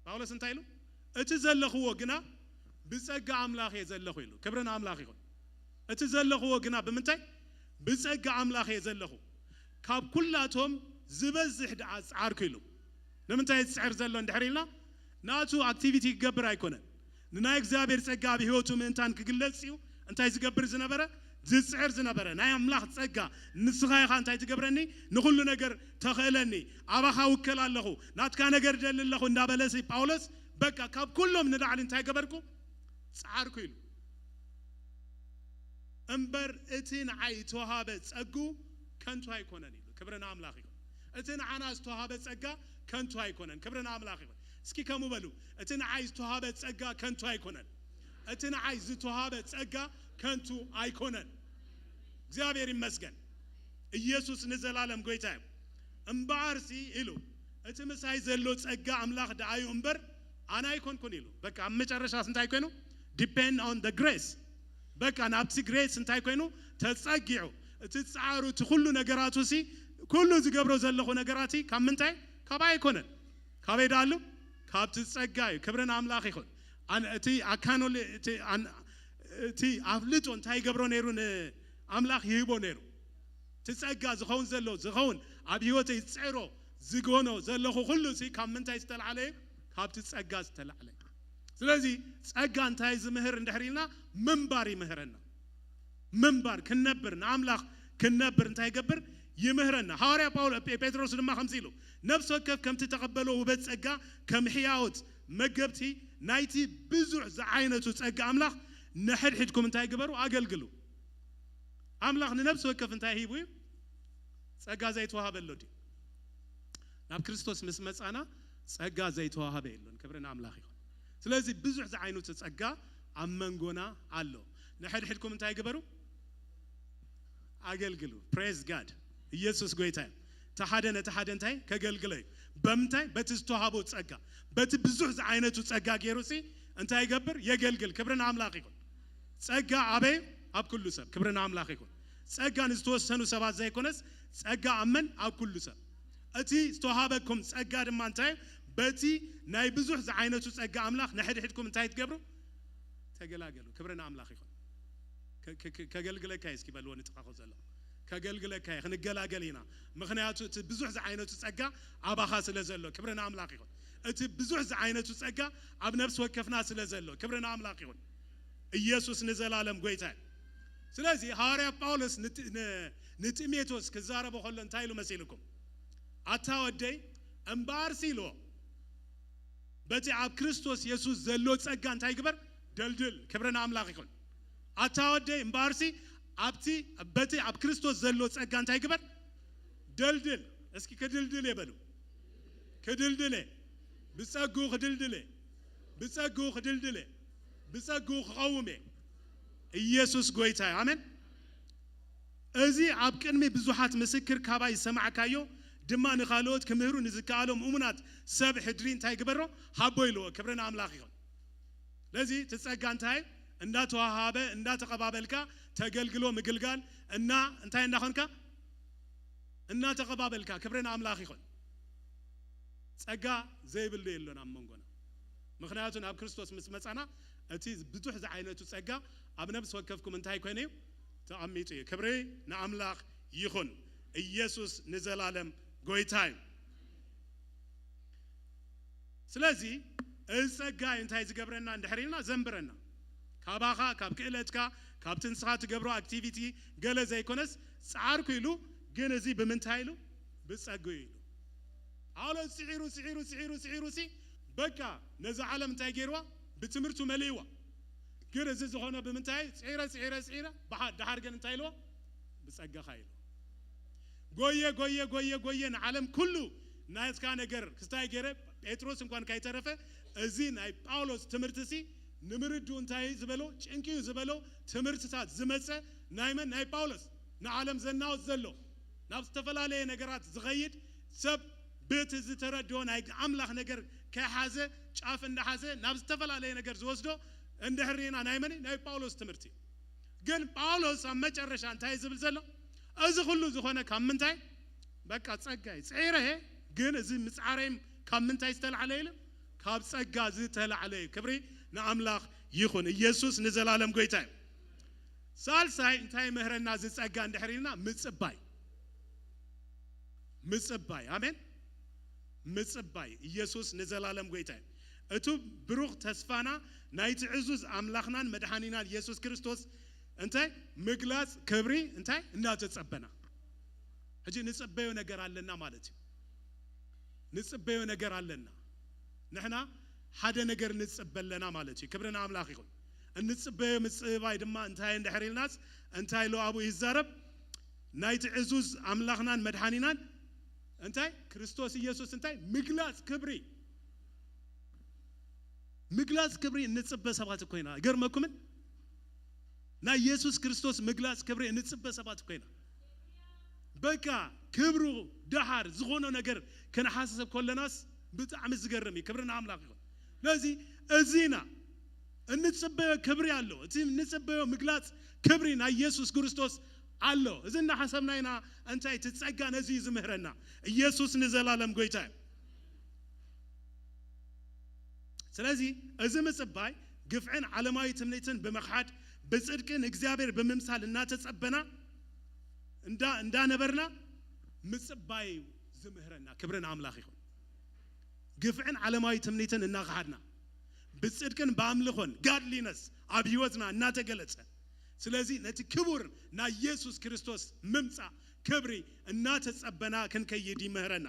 ጳውሎስ እንታይ ኢሉ? እቲ ዘለኽዎ ግና ብጸጋ ኣምላኽ እየ ዘለኹ ኢሉ። ክብሪ ንኣምላኽ ይኹን። እቲ ዘለኽዎ ግና ብምንታይ? ብጸጋ ኣምላኽ እየ ዘለኹ። ካብ ኩላቶም ዝበዝሕ ደኣ ጸዓርኩ ኢሉ። ንምንታይ ዝጽዕር ዘሎ እንድሕር ኢልና፣ ናቱ ኣክቲቪቲ ክገብር ኣይኮነን። ንናይ እግዚኣብሔር ጸጋ ኣብ ህይወቱ ምእንታን ክግለጽ እዩ። እንታይ ዝገብር ዝነበረ? ዝጽዕር ዝነበረ። ናይ ኣምላኽ ጸጋ፣ ንስኻ ኢኻ እንታይ ትገብረኒ? ንኹሉ ነገር ተኽእለኒ፣ ኣባኻ ውከል ኣለኹ፣ ናትካ ነገር ደሊ ኣለኹ እንዳበለ ሲ ጳውሎስ፣ በቃ ካብ ኩሎም ንላዕሊ እንታይ ገበርኩ? ጸዓርኩ ኢሉ። እምበር እቲ ንዓይ ዝተዋሃበ ጸጉ ከንቱ ኣይኮነን ኢሉ። ክብሪ ንኣምላኽ ይኹን። እቲ ንዓና ዝተዋሃበ ጸጋ ከንቱ ኣይኮነን። ክብሪ ንኣምላኽ ይኹን። እስኪ ከምኡ በሉ፣ እቲ ንዓይ ዝተዋሃበ ጸጋ ከንቱ ኣይኮነን። እቲ ንዓይ ዝተዋሃበ ጸጋ ከንቱ ኣይኮነን። እግዚኣብሔር ይመስገን። ኢየሱስ ንዘላለም ጎይታ እዩ። እምበኣርሲ ኢሉ፣ እቲ ምሳይ ዘሎ ጸጋ ኣምላኽ ደኣዩ እምበር ኣነ ኣይኮንኩን ኢሉ። በቃ ኣብ መጨረሻስ እንታይ ኮይኑ? Depend on the grace። በቃ ናብቲ ግሬስ እንታይ ኮይኑ? ተጸጊዑ። እቲ ጻዕሩ፣ እቲ ኩሉ ነገራቱ ሲ፣ ኩሉ ዝገብሮ ዘለኹ ነገራት ካብ ምንታይ? ካብ ኣይኮነን። ካበይ ደኣሉ? ካብቲ ጸጋ እዩ። ክብርን ኣምላኽ ይኹን። ኣን-፣ እቲ ኣካኖሊ-፣ እቲ ኣን-፣ እቲ ኣፍልጦ እንታይ ይገብሮ ነይሩ? ንኣምላኽ ይህቦ ነይሩ። እቲ ጸጋ ዝኸውን ዘሎ፣ ዝኸውን ኣብ ህይወተይ ዝጽዕሮ፣ ዝጎኖ ዘለኹ ኩሉ ሲ ካብ ምንታይ ዝተላዕለ እዩ? ካብቲ ጸጋ ዝተላዕለ እዩ። ስለዚ ጸጋ እንታይ ዝምህር እንድሕር ኢልና፣ ምንባር ይምህረና። ምንባር፣ ክንነብር፣ ንኣምላኽ ክንነብር እንታይ ይገብር? ይምህረና። ሃዋርያ ጳውሎ-፣ ጴ-፣ ጴጥሮስ ድማ ከምዚ ኢሉ፣ ነፍሲ ወከፍ ከምቲ ተቐበሎ ውበት ጸጋ፣ ከም ሕያዎት መገብቲ ናይቲ ብዙሕ ዝዓይነቱ ጸጋ ኣምላኽ፣ ንሕድሕድኩም እንታይ ግበሩ? ኣገልግሉ። ኣምላኽ ንነፍሲ ወከፍ እንታይ ሂቡ እዩ? ጸጋ ዘይተዋሃበ ኣሎ ድዩ? ናብ ክርስቶስ ምስ መጻና ጸጋ ዘይተዋሃበ የሎን። ክብሪ ንኣምላኽ ይኹን። ስለዚ ብዙሕ ዝዓይነቱ ጸጋ ኣብ መንጎና ኣሎ። ንሕድሕድኩም እንታይ ግበሩ? ኣገልግሉ። ፕሬዝ ጋድ። ኢየሱስ ጎይታ እዩ። እቲ ሓደ ነቲ ሓደ እንታይ ከገልግሎ እዩ? በምንታይ? በቲ ዝተዋሃቦ ጸጋ። በቲ ብዙሕ ዝዓይነቱ ጸጋ ገይሩ ሲ እንታይ ይገብር? የገልግል። ክብሪ ንኣምላኽ ይኹን። ጸጋ ኣበይ? ኣብ ኩሉ ሰብ። ክብሪ ንኣምላኽ ይኹን። ጸጋ ንዝተወሰኑ ሰባት ዘይኮነስ፣ ጸጋ ኣብ መን? ኣብ ኩሉ ሰብ። እቲ ዝተዋሃበኩም ጸጋ ድማ እንታይ? በቲ ናይ ብዙሕ ዝዓይነቱ ጸጋ ኣምላኽ ንሕድሕድኩም እንታይ ትገብሩ? ተገላገሉ። ክብሪ ንኣምላኽ ይኹን። ከ-፣ ከ-፣ ከ-፣ ከገልግለካ እየ እስኪ በልዎ ንጥቓኹ ዘሎ። ከገልግለካ እየ፣ ክንገላገል ኢና። ምኽንያቱ እቲ ብዙሕ ዝዓይነቱ ጸጋ ኣባኻ ስለ ዘሎ። ክብሪ ንኣምላኽ ይኹን። እቲ ብዙሕ ዝዓይነቱ ጸጋ ኣብ ነፍሲ ወከፍና ስለ ዘሎ። ክብሪ ንኣምላኽ ይኹን። ኢየሱስ ንዘላለም ጎይታ እዩ። ስለዚ ሃዋርያ ጳውሎስ ንጥ-፣ ን-፣ ንጢሞቴዎስ ክዛረቦ ከሎ እንታይ ኢሉ መሲልኩም? ኣታ ወደይ፣ እምበኣርሲ ኢልዎ፣ በቲ ኣብ ክርስቶስ የሱስ ዘሎ ጸጋ እንታይ ግበር? ደልድል። ክብሪ ንኣምላኽ ይኹን። ኣታ ወደይ፣ እምበኣርሲ ኣብቲ፣ በቲ ኣብ ክርስቶስ ዘሎ ጸጋ እንታይ ግበር? ደልድል። እስኪ ክድልድል እየ በሉ። ክድልድል እየ። ብጸግኡ ክድልድል እየ። ብጸግኡ ክድልድል እየ። ብጸግኡ ክቐውም እየ። ኢየሱስ ጎይታ እዩ። ኣሜን። እዚ ኣብ ቅድሚ ብዙሓት ምስክር ካባይ ዝሰማዕካዮ ድማ ንኻልኦት ክምህሩ ንዝከኣሎም እሙናት ሰብ ሕድሪ እንታይ ግበሮ? ሃቦ ኢልዎ። ክብሪ ንኣምላኽ ይኹን። ስለዚ እቲ ጸጋ እንታይ? እንዳተዋሃበ፣ እንዳተቐባበልካ ተገልግሎ ምግልጋል፣ እና እንታይ እንዳኾንካ? እናተቐባበልካ። ክብሪ ንኣምላኽ ይኹን። ጸጋ ዘይብሉ የሎን ኣብ መንጎና። ምኽንያቱ ናብ ክርስቶስ ምስ መጻና እቲ ብዙሕ ዝዓይነቱ ጸጋ ኣብ ነብሲ ወከፍኩም እንታይ ኮይኑ እዩ? ተቐሚጡ እዩ። ክብሪ ንኣምላኽ ይኹን። ኢየሱስ ንዘላለም ጎይታ እዩ። ስለዚ እዚ ጸጋ እንታይ ዝገብረና እንድሕር ኢልና ዘንብረና። ካባኻ፣ ካብ ክእለትካ፣ ካብቲ ንስኻ ትገብሮ ኣክቲቪቲ ገለ ዘይኮነስ ጻዓርኩ ኢሉ፣ ግን እዚ ብምንታይ ኢሉ? ብጸግኡ ኢሉ። ጳውሎስ ጽዒሩ፣ ጽዒሩ፣ ጽዒሩ፣ ጽዒሩ ሲ በቃ ነዛ ዓለም እንታይ ገይርዋ? ብትምህርቱ መሊእዋ። ግን እዚ ዝኾነ ብምንታይ? ጽዒረ፣ ጽዒረ፣ ጽዒረ፣ ብሓ-፣ ድሓር ግን እንታይ ኢልዎ? ብጸጋኻ ኢሉ። ጎየ፣ ጎየ፣ ጎየ፣ ጎየ፣ ንዓለም ኩሉ ናትካ ነገር ክስታይ ገይረ፣ ጴጥሮስ እንኳን ካይተረፈ፣ እዚ ናይ ጳውሎስ ትምህርቲ ሲ ንምርድኡ እንታይ ዝበሎ? ጭንቂ እዩ ዝበሎ ትምህርትታት ዝመጸ ናይ መን? ናይ ጳውሎስ። ንዓለም ዘናወጽ ዘሎ፣ ናብ ዝተፈላለየ ነገራት ዝኸይድ ሰብ፣ በቲ ዝተረድኦ ናይ ኣምላኽ ነገር ከይሓዘ፣ ጫፍ እንዳሓዘ ናብ ዝተፈላለየ ነገር ዝወስዶ እንድሕር ርኢና፣ ናይ መን? ናይ ጳውሎስ ትምህርቲ። ግን ጳውሎስ ኣብ መጨረሻ እንታይ ዝብል ዘሎ? እዚ ኩሉ ዝኾነ ካብ ምንታይ? በቃ ጸጋ እዩ። ጽዒረ፣ ግን እዚ ምጽዓረይም ካብ ምንታይ ዝተላዕለ ኢሉ? ካብ ጸጋ ዝተላዕለ እዩ። ክብሪ ንኣምላኽ ይኹን። ኢየሱስ ንዘላለም ጎይታ እዩ። ሳልሳይ እንታይ ምህረና እዚ ጸጋ እንድሕር ኢልና? ምጽባይ። ምጽባይ። ኣሜን። ምጽባይ። ኢየሱስ ንዘላለም ጎይታ እዩ። እቱ ብሩኽ ተስፋና ናይቲ ዕዙዝ ኣምላኽናን መድሓኒናን ኢየሱስ ክርስቶስ እንታይ? ምግላጽ ክብሪ እንታይ? እናተጸበና። ሕጂ ንጽበዮ ነገር ኣለና ማለት እዩ። ንጽበዮ ነገር ኣለና። ንሕና ሓደ ነገር ንጽበ ኣለና ማለት እዩ። ክብሪ ንኣምላኽ ይኹን። እንጽበዮ ምጽባይ ድማ እንታይ እንድሕር ኢልናስ፣ እንታይ ኢሉ ኣብኡ ይዛረብ? ናይቲ ዕዙዝ ኣምላኽናን መድሓኒናን እንታይ? ክርስቶስ ኢየሱስ እንታይ? ምግላጽ ክብሪ። ምግላጽ ክብሪ እንጽበ ሰባት እኮ ኢና። ይገርመኩምን? ናይ ኢየሱስ ክርስቶስ ምግላጽ ክብሪ እንጽበ ሰባት እኮ ኢና። በቃ ክብሩ ደሓር ዝኾኖ ነገር ክንሓስብ ከለናስ ብጣዕሚ ዝገርም እዩ። ክብሪ ንኣምላኽ ይኹን። ስለዚ እዚና እንጽበዮ ክብሪ ኣሎ። እቲ እንጽበዮ ምግላጽ ክብሪ ናይ ኢየሱስ ክርስቶስ ኣሎ። እዚ እናሓሰብና ኢና። እንታይ? እቲ ጸጋ ነዚ እዩ ዝምህረና። ኢየሱስ ንዘላለም ጎይታ እዩ። ስለዚ እዚ ምጽባይ ግፍዕን ዓለማዊ ትምኒትን ብምኽሓድ፣ ብጽድቂ ንእግዚኣብሔር ብምምሳል እናተጸበና እንዳ-፣ እንዳነበርና ምጽባይ እዩ ዝምህረና። ክብሪ ንኣምላኽ ይኹን። ግፍዕን ዓለማዊ ትምኒትን እናኸሓድና፣ ብጽድቅን ብኣምልኾን፣ ጋድሊነስ፣ ኣብ ህይወትና እናተገለጸ፣ ስለዚ ነቲ ክቡር ናይ ኢየሱስ ክርስቶስ ምምጻእ ክብሪ እናተጸበና ክንከይድ ይምህረና።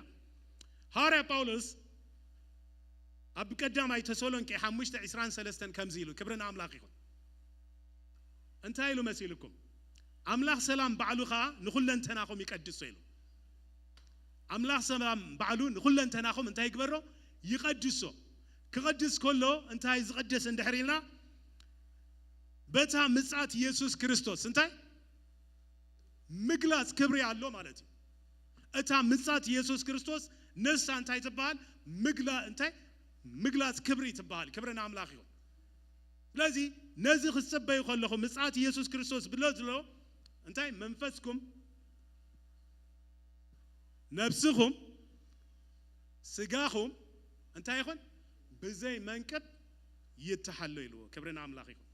ሃዋርያ ጳውሎስ ኣብ ቀዳማይ ተሰሎንቄ ሓሙሽተ ዕስራን ሰለስተን ከምዚ ኢሉ፣ ክብሪ ንኣምላኽ ይኹን። እንታይ ኢሉ መሲልኩም? ኣምላኽ ሰላም ባዕሉ ኸኣ ንኹለንተናኹም ይቀድሶ ኢሉ። ኣምላኽ ሰላም ባዕሉ ንኹለንተናኹም እንታይ ይግበሮ? ይቐድሶ። ክቐድስ ከሎ እንታይ ዝቐደስ እንድሕር ኢልና፣ በታ ምጽኣት ኢየሱስ ክርስቶስ እንታይ? ምግላጽ ክብሪ ኣሎ ማለት እዩ። እታ ምጽኣት ኢየሱስ ክርስቶስ ነሳ እንታይ ትበሃል? ምግላ-፣ እንታይ? ምግላጽ ክብሪ ትበሃል። ክብሪ ንኣምላኽ ይኹን። ስለዚ ነዚ ክትጽበዩ ከለኹም፣ ምጽኣት ኢየሱስ ክርስቶስ ብሎ ዝሎ እንታይ? መንፈስኩም፣ ነብስኹም፣ ስጋኹም እንታይ ይኹን? ብዘይ መንቅብ ይተሓሎ ኢልዎ። ክብሪ ንኣምላኽ ይኹን።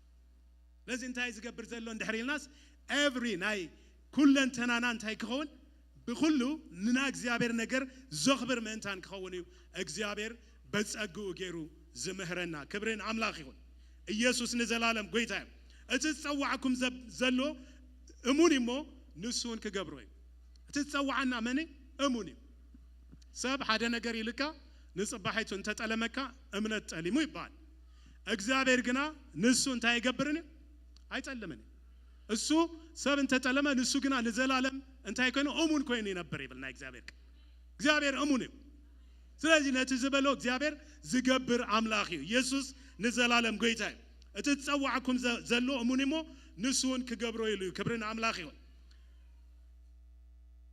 ስለዚ እንታይ ዝገብር ዘሎ እንድሕር ኢልናስ፣ ኤቭሪ ናይ ኩለንተናና እንታይ ክኸውን? ብኹሉ ንና እግዚኣብሔር ነገር ዘኽብር ምእንታን ክኸውን እዩ። እግዚኣብሔር በጸግኡ ገይሩ ዝምህረና። ክብሪ ንኣምላኽ ይኹን። ኢየሱስ ንዘላለም ጎይታ እዩ። እቲ ዝጸዋዕኩም ዘብ-፣ ዘሎ እሙን እዩ እሞ ንሱ እውን ክገብሮ እዩ። እቲ ዝጸዋዓና መን እዩ? እሙን እዩ። ሰብ ሓደ ነገር ኢልካ ንጽባሒቱ እንተጠለመካ እምነት ጠሊሙ ይበሃል። እግዚኣብሔር ግና ንሱ እንታይ ኣይገብርን እዩ? ኣይጠልምን እዩ። እሱ ሰብ እንተጠለመ ንሱ ግና ንዘላለም እንታይ ኮይኑ? እሙን ኮይኑ ይነብር ይብል ናይ እግዚኣብሔር ቃል። እግዚኣብሔር እሙን እዩ። ስለዚ ነቲ ዝበሎ እግዚኣብሔር ዝገብር ኣምላኽ እዩ። ኢየሱስ ንዘላለም ጎይታ እዩ። እቲ ዝጸዋዕኩም ዘ-፣ ዘሎ እሙን እሞ ንሱ እውን ክገብሮ ኢሉ እዩ። ክብሪ ንኣምላኽ ይኹን።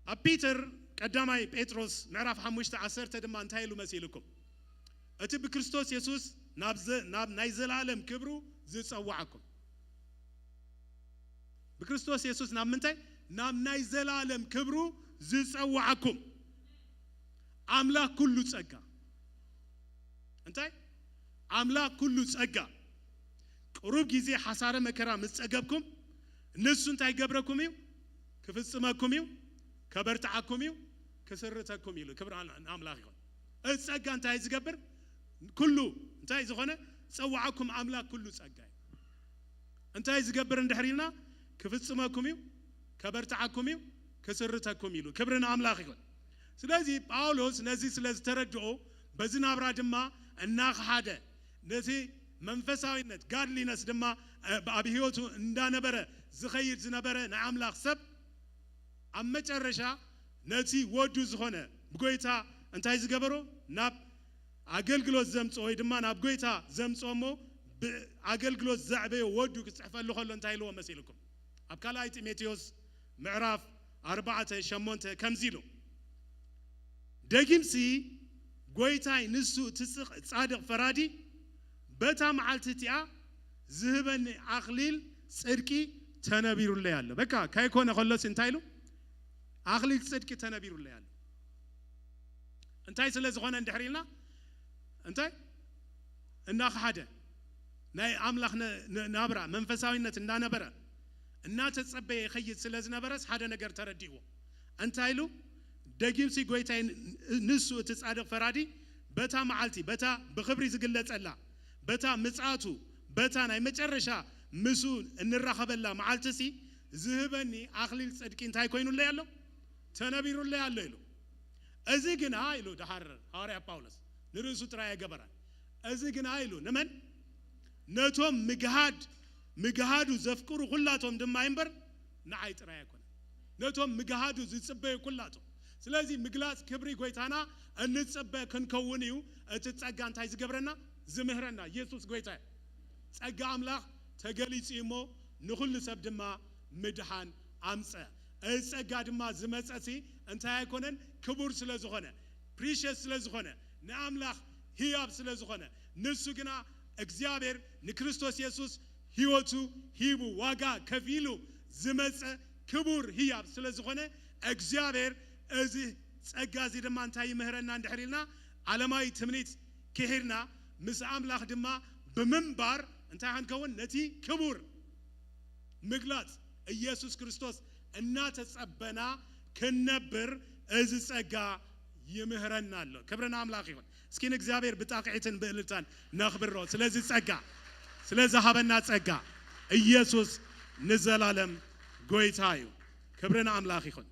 ኣብ ፒተር ቀዳማይ ጴጥሮስ ምዕራፍ ሓሙሽተ ዓሰርተ ድማ እንታይ ኢሉ መሲልኩም? እቲ ብክርስቶስ የሱስ ናብ ዘ-፣ ናብ ናይ ዘላለም ክብሩ ዝጸዋዕኩም። ብክርስቶስ የሱስ ናብ ምንታይ? ናብ ናይ ዘላለም ክብሩ ዝጸዋዕኩም። ኣምላኽ ኩሉ ጸጋ። እንታይ? ኣምላኽ ኩሉ ጸጋ። ቅሩብ ግዜ ሓሳረ መከራ ምስ ጸገብኩም፣ ንሱ እንታይ ይገብረኩም እዩ? ክፍጽመኩም እዩ፣ ከበርትዓኩም እዩ፣ ክስርተኩም እዩ ኢሉ። ክብሪ ንኣምላኽ ይኹን። እዚ ጸጋ እንታይ ዝገብር? ኩሉ እንታይ ዝኾነ ጸዋዓኩም ኣምላኽ ኩሉ ጸጋ እዩ። እንታይ ዝገብር እንድሕር ኢልና ክፍጽመኩም እዩ፣ ከበርትዓኩም እዩ፣ ክስርተኩም ኢሉ። ክብሪ ንኣምላኽ ይኹን። ስለዚ ጳውሎስ ነዚ ስለ ዝተረድኦ በዚ ናብራ ድማ እናኸሓደ ነቲ መንፈሳዊነት ጋድሊነስ ድማ ኣብ ህይወቱ እንዳነበረ ዝኸይድ ዝነበረ ናይ ኣምላኽ ሰብ ኣብ መጨረሻ ነቲ ወዱ ዝኾነ ብጎይታ እንታይ ዝገበሮ ናብ ኣገልግሎት ዘምጽኦ ወይ ድማ ናብ ጎይታ ዘምጽኦ እሞ ብኣገልግሎት ዘዕበዮ ወዱ ክጽሕፈሉ ከሎ እንታይ ኢልዎ መሲልኩም? ኣብ ካልኣይ ጢሞቴዎስ ምዕራፍ ኣርባዕተ ሸሞንተ ከምዚ ኢሉ፣ ደጊምሲ ጎይታይ ንሱ እቲ ጽቕ- ጻድቕ ፈራዲ በታ መዓልቲ እቲኣ ዝህበኒ ኣኽሊል ጽድቂ ተነቢሩለይ ኣሎ። በቃ ካይኮነ ከሎሲ እንታይ ኢሉ? ኣኽሊል ጽድቂ ተነቢሩለይ ኣሎ። እንታይ ስለ ዝኾነ እንድሕር ኢልና እንታይ እናኸሓደ ናይ ኣምላኽ ነ- ነ- ናብራ መንፈሳዊነት እናነበረ እናተጸበየ ይኸይድ ስለ ዝነበረስ ሓደ ነገር ተረዲእዎ። እንታይ ኢሉ? ደጊምሲ ጎይታይ ን- ንሱ እቲ ጻድቕ ፈራዲ በታ መዓልቲ በታ ብኽብሪ ዝግለጸላ በታ ምጽኣቱ በታ ናይ መጨረሻ ምስ እንራኸበላ መዓልትሲ ዝህበኒ ኣኽሊል ጽድቂ እንታይ ኮይኑለይ ኣሎ? ተነቢሩለይ ኣሎ ኢሉ። እዚ ግና ኢሉ ደሓር ሃዋርያ ጳውሎስ ንርእሱ ጥራይ ኣይገበራን። እዚ ግና ኢሉ ንመን? ነቶም ምግሃድ ምግሃዱ ዘፍቅሩ ኩላቶም ድማ እምበር ንዓይ ጥራይ ኣይኮነን። ነቶም ምግሃዱ ዝጽበዩ ኩላቶም። ስለዚ ምግላጽ ክብሪ ጎይታና እንጽበ ክንከውን እዩ። እቲ ጸጋ እንታይ ዝገብረና? ዝምህረና። ኢየሱስ ጎይታ እዩ። ጸጋ ኣምላኽ ተገሊጹ እዩ እሞ ንኹሉ ሰብ ድማ ምድሓን ኣምጸ። እዚ ጸጋ ድማ ዝመጸሲ እንታይ ኣይኮነን? ክቡር ስለ ዝኾነ፣ ፕሪሸስ ስለ ዝኾነ፣ ንኣምላኽ ህያብ ስለ ዝኾነ፣ ንሱ ግና እግዚኣብሔር ንክርስቶስ የሱስ ህይወቱ ሂቡ ዋጋ ከፊሉ ዝመጸ ክቡር ህያብ ስለ ዝኾነ እግዚኣብሔር እዚ ጸጋ እዚ ድማ እንታይ ይምህረና እንድሕር ኢልና ዓለማዊ ትምኒት ክሒድና ምስ ኣምላኽ ድማ ብምንባር እንታይ ክንከውን ነቲ ክቡር ምግላጽ ኢየሱስ ክርስቶስ እናተጸበና ክንነብር እዚ ጸጋ ይምህረና ኣሎ። ክብሪ ንኣምላኽ ይኹን። እስኪ ንእግዚኣብሔር ብጣቕዒትን ብእልልታን ነኽብሮ ስለዚ ጸጋ፣ ስለ ዝሃበና ጸጋ። ኢየሱስ ንዘላለም ጎይታ እዩ። ክብሪ ንኣምላኽ ይኹን።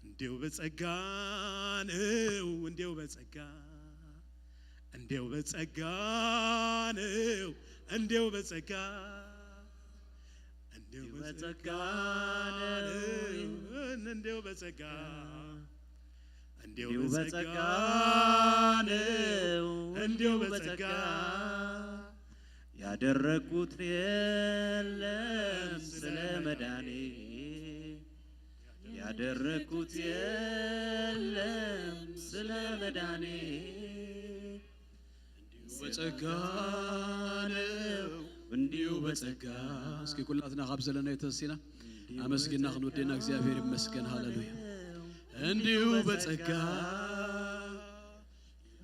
እንዲው በጸጋ ነው፣ እንዲው በጸጋ፣ እንዲው በጸጋ ነው፣ እንዲው በጸጋ፣ እንዲው በጸጋ ነው፣ እንዲው በጸጋ፣ እንዲው በጸጋ ነው፣ እንዲው በጸጋ። ያደረግኩት የለም ስለ መዳኔ፣ ያደረግኩት የለም ስለ መዳኔ። እንዲሁ በጸጋ ነው፣ እንዲሁ በጸጋ። እስኪ ኩላትና ካብ ዘለና የተሲና ኣመስግና ክንወደና እግዚኣብሔር ይመስገን። ሃሌሉያ። እንዲሁ በጸጋ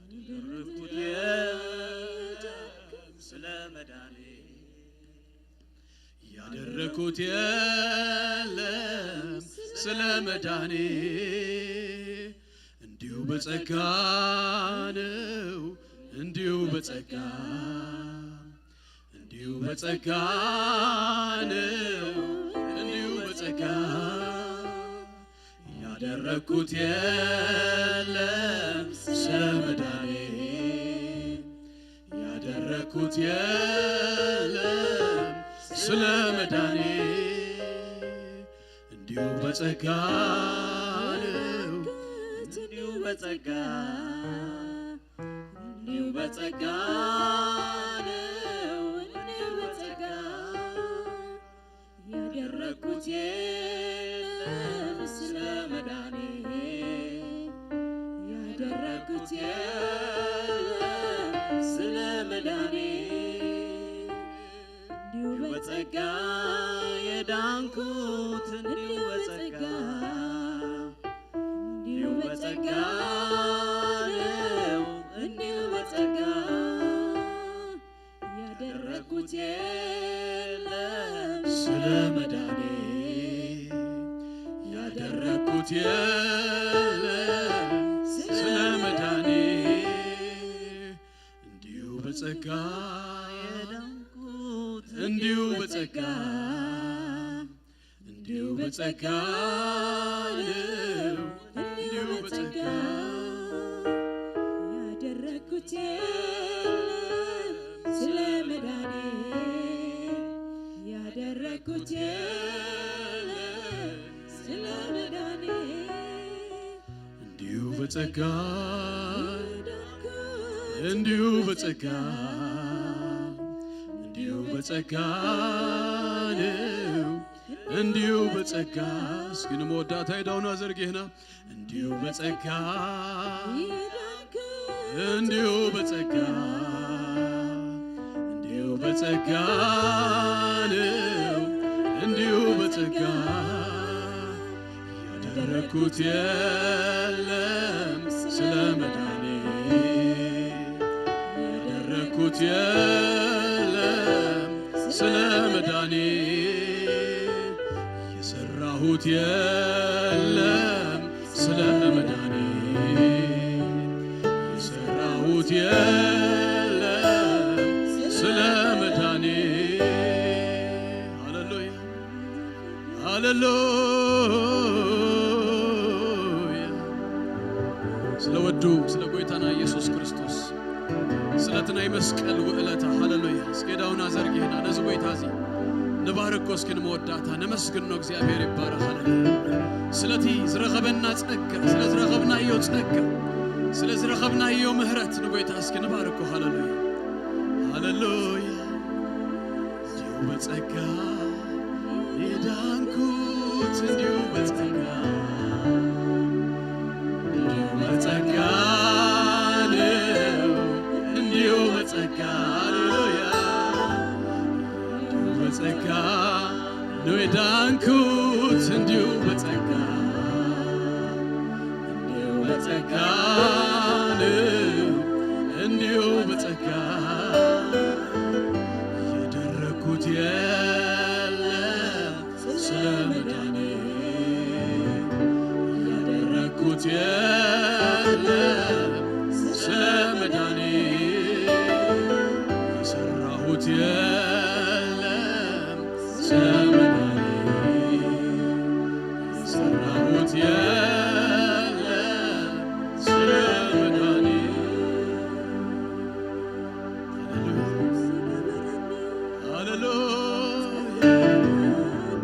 ያደረግኩት የለም ስለ መዳኔ፣ ያደረግኩት የለም ስለ መዳኔ። እንዲሁ በጸጋ ነው፣ እንዲሁ በጸጋ፣ እንዲሁ በጸጋ ነው፣ እንዲሁ በጸጋ። ያደረግኩት የለም ስለ መዳኔ፣ ያደረግኩት የለም ስለ መዳኔ። እንዲሁ በጸጋ ነው፣ እንዲሁ በጸጋ፣ እንዲሁ በጸጋ ነው፣ እንዲሁ በጸጋ። ያደረግኩት የለም ስለ መዳኔ፣ ያደረግኩት የለም ስለ መዳኔ። እንዲሁ በጸጋ የዳንኩት፣ እንዲሁ በጸጋ፣ እንዲሁ በጸጋ ነው፣ እንዲሁ በጸጋ። ያደረግኩት የለም ስለ መዳኔ፣ ያደረግኩት የለም ስለ መዳኔ። በጸጋ የዳንኩት እንዲሁ በጸጋ፣ እንዲሁ በጸጋ ነው፣ እንዲሁ በጸጋ። ያደረግኩት የለም ስለ መዳኔ፣ ያደረግኩት የለም ስለ መዳኔ። እንዲሁ በጸጋ፣ እንዲሁ በጸጋ፣ እንዲሁ በጸጋ ነው፣ እንዲሁ በጸጋ። እስኪ ንመወዳእታ የዳውና ዘርጊህና። እንዲሁ በጸጋ፣ እንዲሁ በጸጋ፣ እንዲሁ በጸጋ ነው፣ እንዲሁ በጸጋ። ያደረግኩት የለም ስለ መዳኔ፣ ያደረግኩት የለም ስለ መዳኔ፣ የሰራሁት የለም ስለ መዳኔ፣ የሰራሁት የለም ስለ መዳኔ። ሃሌሉያ፣ ሃሌሉያ። ስለ ወዱ ስለ ጎይታና ኢየሱስ ክርስቶስ ስለቲ ናይ መስቀል ውዕለታ፣ ሃሌሉያ። እስከ ዳውና ዘርጊህና ነዚ ጎይታ እዚ ንባርኮ። እስኪ ንመወዳእታ ነመስግኖ። እግዚኣብሔር ይባረኽ። ሃሌሉያ። ስለቲ ዝረኸበና ጸጋ፣ ስለ ዝረኸብናዮ ጸጋ፣ ስለ ዝረኸብናዮ ምህረት ንጎይታ እስኪ ንባርኮ። ሃሌሉያ፣ ሃሌሉያ። እንዲሁ በጸጋ የዳንኩት፣ እንዲሁ በጸጋ፣ እንዲሁ በጸጋ ነው፣ እንዲሁ በጸጋ። ሃሌሉያ። እንዲሁ በጸጋ ነው የዳንኩት፣ እንዲሁ በጸጋ፣ እንዲሁ በጸጋ ነው፣ እንዲሁ በጸጋ። ያደረግኩት የለም ስለ መዳኔ፣ ያደረግኩት የለም ስለ መዳኔ፣ የሰራሁት የለም ስለ መዳኔ፣ የሰራሁት የለም ስለ መዳኔ። ሃሌሉያ፣ ሃሌሉያ።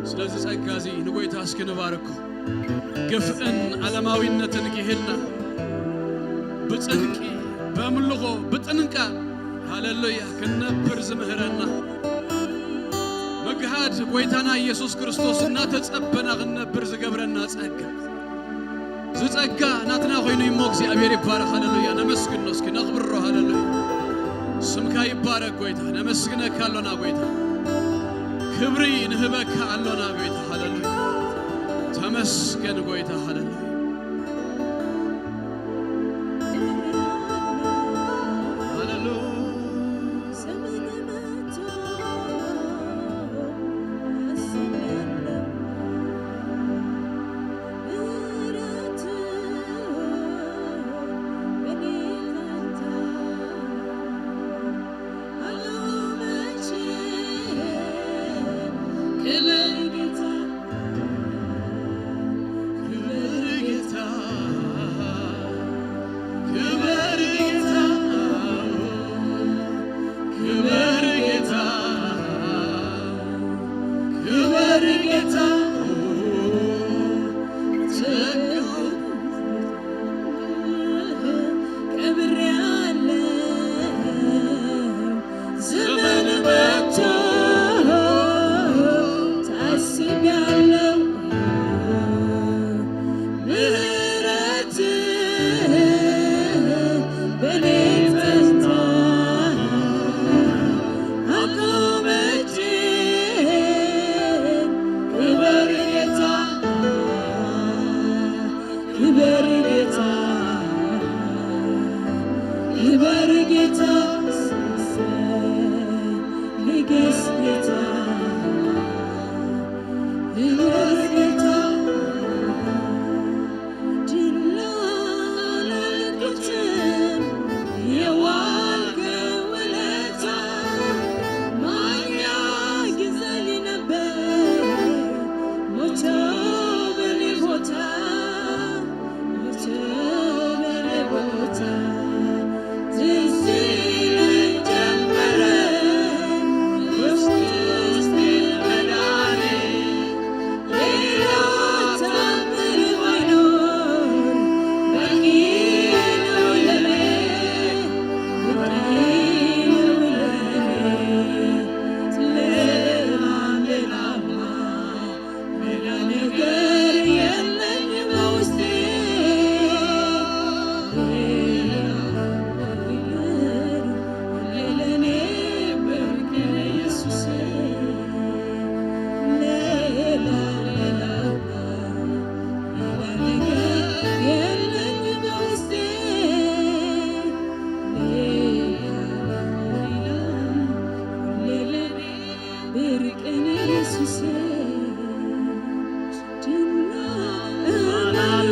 ስለዚ ጸጋ እዚ ንጎይታ እስኪ ንባርኮ። ግፍዕን ዓለማዊነትን ኪሂድና፣ ብጽድቂ፣ በምልኾ፣ ብጥንቃ፣ ሃሌሉያ፣ ክንነብር ዝምህረና፣ ምግሃድ ጎይታና ኢየሱስ ክርስቶስ እናተጸበና ክንነብር ዝገብረና ጸጋ። እዚ ጸጋ ናትና ኮይኑ እሞ እግዚኣብሔር ይባረኽ። ሃሌሉያ። ነመስግኖ እስኪ፣ ነኽብሮ። ሃሌሉያ። ስምካ ይባረክ ጎይታ። ነመስግነካ ኣሎና ጎይታ። ክብሪ ንህበካ ኣሎና ጎይታ። ሃሌሉያ። ተመስገን ጎይታ። ሃሌሉያ። ሃሌሉያ።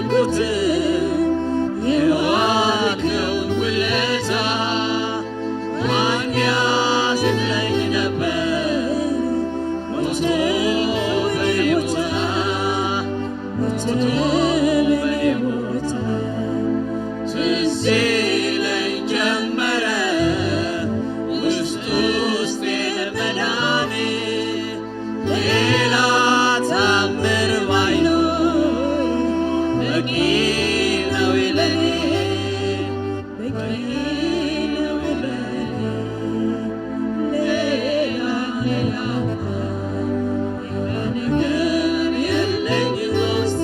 ቁትን የዋልከውን ውለታ ማን ያዝለይ ነበር? ሞቶ በኔ ቦታ፣ ሞቶ በኔ ቦታ ትዝ ይለኝ ጀመረ ውስጥ ውስጤን መዳኔ። ሌላ ታምር ባይኖር በቂ ነው ለኔ፣ በቂ ነው ለኔ። ሌላ፣ ሌላ፣ ሌላ ነገር የለኝ በውስጤ።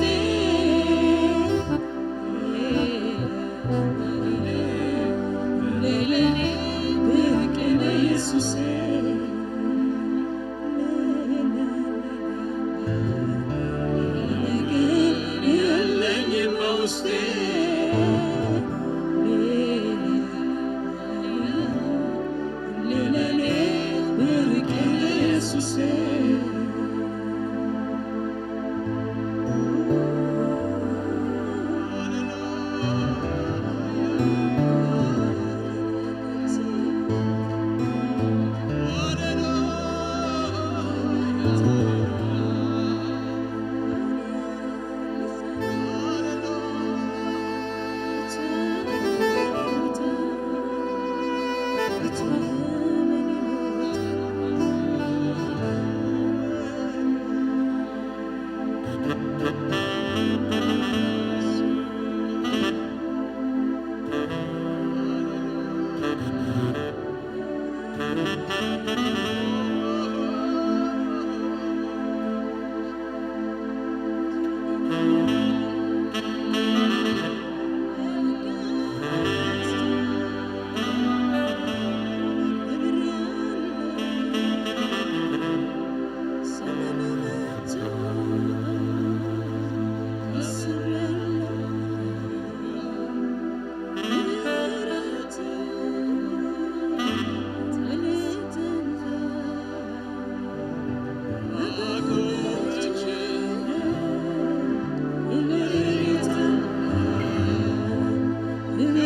ክበር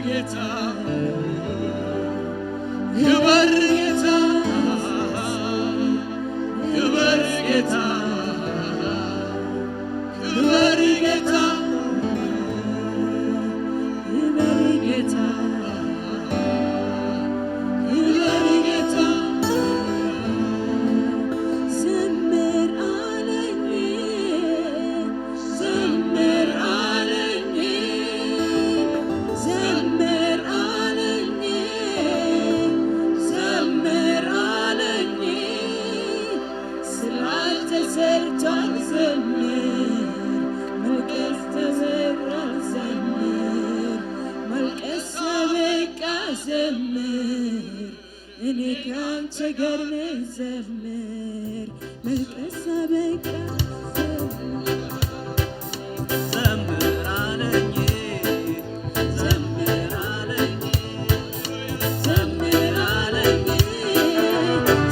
ጌታ፣ ክበር ጌታ፣ ክበር ጌታ፣ ክበር ጌታ፣ ክበር ጌታ፣ ክበር ጌታ። ዘምር አለኝ፣ ዘምር አለኝ፣ ዘምር አለኝ፣ ዘምር አለኝ። ስራህ ተሰርቷል ዘምር፣ መልቀስ ተዘምሯል ዘምር፣ ማልቀስ አበቃ ዘምር፣ እኔ ካንተ ጋር ነኝ ዘምር፣ ማልቀስ አበቃ ዘምር። ዘምር አለኝ፣ ዘምር አለኝ፣ ዘምር አለኝ፣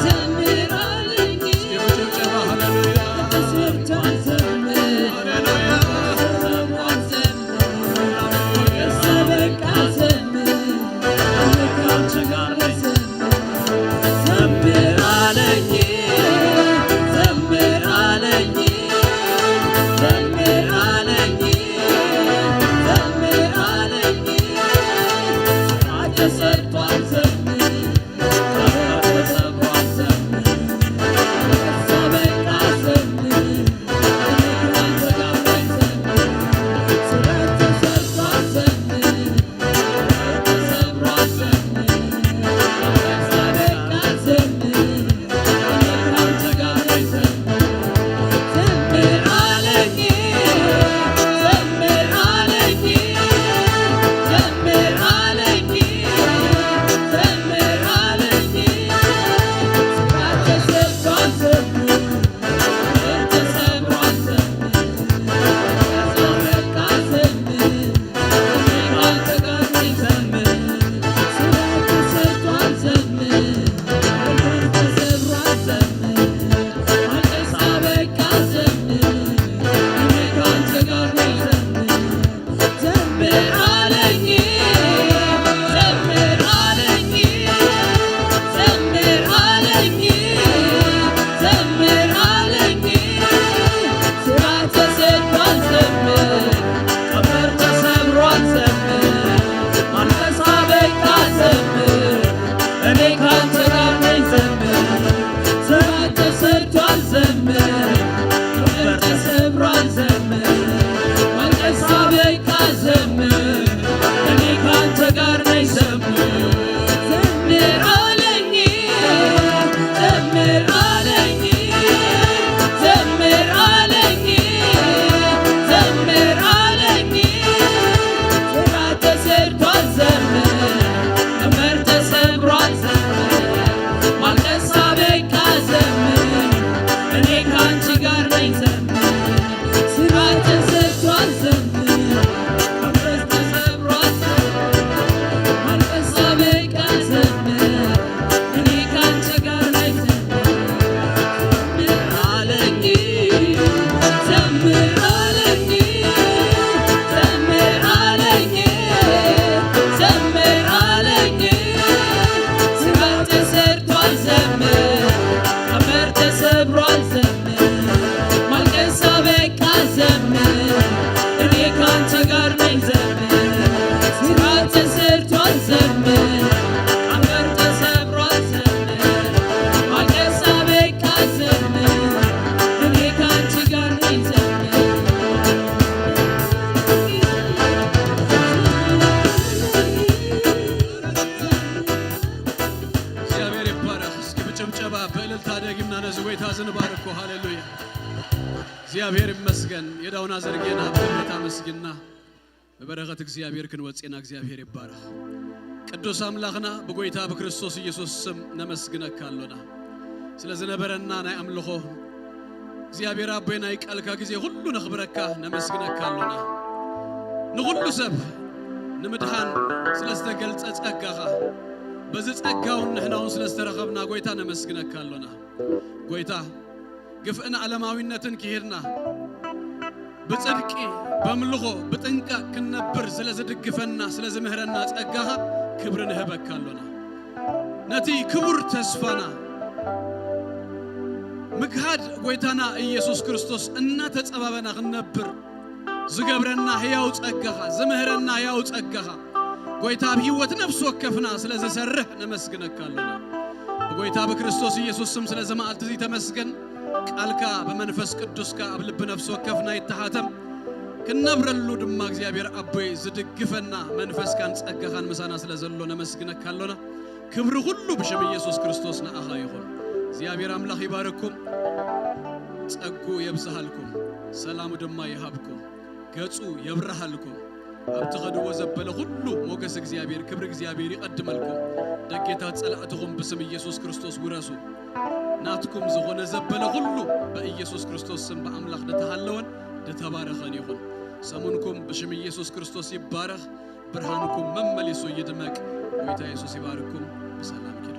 ዘምር አለኝ። እስኪ በጭብጨባ ሃሌሉያ። ተሰርቷል ዘምር፣ ሃሌሉያ። ተሰርቷል ዘምር፣ ማልቀስ አበቃ ዘምር፣ እኔ ካንተ ጋር ነኝ ዘምር። ዘምር አለኝ፣ የዳውና ዘርጌና ብእምነት ኣመስግና ብበረኸት እግዚኣብሔር ክንወፅእና እግዚኣብሔር ይባረኽ። ቅዱስ ኣምላኽና ብጎይታ ብክርስቶስ ኢየሱስ ስም ነመስግነካ ኣሎና። ስለ ዝነበረና ናይ ኣምልኾ እግዚኣብሔር ኣቦይ ናይ ቃልካ ግዜ ሁሉ ነኽብረካ ነመስግነካ ኣሎና። ንኹሉ ሰብ ንምድሓን ስለ ዝተገልጸ ጸጋኻ በዚ ጸጋ እውን ንሕና እውን ስለ ዝተረኸብና ጎይታ ነመስግነካ ኣሎና። ጎይታ ግፍእን ዓለማዊነትን ክሂድና ብጽድቂ በምልኾ ብጥንቃቅ ክንነብር ስለ ዝድግፈና ስለ ዝምህረና ጸጋኻ ክብሪ ንህበካ ኣሎና። ነቲ ክቡር ተስፋና ምግሃድ ጎይታና ኢየሱስ ክርስቶስ እናተጸባበና ክንነብር ዝገብረና ህያው ጸጋኻ ዝምህረና ህያው ጸጋኻ ጎይታ ኣብ ህይወት ነፍሲ ወከፍና ስለ ዝሰርሕ ነመስግነካ ኣሎና። ብጎይታ ብክርስቶስ ኢየሱስ ስም ስለዚ መዓልቲ እዚ ተመስገን። ቃልካ ብመንፈስ ቅዱስካ ኣብ ልቢ ነፍሲ ወከፍና ይተሓተም። ክንነብረሉ ድማ እግዚኣብሔር ኣቦይ ዝድግፈና መንፈስካን ጸጋኻን ምሳና ስለ ዘሎ ነመስግነካ ኣሎና። ክብሪ ኩሉ ብሽም ኢየሱስ ክርስቶስ ንኣኻ ይኹን። እግዚኣብሔር ኣምላኽ ይባርኩም፣ ጸጉ የብዝሃልኩም፣ ሰላሙ ድማ ይሃብኩም፣ ገጹ የብርሃልኩም። ኣብ ትኸድዎ ዘበለ ኩሉ ሞገስ እግዚኣብሔር፣ ክብሪ እግዚኣብሔር ይቐድመልኩም። ደጌታት ጸላእትኹም ብስም ኢየሱስ ክርስቶስ ውረሱ። ናትኩም ዝኾነ ዘበለ ኩሉ በኢየሱስ ክርስቶስ ስም ብኣምላኽ ዝተሃለወን ዝተባረኸን ይኹን። ሰሙንኩም ብሽም ኢየሱስ ክርስቶስ ይባረኽ። ብርሃንኩም መመሊሱ ይድመቅ። ጎይታ ኢየሱስ ይባርኩም። ብሰላም ኪዱ።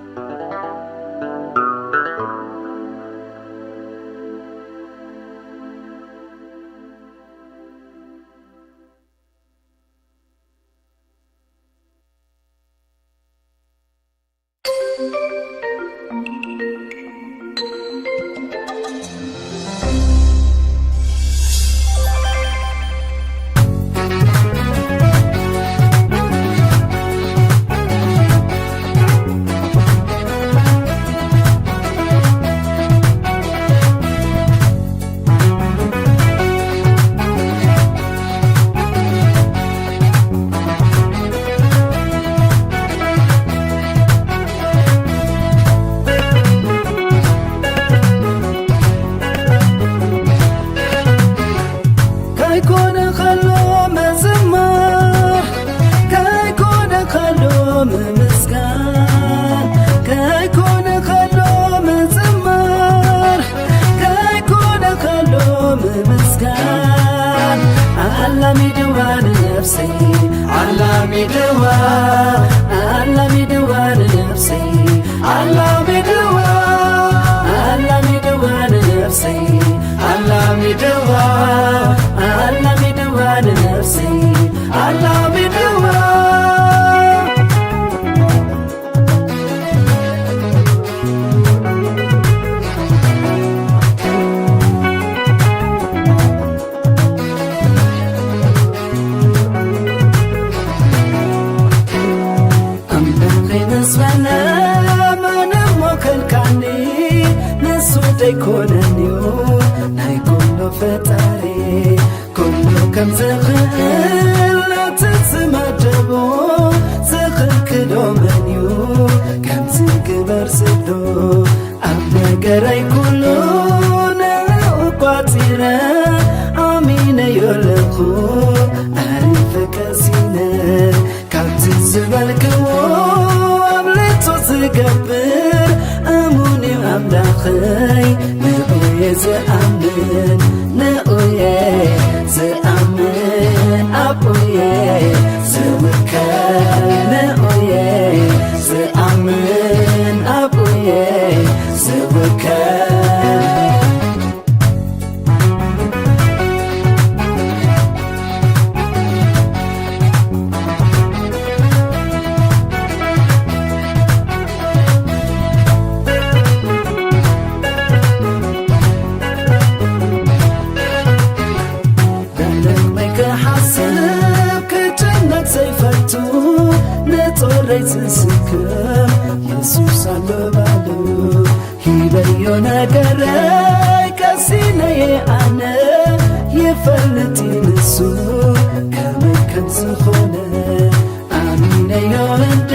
ከይኮነ ከሎ ምዝማር፣ ከይኮነ ከሎ ምምስጋን፣ ከይኮነ ከሎ ምዝማር፣ ከይኮነ ከሎ ምምስጋን። ኣላሚድዋ ንነፍሰይ፣ ኣላሚድዋ፣ ኣላሚድዋ ንነፍሰይ፣ ኣላሚድዋ፣ ኣላሚድዋ ንነፍሰይ፣ ኣላሚድዋ፣ ኣላሚድዋ ንነፍሰይ፣ ኣላሚድዋ። ኣምላኸይ ምስ በለ፣ መን እሞ ከልካኒ? ንሱ ደይኮነንዩ ናይ ኩሉ ፈጣሪ። ኩሉ ከም ዝኽእል ናቱ ዝመደቦ፣ ዝኽልክሎ መንዩ? ከምዚ ግበር ዝብሎ፣ ኣብ ነገረይ ኩሉ ንዕኡ ቋጺረ፣ ኣሚነዮ ኣለኹ፣ ኣሪፈ ቀሲነ። ካብቲ ዝበልክዎ ኣብልጹ ዝገብር፣ እሙን እዩ ኣምላኸይ፣ ንዑየ ዝኣምን፣ ንዑየ ዝኣምን፣ ኣብኡየ ዝውከል፣ ንዑየ ዝኣምን፣ ኣብኡየ ዝውከል። ብልበይ ክሓስብ ክጭነቅ ዘይፈቱ፣ ንጾረይ ዝስክም የሱስ ኣሎ ባሉ። ሂበዮ ነገረይ ቀሲነየ ኣነ፣ ይፈልጥ እዩ ንሱ ከመይ ከም ዝኾነ። ኣሚነዮ እንዴ